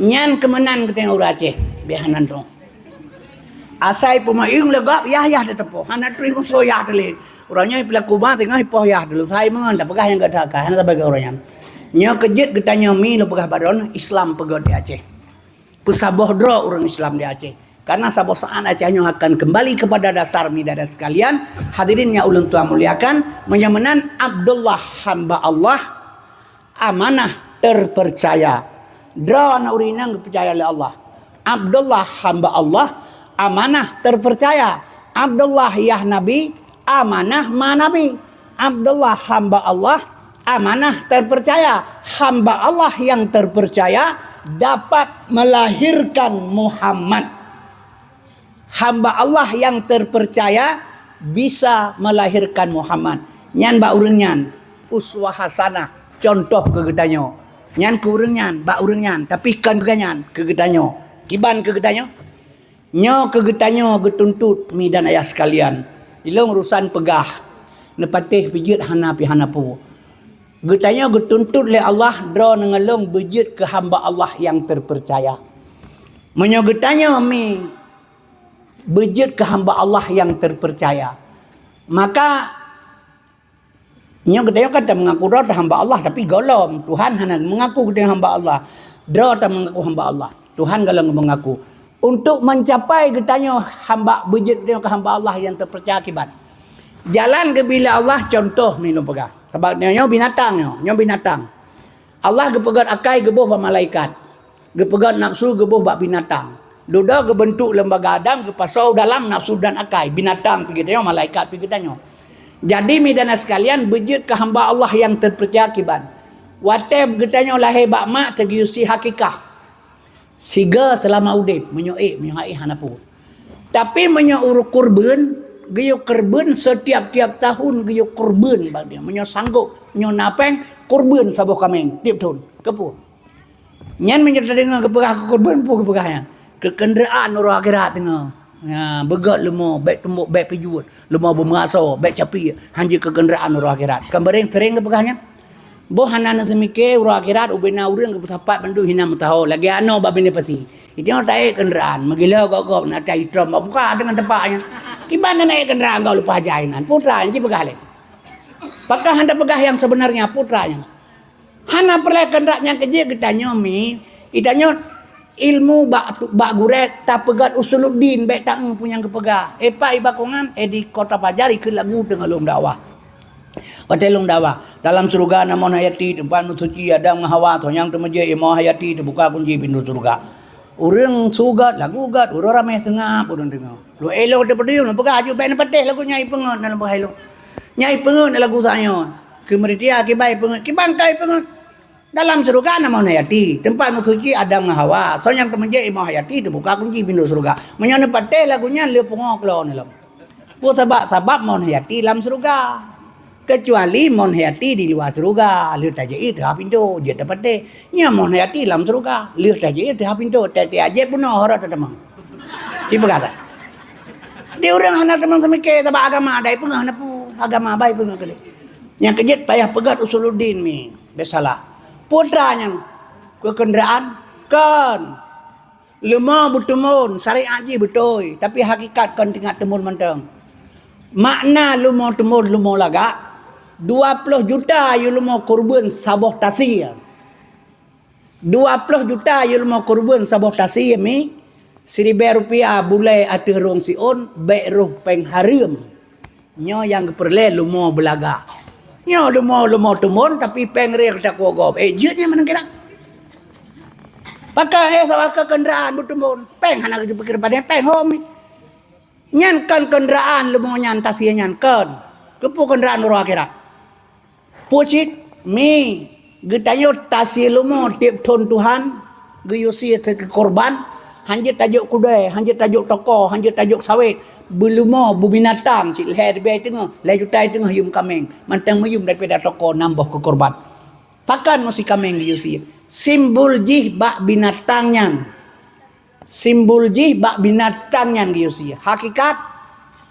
Nyan keumeunan geutanyoe ureuëng Aceh. Bèk hana droe. Asai peumeu'en lé gob yah-yah teuteupôh. Hana trôh musoh yah teulé. Uroe nyoe ipeulaku ba teungoh ipoh yah dulu. Sai meungon tapeugah nyang gata ka hana sabai keu uroe nyan. Nyoe keujeuet geutanyoe mi lôn peugah bak droeneuh Islam peugöt di Aceh. Peusaboh droe ureuëng Islam di Aceh. Karena saboh saat Aceh nyoe akan kembali kepada dasar mi dada sekalian. Hadirin yang ulun tuan muliakan, meunyoe meunan Abdullah hamba Allah, amanah terpercaya. Droe na ureuëng inong geupeucaya lé Allah. Abdullah hamba Allah, amanah terpercaya. Abdullah yah Nabi, amanah ma Nabi. Abdullah hamba Allah, amanah terpercaya. Hamba Allah yang terpercaya dapat melahirkan Muhammad. Hamba Allah yang terpercaya bisa melahirkan Muhammad. Nyan bak ureuëng nyan uswah hasanah, contoh keu geutanyoe. Nyan keu ureuëng nyan, bak ureuëng nyan, tapi kon keu geutanyoe, keu geutanyoe. Kiban keu geutanyoe? Nyoe keu geutanyoe geutuntot, mi dan ayah sekalian. Ilong urusan peugah, neupatéh pijeuet hana pi hana pu. Geutanyoe geutuntot lé Allah droe neungeulong beujeuet keu hamba Allah yang terpercaya. Meunyoe geutanyoe mi beujeuet keu hamba Allah yang terpercaya, maka nyoe geutanyoe kan tameungaku droe hamba Allah, tapi gohlom Tuhan hana meungaku geutanyoe hamba Allah. Droe tameungaku hamba Allah, Tuhan gohlom meungaku. Untuk mencapai geutanyoe hamba beujeuet geutanyoe keu hamba Allah yang terpercaya kiban. Jalan geubri lé Allah contoh mi lôn peugah. Sabab nyoe binatang nyoe, nyoe binatang. Allah geupeugöt akai geuboh bak malaikat. Geupeugöt nafsu geuboh bak binatang. Dudoe geubeuntuk lembaga Adam geupasoe dalam nafsu dan akai, binatang pi geutanyoe, malaikat pi geutanyoe. Jadi mi dan sekalian, beujeuet keu hamba Allah yang terpercaya kiban. Watée geutanyoe lahé bak mak teugiusi hakikah. Siga seulama udeb, meunyoe ék, meunyoe hana peue. Tapi meunyoe ureuëng kurbeuen, geuyue kurbeuen setiap-tiap tahun geuyue kurbeuen bak dia. Meunyoe sanggob, meunyoe na péng, kurbeuen saboh kaméng tiep thon. Keupeue? Nyan meunyoe tadeungoe geupeugah keu kurbeuen, peue geupeugah nyan? Keu keundraan uroe akhirat teungoh. Ya, beugöt leumo, bék tumbok, bék pijeuet, leumo beumeuasoe, bék capi, hanjeuet keu keundraan uroe akhirat. Kan bareng sering geupeugah nyan? Boh hana neuseumike uroe akhirat, ubena ureuëng geupeusapat bandum hina meusaho lagée anoe bak binéh pasi. Itoe taék keundaraan, meugila gob-gob na tai trom bak muka deungon tepak nyan. Kiban na naék keundaraan gob leupah jai nan, putra nyan jipeugah lé. Pakon hana peugah nyang sebenarnya putra nyan. Hana peureulée keundak nyang keujeuet geutanyoe mi, geutanyoe ilmu bak, bak gurée tapeugét usuluddin bék taeu peue nyang geupeugah. Epa ibakongan, eh di Kota Pajar ikheun lagu teungoh lôn dakwah. Watée lôn dakwah, dalam syeuruga na mon hayati, teumpat meusuci Adam ngon Hawa, soe nyang teumeujeuet imoe hayati, teubuka kunci pintoe syeuruga. Ureuëng su gét, lagu gét, ureuëng ramé seungab ureuëng deungoe. Lôn élo teupeudeueng, lôn peugah aju bék neupatéh lagu nyang ipeungét na lôn peugah ilôn. Nyang ipeungét na lagu tanyoe. Keu meuritia kiban ipeungét, kiban ka ipeungét. Dalam syeuruga na mon hayati, teumpat meusuci Adam ngon Hawa, soe nyang teumeujeuet imoe hayati, teubuka kunci pintoe syeuruga. Meunyoe neupatéh lagu nyan, lheueh pungo keulôn lom. Peue sabab? Sabab mon hayati lam syeuruga. Keucuali mon hayati di luwa syeuruga, lheueh tajeuet teuhah pintoe, jeuet tapatéh. Nyoe mon hayati lam syeuruga, lheueh tajeuet teuhah pintoe, tiep-tiep jeuet bunoe hora tatamong. Jipeugah that. Di ureuëng hana tamong seumike sabab agama, dai peungah na peue, agama bai peungah keu lé. Nyang keujeuet payah peugét usuluddin mi, bék salah. Putra nyang keu keundaraan, kon. Leumo beuteumon, syariat jih beutôi, tapi hakikat kon teuingat teumon mantong. Makna leumo teumon, leumo lagak, dua ploh juta yue leumo keureubeuen saboh tasie. Dua ploh juta yue leumo keureubeuen saboh tasie mi, siribée rupiah bulée ateueh rhueng siôn, bék rhoh péng hareuem. Nyoe nyang geupeureulée leumo beulagak. Nyoe leumo, leumo teumon, tapi péng rheueh takuoh gob. Eh, jeuet nyan meunan kira. Pakon, eh, sabab keu keundaraan beuteumon. Péng hana geupikir padé péng hom. Nyan kon keundaraan leumo nyan, tasie nyan kon. Keupeue keundaraan uroe akhirat? Peue cit mi, geutanyoe tasie leumo tiep thon Tuhan, geuyue sie seukeu korban, hanjeuet tajok keudée, hanjeuet tajok toko, hanjeuet tajok sawét, beuleumo, beubinatang cit lhée ribée teungoh, lhée juta teungoh yuem kaméng, mantong meuyuem daripada toko nam boh keu korban. Pakon meusi kaméng geuyue sie? Simbol jih bak binatang nyan. Simbol jih bak binatang nyan geuyue sie. Hakikat,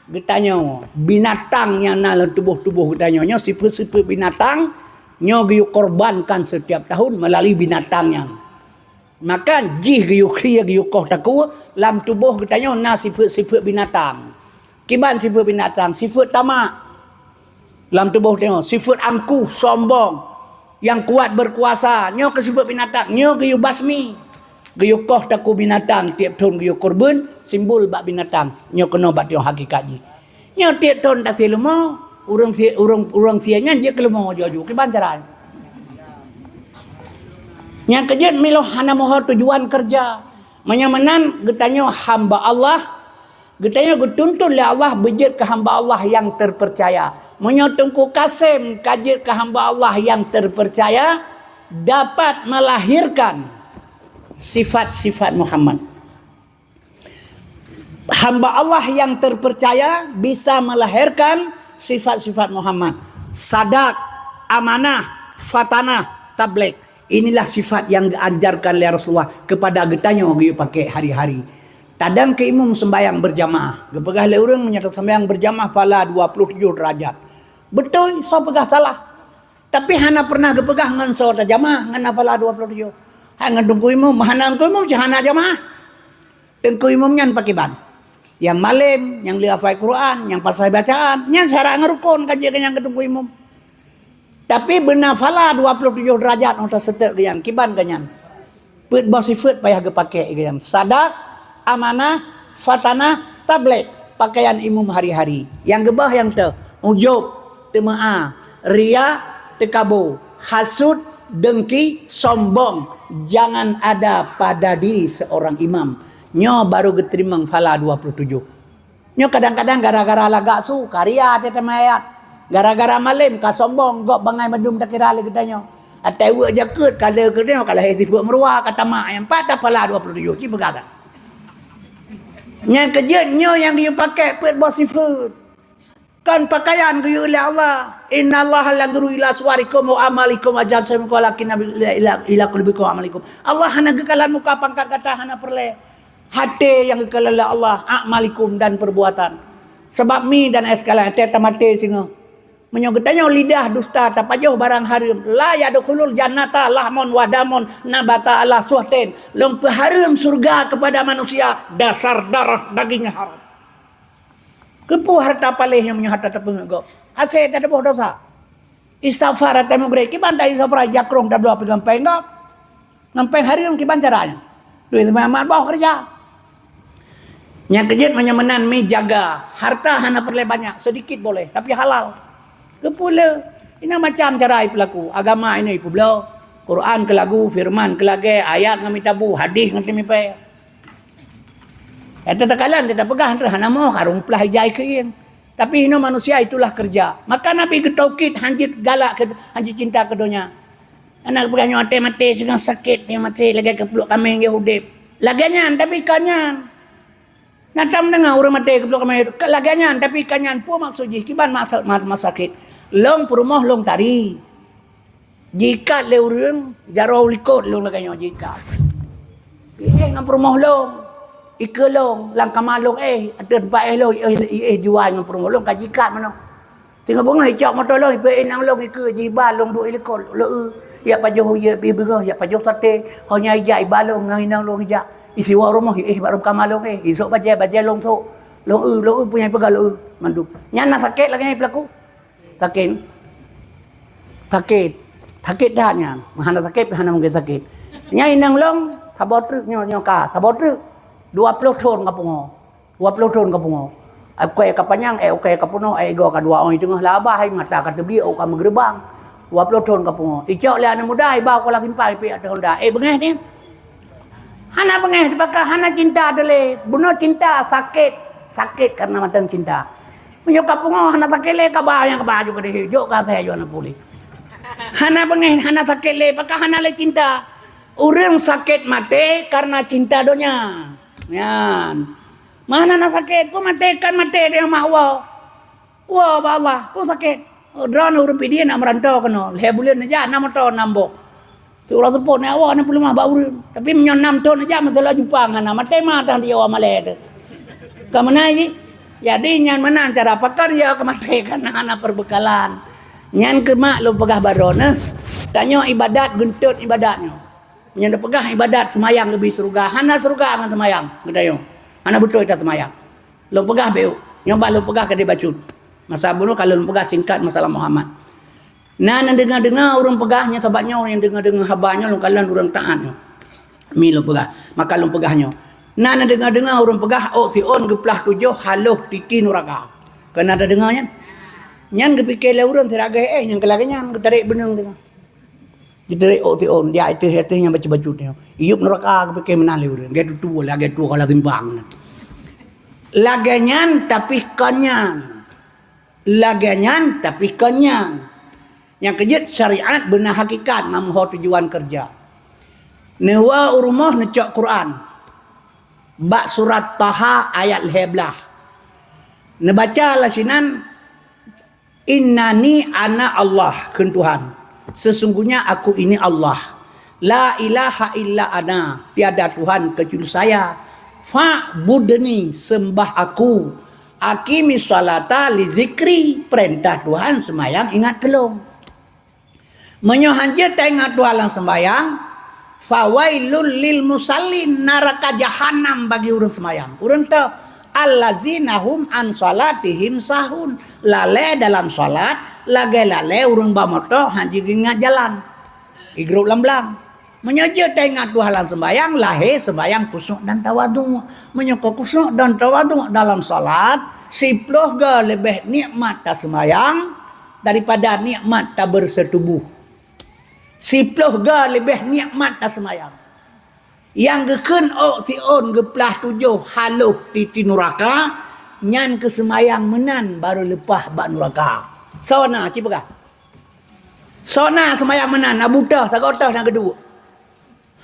geutanyoe, binatang nyang na lam tuboh-tuboh geutanyoe nyoe sifeuet-sifeuet binatang, nyoe geuyue korbankan setiap tahun meulalu binatang nyan. Maka jih geuyue sie, geuyue koh takue, lam tuboh geutanyoe na sifeuet-sifeuet binatang. Kiban sifeuet binatang, sifeuet tamak. Lam tuboh tanyoe, sifeuet angkuh, sombong, nyang kuat beukuasa, nyoe keu sifeuet binatang, nyoe geuyue basmi. Geuyue koh takue binatang, tiep thon geuyue keureubeuen, simbol bak binatang. Nyoe keunoe bak tanyoe hakikat jih. Nyoe tiep thon tasie leumo, ureuëng sie, ureuëng, ureuëng sie nyan jeuet keu leumo aju-aju, kiban cara. Nyang keujeuet miloh hana meuho tujuan keureuja. Meunyoe meunan geutanyoe hamba Allah, geutanyoe geutuntut lé Allah beujeuet keu hamba Allah nyang terpercaya. Meunyoe Teungku Kasem ka jeuet keu hamba Allah nyang terpercaya, dapat melahirkan sifat-sifat Muhammad. Hamba Allah nyang terpercaya bisa melahirkan sifat-sifat Muhammad. Sadak, amanah, fatanah, tabligh. Inilah sifat yang diajarkan oleh Rasulullah kepada geutanyoe geuyue pakai hari-hari. Tadang keu imum sembahyang berjamaah. Geupeugah lé ureuëng meunyoe tasembahyang berjamaah phala dua puluh tujoh derajat. Beutôi, soe peugah salah. Tapi hana pernah geupeugah ngon soe tajamaah ngon phala dua puluh tujoh. Hai ngon teungku imum, hana teungku imum cit hana jamaah. Teungku imum nyan pakiban? Nyang malem, nyang lheueh hafai Quran, nyang pasai bacaan, nyan syarat ngon rukon ka jeuet keu nyang keu teungku imum. Tapi beuna phala dua puluh tujoh derajat óh taseutôt geuh nyan, kiban geuh nyan. Peuet boh sifeuet payah geupaké geuh nyan. Sadak, amanah, fatanah, tabligh, pakaian imum hari-hari. Nyang geuboh nyang teu, ujub, teumeu'a, riya, teukabo, hasut, deungki, sombong, jangan ada pada diri seorang imam. Nyoe barô geuteurimong phala dua puluh tujoh. Nyoe kadang-kadang gara-gara lagak su, ka riya teuh teuma ayat. Gara-gara malem ka sombong, gob bangai mandum takira lé geutanyoe. Atai weuek jakeuet ka lé geutanyoe ka lahé sifeuet meuruwa, ka tamak nyang pat taphala dua puluh tujoh, ci peugah that. Nyang keujeuet nyoe nyang geuyue paké peuet boh sifeuet. Kon pakaian geuyue lé Allah. "Innallaha la yanzuru ila suwarikum wa amalikum wa ajsamikum walakin ila, ila, ila qulubikum wa amalikum." Allah hana geukalon muka pangkat gata, hana peureulée. Até nyang geukalon lé Allah, a'malikum dan perbuatan. Sabab mi dan es kalan até tamaté singoh. Meunyoe geutanyoe lidah dusta tapajoh barang hareuem, la yadkhulul jannata lahmun wa damun nabata ala suhtin. Lôn peuhareuem syurga kepada manusia dasar darah daging haram. Keupeue hareuta paléh nyoe meunyoe hareuta tapeungeuet gob? Hasé tateuboh desya. Istighfar ata meugrek, kiban ta istighfar jakrong tabloe pih gampéng gob. Gampéng hareuem kiban cara nyan. Duit teuma mat boh keureuja. Nyang keujeuet meunyoe meunan mi jaga, hareuta hana peureulée banyak, seudikit boleh, tapi halal. Keupeue le? Ina macam cara ipeulaku, agama ina ipeubloe, Quran keulagu, firman keulagée, ayat ngon mitabu, hadih ngon timipée. Nyang teukalon teupeugah, hana moh karung plah ijai keuieng. Tapi inoe manusia itulah kerja. Maka Nabi geutaukid hanjeuet galak keu, hanjeuet cinta keu donya. Aneuk peugah nyoe até maté singoh sakét, nyoe maté lagée keupluk kaméng geuh udeb. Lagée nyan, tapi kon nyan. Na tam deungoe ureuëng maté keupluk kaméng udeb. Lagée nyan, tapi kon nyan. Peue maksud jih? Kiban maksud ma-, maksud sakét? Lôn peurumoh lôn tari. Jiikat lé ureuëng, jaroe likot lôn lagée nyoe jiikat. Iéh ngon peurumoh lôn, ikeue lôn, lam kama lôn éh, ateueh teumpat éh lôn, iéh, iéh juai ngon peurumoh lôn ka jiikat meunoe. Teungoh beungoh icok moto lôn, ipeuéh inong lôn ikeue, jiba lôn duek ilikot, lôn eu, yak pajoh ie bi beungoh, yak pajoh saté, ho nyan ijak iba lôn ngon inong lôn ijak. Isiwa rumoh iéh bak rumoh kama lôn éh, isok bajée, bajée lôn sok. Lôn eu, lôn eu peue nyang ipeugah lôn eu, mandum. Nyan na sakét lagée nyan ipeulaku. Sakét. Sakét. Sakét that nyan. Hana sakét, hana mungken sakét. Nyan inong lôn, saboh treuk nyoe, nyoe ka, saboh treuk. Dua ploh thon ka pungoh. Dua ploh thon ka pungoh. Ai ukée ka panyang, ai ukée ka peunoh, ai igoe ka dua ôn teungoh labah, ai mata ka teubiet, ôk ka meugeureubang. Dua ploh thon ka pungoh. Icok lé aneuk muda, iba u Kuala Simpang, ipeuék ateueh honda. Eh, beungéh nyan. Hana beungéh, teubaka hana cinta teuh lé. Bunoe cinta sakét, sakét karena mantong cinta. Meunyoe ka pungoh hana sakét lé, kaba nyang kaba aju keudeh, jok ka asai aju hana puléh. Hana beungéh, hana sakét lé, pakon hana lé cinta. Ureuëng sakét maté karena cinta donya. Nyan. Mana na sakét, peue maté kon maté di rumah woe. Woe bak Allah, peue sakét. Droeneuh ureuëng Pidie nak meuranto keunoe. Lhée buleuen neujak na moto nam boh. Siuroe seupôt neujak woe na peuleumah bak ureuëng. Tapi meunyoe nam thon neujak meuteulak jumpa ngon na maté ma tang di Jawa malée teuh. Ka meunan jih. Jadi nyan meunan cara pakon ya keu maté kana hana peubeukalan. Nyan keuh mak lôn peugah baroe neuh. Tanyoe ibadat geuntot ibadat nyoe. Nyan teupeugah ibadat seumayang leubeh syeuruga. Hana syeuruga ngon seumayang geutanyoe. Hana beutôi that seumayang. Lôn peugah bék, nyoe bah lôn peugah ka dibacut. Masa bunoe ka lôn peugah singkat masalah Muhammad. Na neudeungoe-deungoe ureuëng peugah nyoe, sabab nyoe nyang deungoe-deungoe haba nyoe lôn kalon ureuëng taát nyoe. Mi lôn peugah, maka lôn peugah nyoe. Na neudeungoe-deungoe ureuëng peugah ôk siôn geuplah tujoh haloh titi nuraka. Keuneuk tadeungoe nyan? Nyan geupike lé ureuëng siragée éh nyang keu lagée nyan geutarek beuneueng teuma. Geutarek ôk siôn, di ateueh-ateueh nyang bacut-bacut nyoe. Iyup nuraka geupike meunan lé ureuëng. Lagée tutoe, lagée tutoe kala timbang nyan. Lagée nyan tapi kon nyan. Lagée nyan, tapi kon nyan. Nyang keujeuet syariat beuna hakikat, na meuho tujuan keureuja. Neuwoe u rumoh neucok Quran. Bak surat Taha ayat lhée blaih. Neubaca lam sinan, "Innani ana Allah," kheun Tuhan. "Sesungguhnya aku ini Allah. La ilaha illa ana, tiada Tuhan kecuali saya. Fa'budni, sembah aku. Aqimi sholata li zikri, perintah Tuhan seumayang ingat keu lôn." Meunyoe hanjeuet taingat Tuhan lam sembayang, "Fawailul lil musallin," naraka jahanam bagi ureuëng sembayang. Ureuëng teu, "Allazina hum an salatihim sahun," lalée dalam salat, lagée lalée ureuëng ba moto hanjeuet geuingat jalan. Igrôp lam blang. Meunyoe jeuet taingat Tuhan lam sembayang, lahé sembayang khusyuk dan tawadhu. Meunyoe kon khusyuk dan tawadhu dalam salat, siploh goe leubeh nikmat tasembayang daripada nikmat tabeureuseue tuboh. Siploh goe leubeh nikmat tasembayang. Nyang geukheun ôk siôn geuplah tujoh haloh titi nuraka, nyan keuh seumayang meunan barô leupah bak nuraka. Soe na, ci peugah? Soe na seumayang meunan, na buta, sagoe teuh na geuduek.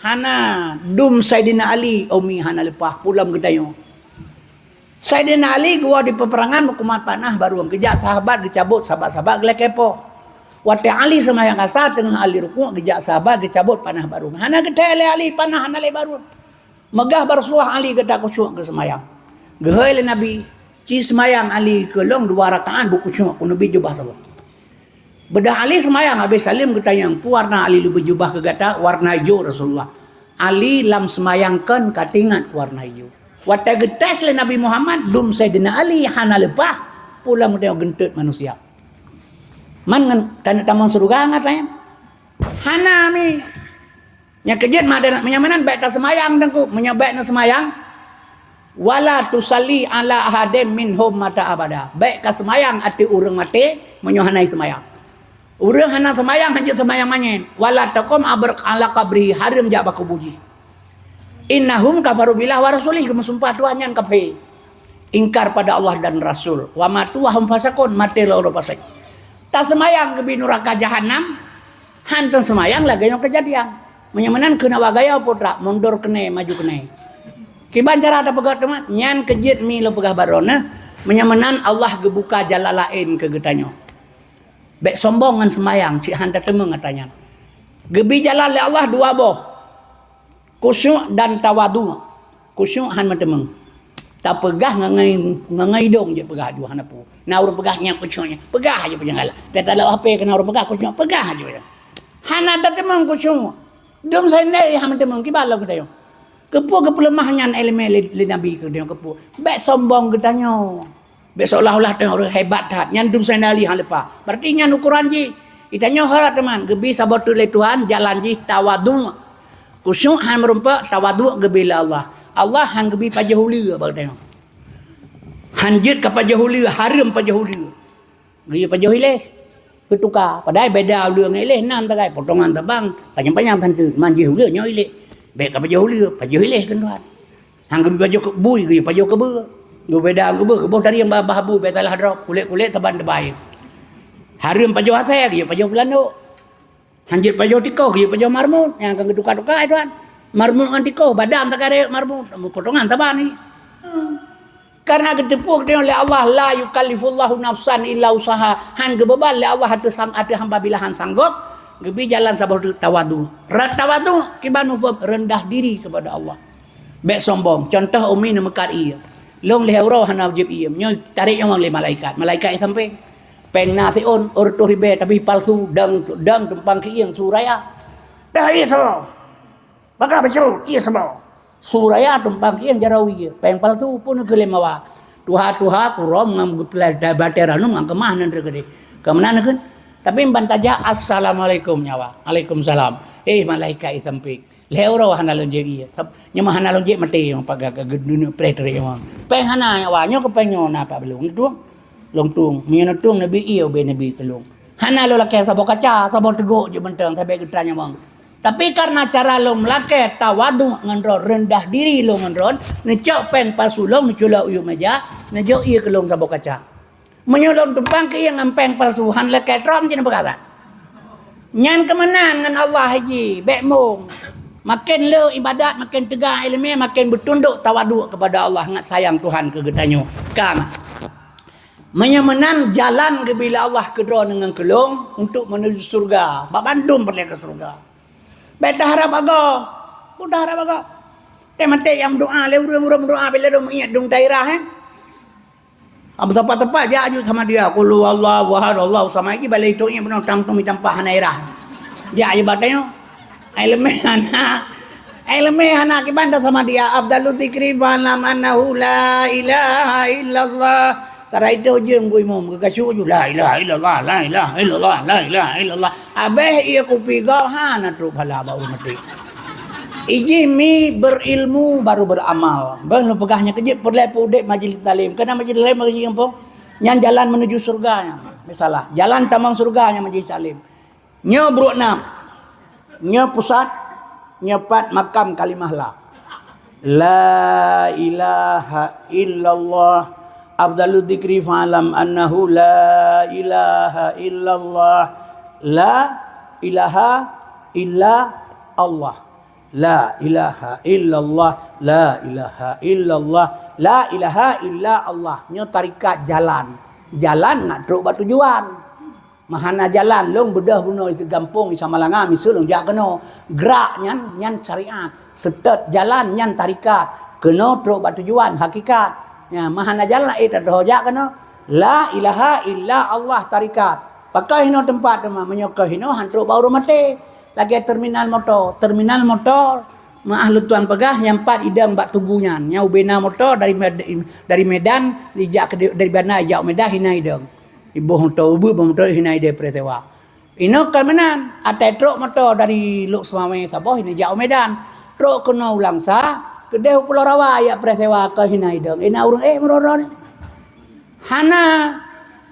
Hana, dum Saidina Ali, umi hana leupah, peulom geutanyoe. Saidina Ali geuwoe di peuperangan meukumat panah barô, geujak sahabat geucabot, sahabat-sahabat geulakée poh. Watée Ali seumayang asa teungoh Ali rukuk, geujak sahabat geucabot panah barô. Hana geuthée lé Ali panah hana lé barô. Meugah bak Rasulullah Ali gata khusyuk keu seumayang. Geuhôi lé Nabi, "Ci seumayang Ali keu lôn dua rakaat beukhusyuk keu Nabi jubah saboh." Beudôh Ali seumayang habéh saleuem geutanyong, "Peue warna Ali leubeh jubah keu gata?" "Warna ijo, Rasulullah." Ali lam seumayang kon ka teuingat warna ijo. Watée geutés lé Nabi Muhammad, dum Saidina Ali hana leupah, pulang tanyoe geunteut manusia. Man ngon taneuk tamong syeuruga ngat laén? Hana mi. Nyang keu jeuet mak dan meunyoe meunan bék taseumayang teungku, meunyoe bék neuseumayang, "Wala tusalli ala ahadin minhum mata abada." Bék kaseumayang ateueh ureuëng maté meunyoe hana seumayang. Ureuëng hana seumayang, hanjeuet seumayang manyét. "Wala taqum abr-, ala qabri", hareuem jak bak kubu jih. "Innahum kafaru billah wa rasulih", geumeusumpah Tuhan nyan kafé. Ingkar pada Allah dan Rasul. "Wa matu wa hum fasiqun", maté lom fasik. Taseumayang geubi nuraka jahanam, han teuseumayang lagée nyoe keujadian. Meunyoe meunan keuneuk wagaya putra, mundur keunée, maju keunée. Kiban cara tapeugah teuma, nyan keu jeuet mi lôn peugah baroe neuh, meunyoe meunan Allah geubuka jalan laén keu geutanyoe. Bék sombong ngon seumayang, cit han tateumeung atra nyan. Geubi jalan lé Allah dua boh, khusyuk dan tawadhu. Khusyuk han meuteumeung. Tapeugah ngon, ngon idong jeuet peugah aju hana peue. Na ureuëng peugah nyan khusyuk nyan, peugah aja peue nyang galak. Teutalok H P keu na ureuëng peugah khusyuk, peugah aja peue nyang. Hana tateumeung khusyuk. Dum saindai han meuteumeung, kiban lom geutanyoe. Keupeue geupeuleumah nyan iéleumé lé, lé Nabi keu geutanyoe keupeue? Bék sombong geutanyoe. Bék seolah-olah tanyoe ureuëng hebat that. Nyan dum saindai han leupah. Berarti nyan ukoran jih. Geutanyoe harab teuma geubi saboh teuk lé Tuhan, jalan jih tawadhu. Khusyuk han meurumpok, tawadhu geubi lé Allah. Allah han geubi pajoh uleue bak geutanyoe. Han jeuet ka pajoh uleue, hareuem pajoh uleue. Geuyue pajoh iléh. Geutuka. Padahai beda uleue ngon iléh, nam tagai, potongan tabang, panyang-panyang tan teuk, man jih uleue nyoe iléh. Bék ka pajoh uleue, pajoh iléh keu Tuhan. Han geubi pajoh keu bui, geuyue pajoh keubeue. Geubeda keubeue, keuboh tarieng bah, bah bu, bék salah droe, kulét-kulét saban teubai. Hareuem pajoh asée, geuyue pajoh keu landok. Han jeuet pajoh tikoh, geuyue pajoh marmut, nyang ka geutuka-tuka, eh, Tuan. Marmut ngon tikoh, badan tagarek marmut, potongan saban ni. Hmm. Karena geuteupeue geutanyoe lé Allah, "La yukallifullahu nafsan illa usaha." Han geubeuban lé Allah ateueh sang-, ateueh hamba bila han sanggob, geubi jalan saboh teuk tawadhu. Ra-, tawadhu kiban mufhom rendah diri kepada Allah. Bék sombong. Contoh umi neumeukat ié. Lôn lhée uroe hana jieb ié. Nyoe tarek nyawöng lé malaikat. Malaikat ié sampéng. Péng na siôn, ureuëng ribée tapi palsu, dang, dang tumpang keuieng su raya. Dah ié saboh. Baka bacut, ié saboh. Su raya tumpang keuieng jaroe ié. Péng palsu pun keu lé mawa. Tuha-tuha kurom ngon geupeulai batée ranum ngon keumah nan teukeudeh. Keumeuna neukheun. Tapi ban tajak, "Assalamualaikum nyawa." "Alaikumsalam." Eh, malaikat ié sampéng. Lhée uroe hana lôn jieb ié. Nyoe mah hana lôn jieb maté, nyang paga ka geuduneuk preh teurek nyoe. Péng hana nyawa, nyoe keu péng nyoe na pat beulông. Neutueng. Lôn tueng. Meunyoe neutueng neubi ié ubé neubi keu lôn. Hana lôn lakée saboh kaca, saboh teugok jeuet mantong, sabé geutanyoe mong. Tapi karena cara lôn meulakée tawadhu ngon droe, reundah diri lôn ngon droe, neucok péng palsu lôn, neuculok u yup meja, neujok ié keu lôn saboh kaca. Meunyoe lôn tumpang keuieng ngon péng palsu, han lakée trom cit neupeugah that. Nyan keumeunan ngon Allah jih, bék mong. Maken le ibadat, maken teuga iéleumé, maken beutundok tawaduk keupada Allah, ngat sayang Tuhan keu geutanyoe. Ka na. Meunyoe meunan jalan geubri lé Allah keu droeneuh ngon keu lôn untuk meunuju syeuruga, bak bandum peureulée keu syeuruga. Bék taharab agoe, bék taharab agoe. Teuh maté nyang meudoá, lé ureuëng-ureuëng meudoá, bila dong meuiet dong daerah, eh. Abu tepat-tepat jak aju sama dia, "Qul huwallahu ahad, Allahu samad." Iki balai itu ingat beuna tam tumi tampah hana irah. Jak aju batai nyoe. Iéleumé hana. Iéleumé hana kiban dah sama dia. Afdalu dzikri fa'lam annahu la ilaha illallah. Tara itu jeung bu imum, geukasu ju, "La ilaha illallah, la ilaha illallah, la ilaha illallah." Abéh ié kupi gob hana trok pahala bak ureuëng maté. Ijih mi berilmu baru beramal. Beuh lôn peugah nyan keu jeuet peureulée peuudeb majlis taklim. Keunan majlis taklim bagi gampông. Nyan jalan menuju syeuruga nyan. Misalah, jalan tamong syeuruga nyan majlis taklim. Nyoe bruek nam. Nyoe pusat, nyoe pat makam kalimah la. La ilaha illallah. Afdalu dzikri fa'lam annahu la ilaha illallah. La ilaha illa Allah. La ilaha illallah, la ilaha illallah, la ilaha illa Allah. Nyoe tarekat jalan. Jalan nak trok bak tujuan. Meuhana jalan, lôn beudôh bunoe di gampông di Samalanga, miseue lôn jak keunoe. Grak nyan, nyan syariat. Seutôt jalan, nyan tarekat. Keunoe trok bak tujuan, hakikat. Nya, meuhana jalan, eh, tadroe jak keunoe. La ilaha illa Allah tarekat. Pakon hinoe teumpat teuma, meunyoe kon hinoe han trok bak ureuëng maté. Lagée terminal moto. Terminal moto, meuah lôn tuan peugah, nyang pat idong bak tugu nyan. Nyang ubena moto dari, dari Medan, ijak ke, dari Banda ijak Medan, hina idong. Iboh moto ubeut, boh moto hina idong peureusewa. Inoe kon meunan, atai trok moto dari Lhokseumawe saboh hina jak u Medan. Trok keunoe u Langsa, keudeh u Pulo Rawa jak peureusewa kon hina idong. Ina ureuëng ék meuroro ni. Hana.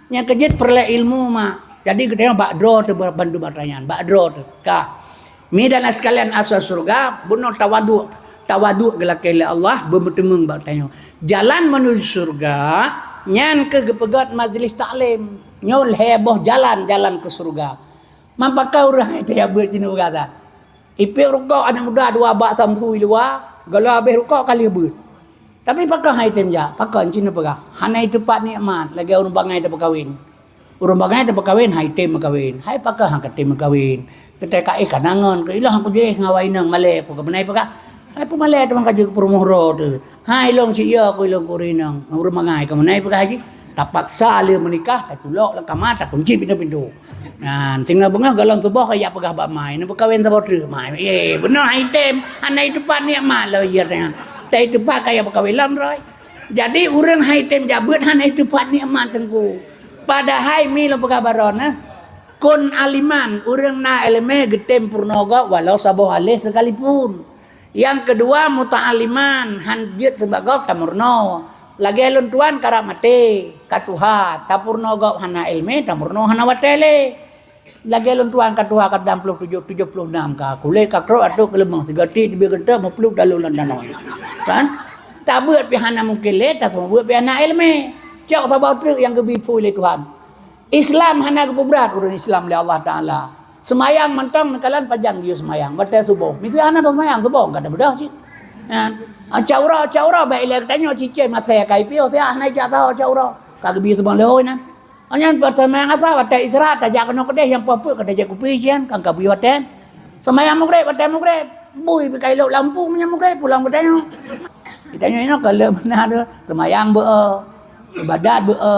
Nyang keujeuet peureulée ilmu mak. Jadi geutanyoe bak droe teuh bandum atra nyan, bak droe teuh. Ka. Mi dan sekalian asai syeuruga, bunoe tawaduk. Tawaduk geulakée lé Allah, beumeuteumong bak tanyoe. Jalan menuju syeuruga, nyan keuh geupeugét majlis taklim. Nyoe lhée boh jalan, jalan keu syeuruga. Man pakon ureuëng hai teuh jak beuet sineuk peugah that. Ipék rukok aneuk muda dua bak samsui luwa, gohlom habéh rukok ka lheueh beuet. Tapi pakon hai tem jak, pakon cit neupeugah, hana iteupat nikmat lagée ureuëng bangai teupeukawen. Ureuëng bangai teupeukawen hai tem meukawen, hai pakon han ka tem meukawen. Keutai ka éh ka nangon, keu ilong aku jih ngon awai inong malée, ku keumeunai peugah. Hai peumalée teuma ka jeuet keu peurumoh droe teuh. Hai ilong si iya ku ilong kuri inong, ureuëng bangai keumeunai peugah jih. Tapaksa lé meunikah, tatulok lam kama, takunci pintoe-pintoe. Nyan, tinggai beungoh gohlom tuboh ka jak peugah bak mai, neupeukawen saboh treuk mai. Eh, beungoh hai tem, hana iteupat nikmat lom iya nyan. Tai teupat ka jak peukawen lom droe. Jadi ureuëng hai tem jak beuet hana iteupat nikmat teungku. Padahai mi lôn peugah baroe nyoe, kun aliman, ureuëng na iéleumé geutem peurunoe gob walau saboh aléh sekalipun. Nyang keudua muta'aliman, han jeuet teubak gob tameurunoe. Lagée lôn tuan karab maté, ka tuha, tapeurunoe gob hana iéleumé, tameurunoe hana watée lé. Lagée lôn tuan ka tuha ka dam ploh tujoh, tujoh ploh nam ka, kulét ka krok ateueh keuleumoh, sigoe tiek teubiet geunteuk meupluek talu lam danau. Kan? Tabeuet pih hana mungken lé, taseumeubeuet pih hana iéleumé. Cok saboh treuk nyang geubi phui lé Tuhan. Islam hana geupeubrat ureuëng Islam lé Allah Taala. Seumayang mantong neukalon pajan geuyue seumayang, watée suboh. Miseue hana taseumayang suboh, ka tabeudoh cit. Nyan. Aca uroe, aca uroe, bak ilée geutanyoe cicém asée ka ipiôh, siat hana ijak saho aca uroe. Ka geubi suboh leuhôi nyan. Nyan watée seumayang asar, watée istirahat, tajak keunoe keudeh, nyang poh peuet ka tajak kupi jian, kan ka bui watée. Seumayang Maghrib, watée Maghrib, bui pih ka ilop lampu meunyoe Maghrib, pulang geutanyoe. Geutanyoe inoe ka lheueh meunan tu, seumayang beu-e, ibadat beu-e.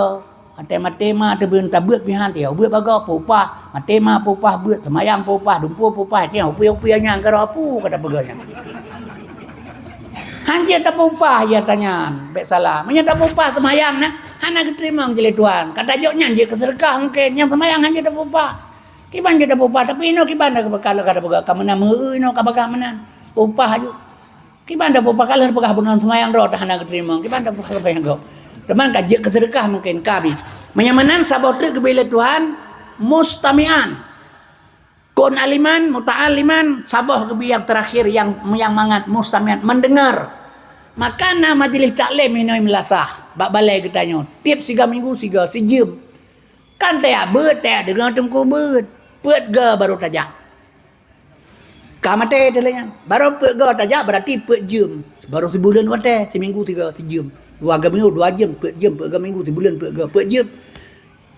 Watée maté ma teubeuen tabeuet pih han, tiyok beuet bagoe peupah, maté ma peupah beuet, seumayang peupah, dumpeue peupah, tiyok upie-upie nyang keudroe peue ka tapeugah nyan. Han jeuet tapeupah, ya tanyan, bék salah. Meunyoe tapeupah seumayang na, hana geuteurimong jih lé Tuhan. Ka tajok nyan jeuet keu seudeukah mungken, nyang seumayang han jeuet tapeupah. Kiban jeuet tapeupah, tapi inoe kiban dah ka lheueh ka tapeugah, ka meunan meu inoe ka bagah meunan. Peupah aju. Kiban dah peupah ka lheueh peugah bunoe seumayang droe teuh hana geuteurimong. Kiban dah peupah seumayang droe. Teuma ka jeuet keu seudeukah mungken ka bi. Meunyoe meunan saboh treuk geubi lé Tuhan, mustami'an. Kun aliman, muta'aliman, saboh geubi nyang teurakhir nyang, nyang mangat mustami'an, mendengar. Maka na majelis taklim inoe Meunasah, bak balée geutanyoe. Tieb siga minggu siga, sijeuem. Kan tajak beuet, tajak deungoe teungku beuet. Peuet goe barô tajak. Ka maté teuh lé nyan. Barô peuet goe tajak, berarti peuet jeuem. Barô sibuleuen watée, siminggu siga, sijeuem. Dua goe minggu, dua jeuem, peuet jeuem, peuet goe minggu, sibuleuen, peuet goe, peuet jeuem.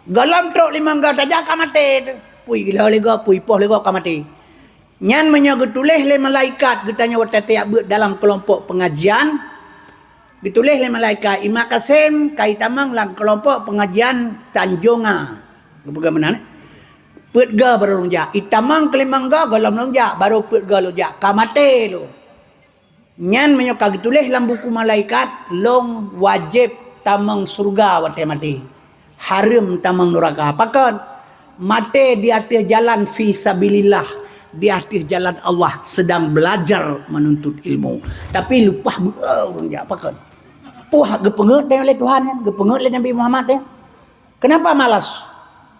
Gohlom trok limong goe tajak ka maté teuh. Pui gila lé goe, pui poh lé goe ka maté. Nyan meunyoe geutuléh lé malaikat geutanyoe watée tajak beuet dalam keulompok peungajian, geutuléh lé malaikat, "Ima Kasem ka itamong lam keulompok peungajian Tanjonga." Geupeugah meunan, eh? Peuet goe barô lôn jak. Itamong keulimong goe, gohlom lôn jak, barô peuet goe lôn jak. Ka maté lôn. Nyan meunyoe ka geutuléh lam buku malaikat, lôn wajéb tamong syeuruga watée maté. Hareuem tamong nuraka. Pakon? Maté di ateueh jalan fi sabilillah, di ateueh jalan Allah, sedang belajar menuntut ilmu. Tapi leupah beu-e ureuëng jak. Pakon? Poh geupeungeut lé Tuhan nyan, geupeungeut lé Nabi Muhammad nyan. Kenapa malas?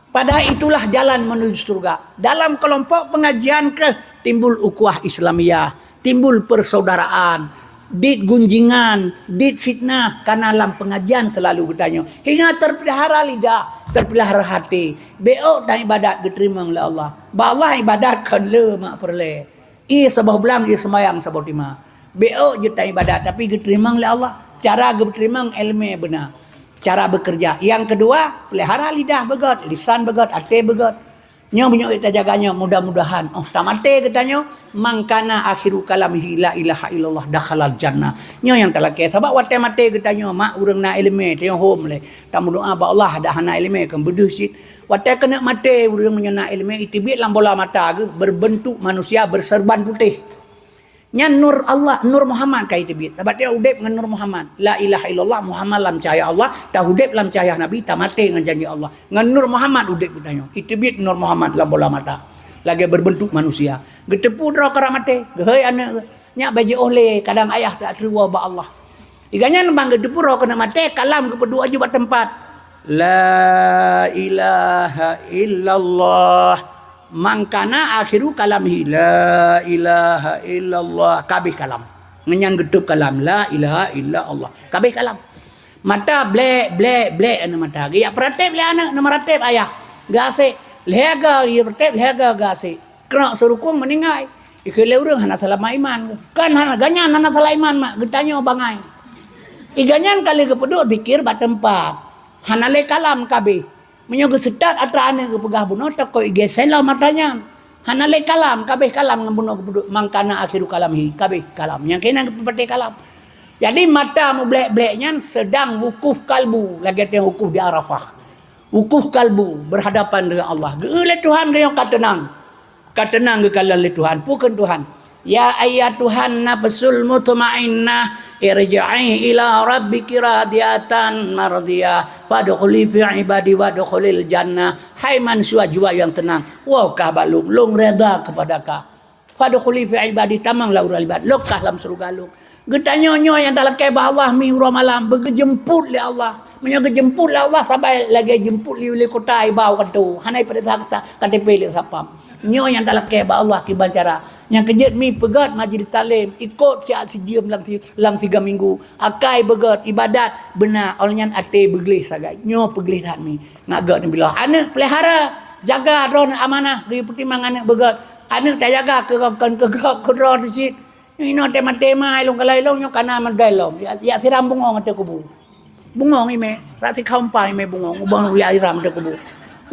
Padahal itulah jalan menuju syeuruga. Dalam keulompok peungajian keuh timbul ukhuwah Islamiyah, timbul persaudaraan, dit gunjingan, dit fitnah, karena lam peungajian seulalu geutanyoe. Hingga teupeulihara lidah, teupeulihara até. Bék ôk tan ibadat geuteurimong lé Allah. Bak Allah ibadat kon le mak peureulée. Ie saboh blang, ie seumayang saboh teuma. Bék ôk jeuet tan ibadat, tapi geuteurimong lé Allah. Cara geuteurimong iéleumé beuna. Cara beukeureuja. Nyang keudua, peulihara lidah beugét, lisan beugét, até beugét. Nyoe meunyoe tajaga nyoe, mudah-mudahan, oh, tamaté geutanyoe, "Man kana akhiru kalamihi la ilaha illallah dakhalal jannah." Nyoe nyang talakée, sabab watée maté geutanyoe, mak, ureuëng na iéleumé, tanyoe hom lé. Tameudoá bak Allah, dak hana iéleumé, kon beudeuh cit. Watée keuneuk maté, ureuëng meunyoe na iéleumé, iteubiet lam bola mata geuh, berbentuk manusia berserban putéh. Nyan nur Allah, nur Muhammad ka iteubiet. Sabab tanyoe udeb ngon nur Muhammad. La ilaha illallah Muhammad lam cahya Allah, taudeb lam cahya Nabi, tamaté ngon janji Allah. Ngon nur Muhammad udeb geutanyoe. Iteubiet nur Muhammad lam bola mata. Lagée berbentuk manusia. Geuteupeue droe kara maté, geuhôi aneuëk geuh. Nyak bak jiôh lé, kadang ayah sat teuwoe bak Allah. Iganyan ban geuteupeue droe keuneuk maté, kalam geupeuduek aju bak teumpat. La ilaha illallah. Man kana akhiru kalamihi la ilaha illallah. Kabeh kalam. Ngon nyan geutôb kalam. La ilaha illallah. Kabeh kalam. Mata blek, blek, blek aneuëk mata. Geujak peurateb lé aneuëk, neumerateb ayah. Geuasék. Lhée ga geupeurateb, lhée ga geuasék. Keunong seurukong meuninggai. Ikheun lé ureuëng hana salah iman. Kan hana, ganyan hana salah iman, mak. Geutanyoe bangai. Iganyan ka lheueh geupeuduek zikir bak teumpat. Hana lé kalam kabeh. Meunyoe geuseutôt atra aneuëk geupeugah bunoe, takot igeusen lom atra nyan. Hana lé kalam, kabeh kalam ngon bunoe geupeuduek, man kana akhiru kalamihi, kabeh kalam. Nyang keunan geupeupatéh kalam. Jadi mata mublek-blek nyan sedang wukuf kalbu, lagée teuh wukuf di Arafah. Wukuf kalbu, berhadapan dengan Allah. Geueu lé Tuhan geuh nyoe ka teunang. Ka teunang geukalon lé Tuhan. Peue kheun Tuhan? "Ya ayyatuhan nafsul mutmainnah, irji'i ila rabbiki radiyatan mardiyah, fadkhuli fi ibadi wadkhulil jannah." Hai manusia jiwa nyang teunang, woe kah bak Lôn, Lôn reda keupada kah. "Fadkhuli fi ibadi", tamong lam ureuëng ibadat, lôn kah lam syeuruga Lôn. Geutanyoe nyoe nyang talakée bak Allah mi uroe malam, beugeujeumpot lé Allah. Meunyoe geujeumpot lé Allah, saban lagée jeumpot lé, lé kota ibau kanto. Hana ipeuriksa K T P lé satpam. Nyoe nyang talakée bak Allah kiban cara. Nyang keujeuet mi peugét majlis taklim, ikot siat sijeuem lam si-, lam tiga minggu. Akai beugét, ibadat beuna, óh lheueh nyan até beugleh sagai. Nyoe peugleh that mi. Ngat gét neubiloh. Aneuëk peulihara, jaga droeneuh amanah, geuyue peutimang aneuëk beugét. Aneuëk tajaga keu gob, kon keu gob, keu droe teuh cit. Inoe tema-tema ilong kala ilong nyoe kana meudai lom. Ya, ya siram bungong ateueh kubu. Bungong imé, rak sikhaumpa imé bungong, ubang ya siram ateueh kubu.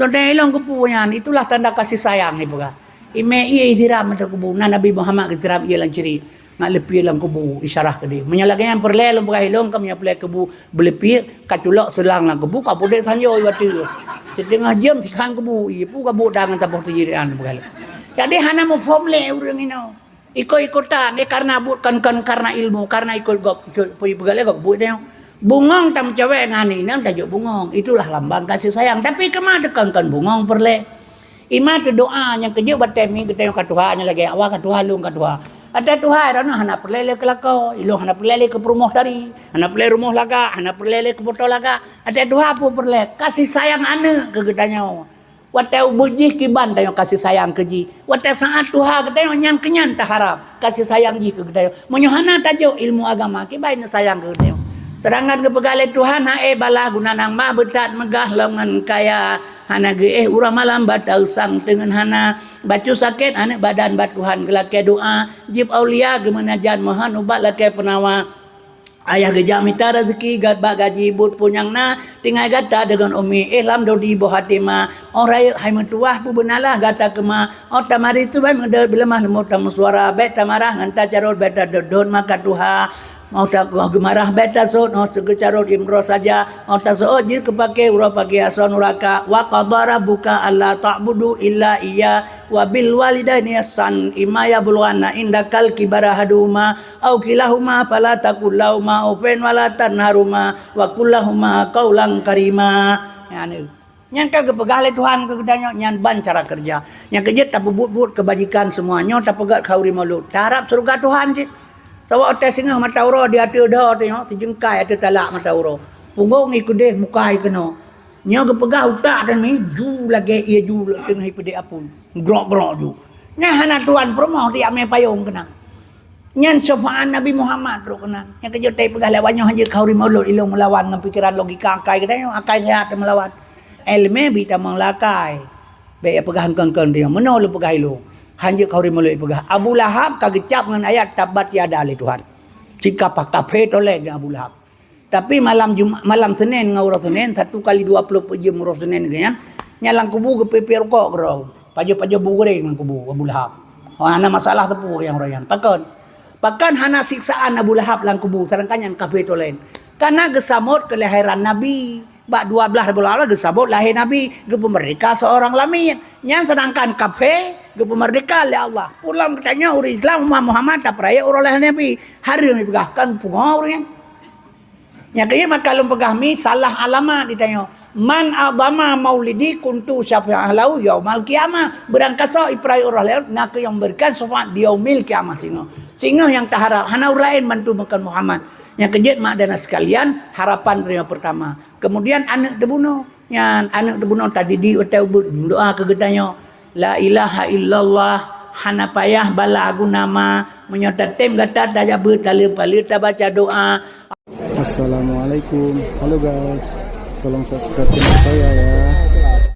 Lôn tanya ilong kubu nyan, itulah tanda kasih sayang ipeugah. Imé ié siram ateueh kubu, na Nabi Muhammad geusiram ié lam ciri, ngat leupie lam kubu, isyarah keudeh. Meunyoe lagée nyan peureulée lôn peugah ilong, ka meunyoe peureulée kubu beuleupie, ka culok seulang lam kubu, ka pudek sanjôi watée. Siteungoh jeuem sikhan kubu, ié pu ka buet dangan taboh teujiran peugah lé. Jadi hana muphom lé ureuëng inoe. Ikot-ikotan, eh, karena buet kon, kon karena ilmu, karena ikot gob, ikot peue peugah lé gob buet nyoe. Bungong tameucawék ngon aneuk inong tajok bungong, itulah lambang kasih sayang. Tapi keuma teuka kon bungong peureulée. Ima teudoa nyang keujeuet batée mi geutanyoe ka tuha, nyang lagée awak ka tuha, lôn ka tuha. Ata tuha droeneuh hana peureulée lé keu lakoe, ilong hana peureulée lé keu peurumoh tari, hana peureulée rumoh lagak, hana peureulée lé keu moto lagak. Ata tuha peue peureulée, kasih sayang aneuk keu geutanyoe. Watée ubeut jih kiban tanyoe kasih sayang keu jih. Watée saát tuha geutanyoe nyan keu nyan taharab kasih sayang jih keu geutanyoe. Meunyoe hana tajok ilmu agama, kiban neusayang keu geutanyoe. Sedangkan geupeugah lé Tuhan, "Hai bala guna nang ma beutat meugah lom ngon kaya, hana geuéh uroe malam bata usang teungon hana. Bacut sakét aneuk badan bak Tuhan geulakée doa, jieb aulia geumeunajat meuhon ubat lakée peunawa." Ayah geujak mita raseuki gat bak gaji buet peue nyang na, tinggai gata deungon umi, éh lam dodi boh até ma. Óh rayeuk hai meutuwah peubeunalah gata keuma. Óh tamari tu bai meudeuet beuleumah leumo tameusuara, bék tamarah ngon tacarot bék tadot-dot maka tuha. Óh ta-, óh geumarah bék tasot, óh seugeucarot imroh saja, óh taseuôt jeuet keupaké uroe pagée asoe nuraka. Wa qadha rabbuka alla ta'budu illa iyyah wa bil walidaini ihsan imma yablughanna indakal kibara ahaduhuma au kilahuma fala taqul lahuma uffin wala tanharuma wa qul lahuma qaulan karima. Nyan, nyan ka geupeugah lé Tuhan keu geutanyoe, nyan ban cara keureuja. Nyang keujeuet tapeubuet-buet keubajikan seumua nyoe tapeugét khauri maulud. Taharab syeuruga Tuhan cit. Saboh watée singoh mata uroe di ateueh dho teuh nyoe, sijeungkai ateueh talak mata uroe. Punggong i keudeh muka i keunoe. Nyoe geupeugah utak dan mi ju lagée ié ju teungoh i peudeh apui. Grok-grok ju. Nyan hana tuan peurumoh tiak mé payong keunan. Nyan syafaat Nabi Muhammad trok keunan. Nyang keujeuet tai peugah lé awak nyoe hanjeuet khauri maulud ilong meulawan ngon pikeran logika akai geutanyoe, akai sehat meulawan. Iéleumé bit tamong lakai. Bék ya peugah engkon-kon dia. Meunoe lôn peugah ilong. Hanjeuet khauri maulud peugah. Abu Lahab ka geucab ngon ayat tabbat yada lé Tuhan. Sikap kafé tolé ngon Abu Lahab. Tapi malam Jum-, malam Senin ngon uroe Senin, satu kali dua puluh empat jam uroe Senin geuh nyan, nyan lam kubu geupie-pie rukok keudroe. Pajoh-pajoh bu goreng lam kubu Abu Lahab. Oh, hana masalah teupeu nyang uroe nyan. Pakon? Pakon hana siksaan Abu Lahab lam kubu, sedangkan nyang kafé tolen. Karena geusamot keulahiran Nabi. Bak dua blaih bulan Allah geusamot lahé Nabi, geupeumerdeka seorang lamiet. Nyan sedangkan kafé geupeumerdeka lé Allah. Pulang geutanyoe ureuëng Islam umat Muhammad tapeurayeuk uroe lahé Nabi. Hareuem dipeugah kan pungo ureuëng nyan. Nyang keuh maka lôn peugah mi salah alamat ditanyoe. Man adama maulidi kuntu syafi'ah lahu yaumal qiyamah. Beurangkasoe ipeurayeuk uroe lahé, na keuh nyang memberikan syafaat di yaumil qiyamah singoh. Singoh nyang taharap, hana ureuëng laén bantu bukan Muhammad. Nyang keujeuet mak dan sekalian, harapan yang pertama. Kemudian aneuk teubunoe. Nyan aneuk teubunoe tadidik watée ubeut doa keu geutanyoe. La ilaha illallah, hana payah bala guna ma, meunyoe tatem gata tajak beuet taleue-paleue tabaca doa. Assalamualaikum. Halo guys. Tolong subscribe channel saya ya.